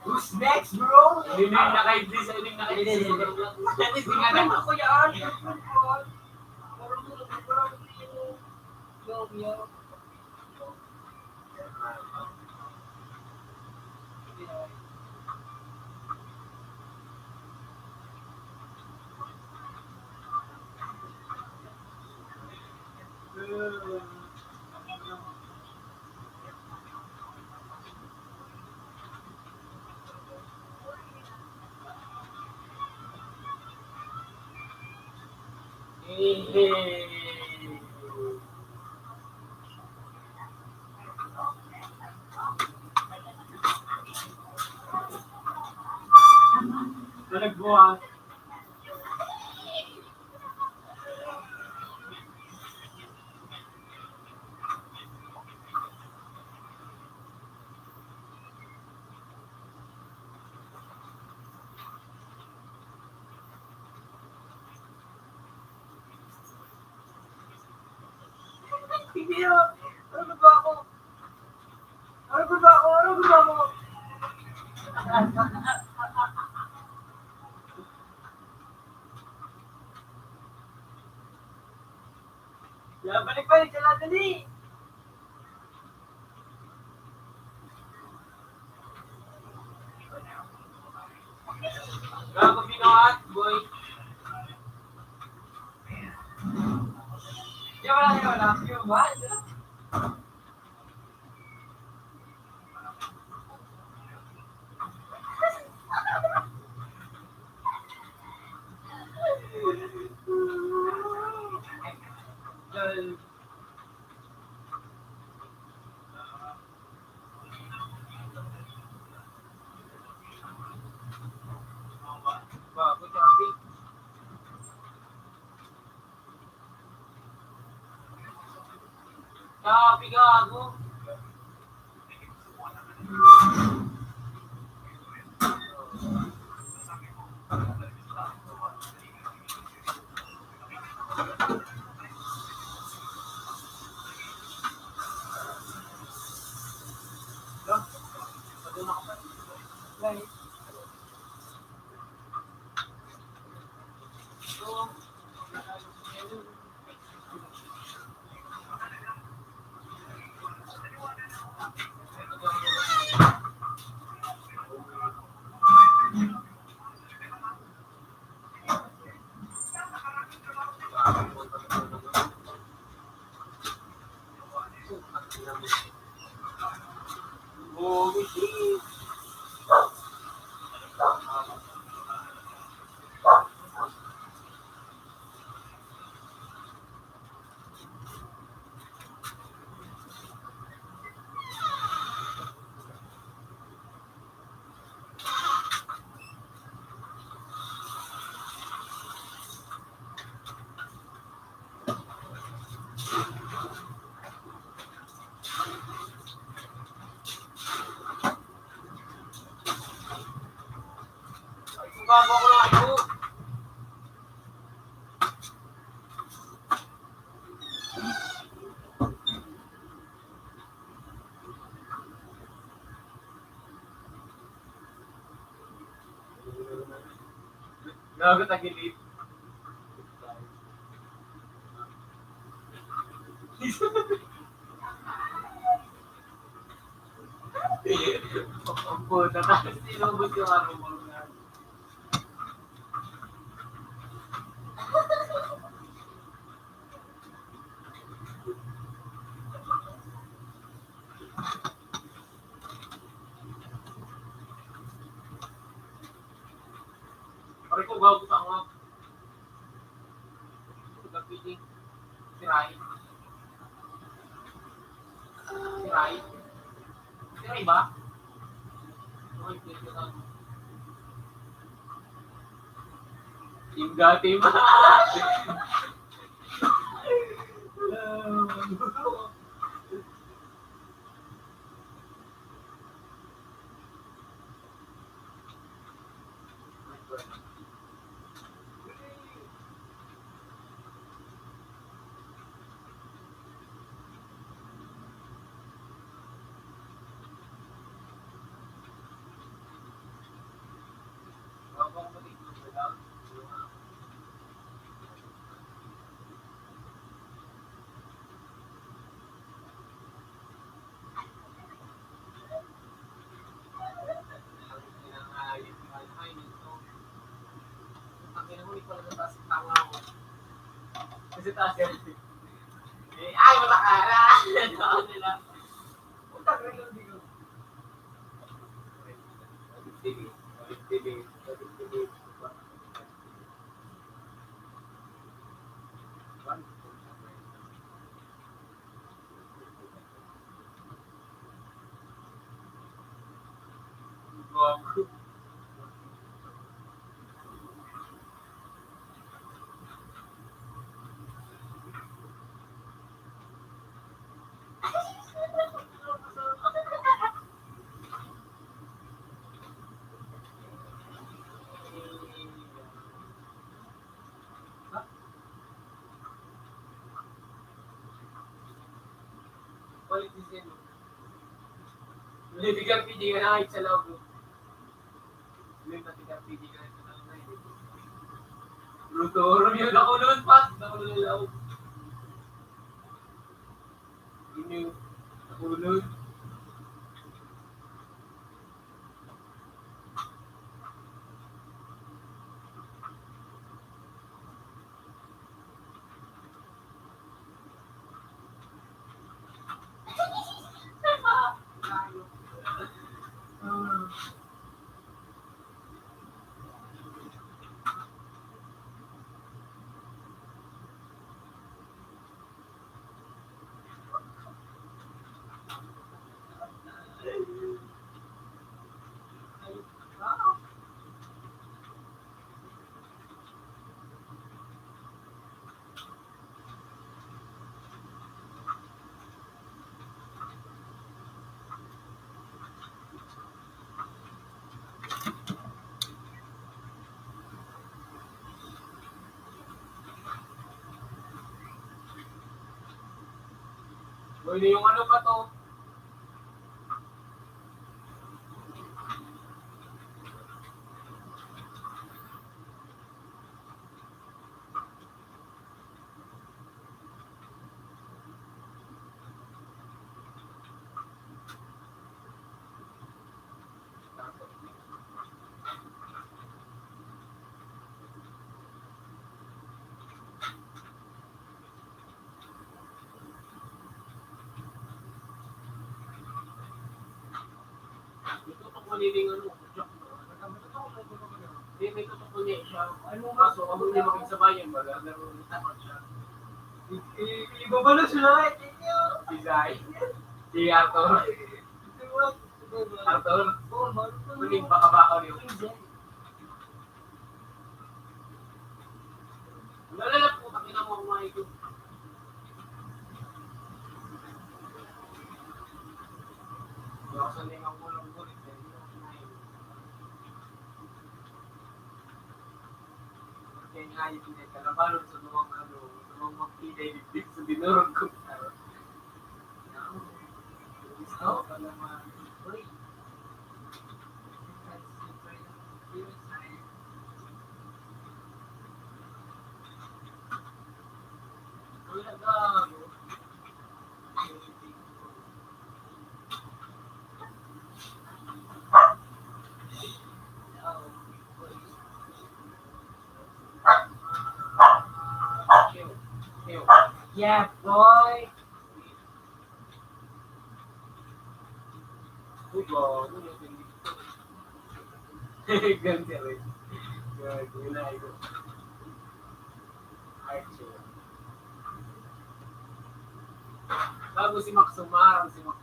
Who's next, bro? Hindi na kayo, please. Hindi na kayo, please. Hindi nga na. Ako yan. Yo, yo. Nagbuhat. Hindi, ah. Ano ba ako? Ano ba ako? Ano ba ako? Yan, balik-balik ka lang, dali. Gago, binuhat, boy. Di, wala, di, wala. Yung ba? Grabe, gago. Bago ako nakapo. Gago, tagilid. Ang puta, tapos inubos yung ano mo. Pare ko, gago, tanga. Kapili. Siray. Siray. Siray ba? Uy, pwede ka. Team ga, team. Kasi taas yan. Eh, ay, matakara! Ano nila? Puta, ganun din. Sige, sige, sige. Politician. May bigang P D nga na sa loob. May matigang P D nga sa loob. Luto, Romeo, nakulon pa. Nakulon na loob. Inyo, nakulon. Uy, yung ano pa to? Ito, pag manining ano, hindi, may tutok ko niya siya. Ano nga? Kaso, kung hindi makiksabayan, malalaro ng takot siya. I-, i-, ibabalo sila, eh. Thank you. Si Zay. Si Arthur. Arthur. Muling baka-baka niyo. Wala lang po, pakita mo ang mga ito. Baka sa limang kulang po, eh. Kaya nga yung pinagkalabanan sa mga, ano, sa mga magpinay dito sa dinurog ko. Gusto ko pa naman. Uy. Uy, nagkakaroon. Yeah, boy. Ganun siya, Ray. Yun, yun na, ito. Archie. Bago si Max, umarang si Max.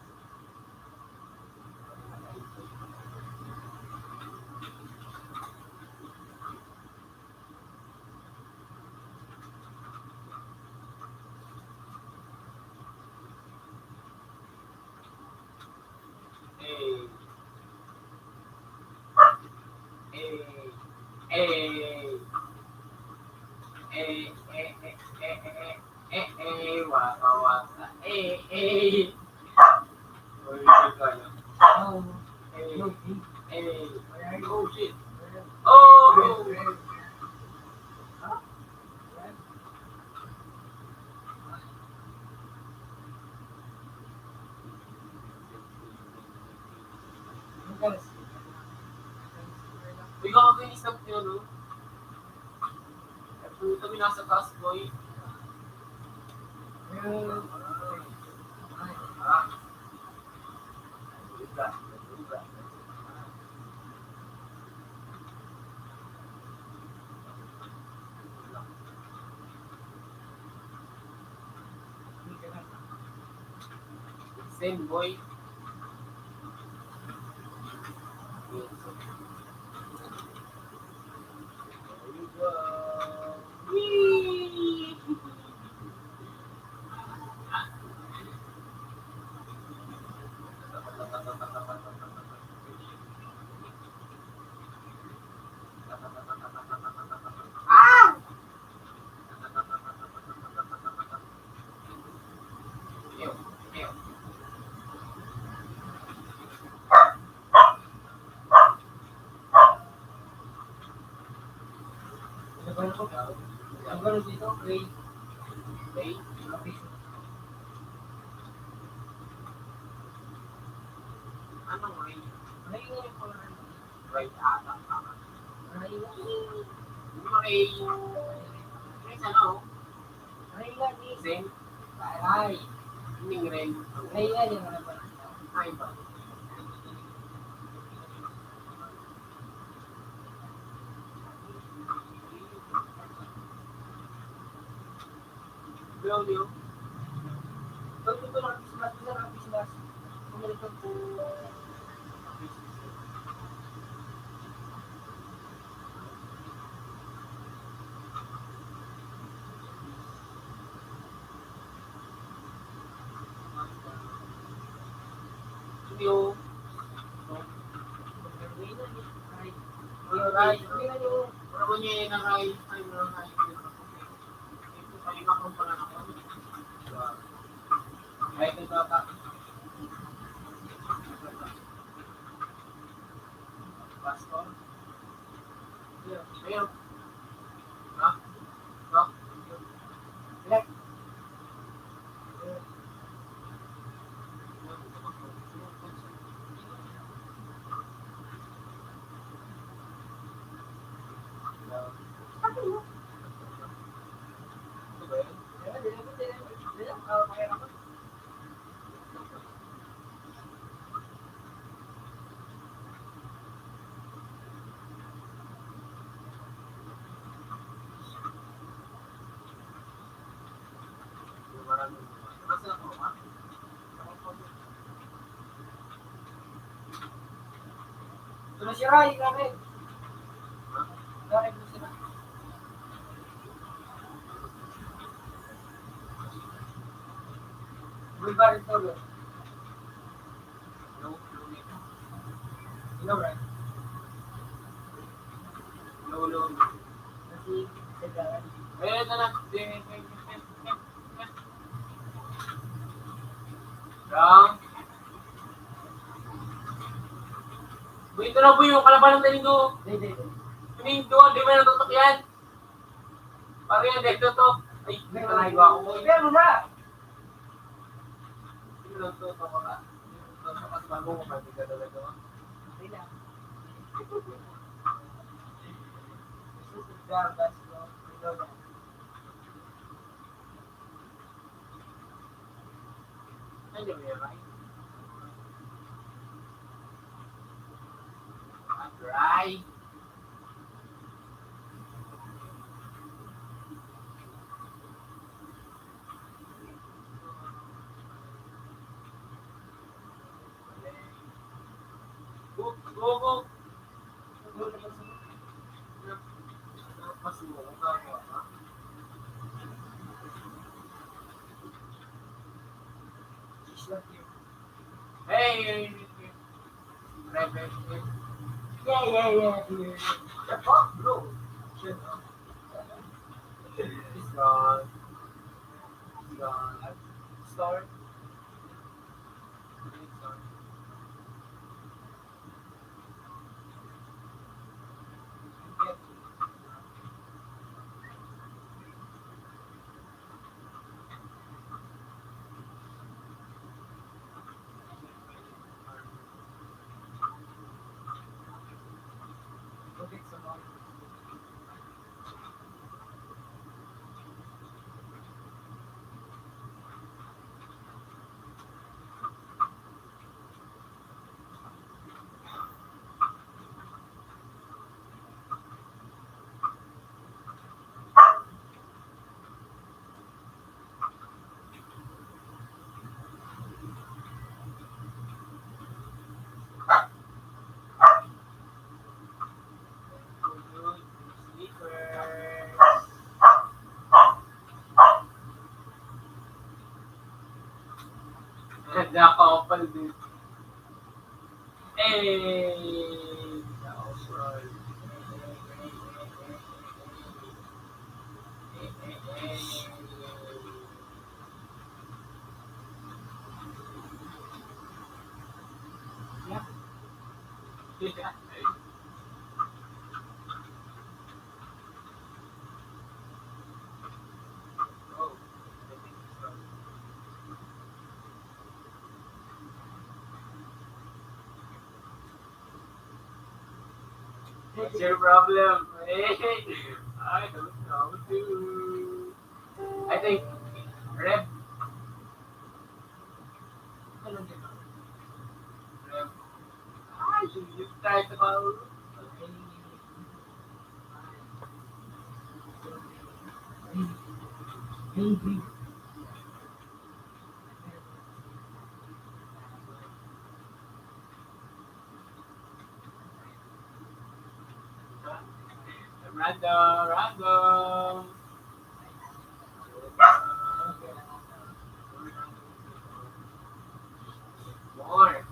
Hey. Hey. Hey. Hey, hey, hey, hey, hey, hey, hey, waka, waka, hey, hey. Uy, ito, ano? Oh. Hey. Hey. Oh, shit. Oh! Ikaw ang kinisap niyo, no? Puta, may nasa taas, boy. Ah. Same, boy. Ang gano'n dito, gray. Gray? Anong gray? Gray na yung color. Gray ata, tama. Gray. Gray. Gray sa ano? Gray yan eh. Same? Gray. Hindi gray. Gray yan yung ano ba? Ay ba? Claudio. Pag ito lang, Christmas, isa lang, Christmas. Bumalik ka po. Claudio. Claudio, Ray. Claudio, Ray. Claudio, Ray. Pastor? Ayun. Ha? Ha? Black. Ito na si Ray, grabe. Grabe po sila. Boulevard ito, no? Hello, Ray. Kasi, sa Yan na lang. Yan. Boy, ito na, boy, yung kalaban ng tanindo. Tanindo, di ba natutok yan? Pare, yan, dito to. Ay, hindi ka naiwa ako, boy. Pero na! Hindi lang to, to ka. Hindi lang to, to ka, bago mo, pati ka talaga. Okay lang. Ito, boy. Ito, boy. Alright. Go, go, go. Hey! Yeah, yeah, yeah, yeah. The fuck, bro? Shit, huh? He's gone. He's gone. Star. Nagkakapal din. Hey! What's your problem? Eh, I don't know too. I think, Rev. Rev. Ah, you, you try to call. Random, random. More.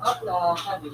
Up na, sabi.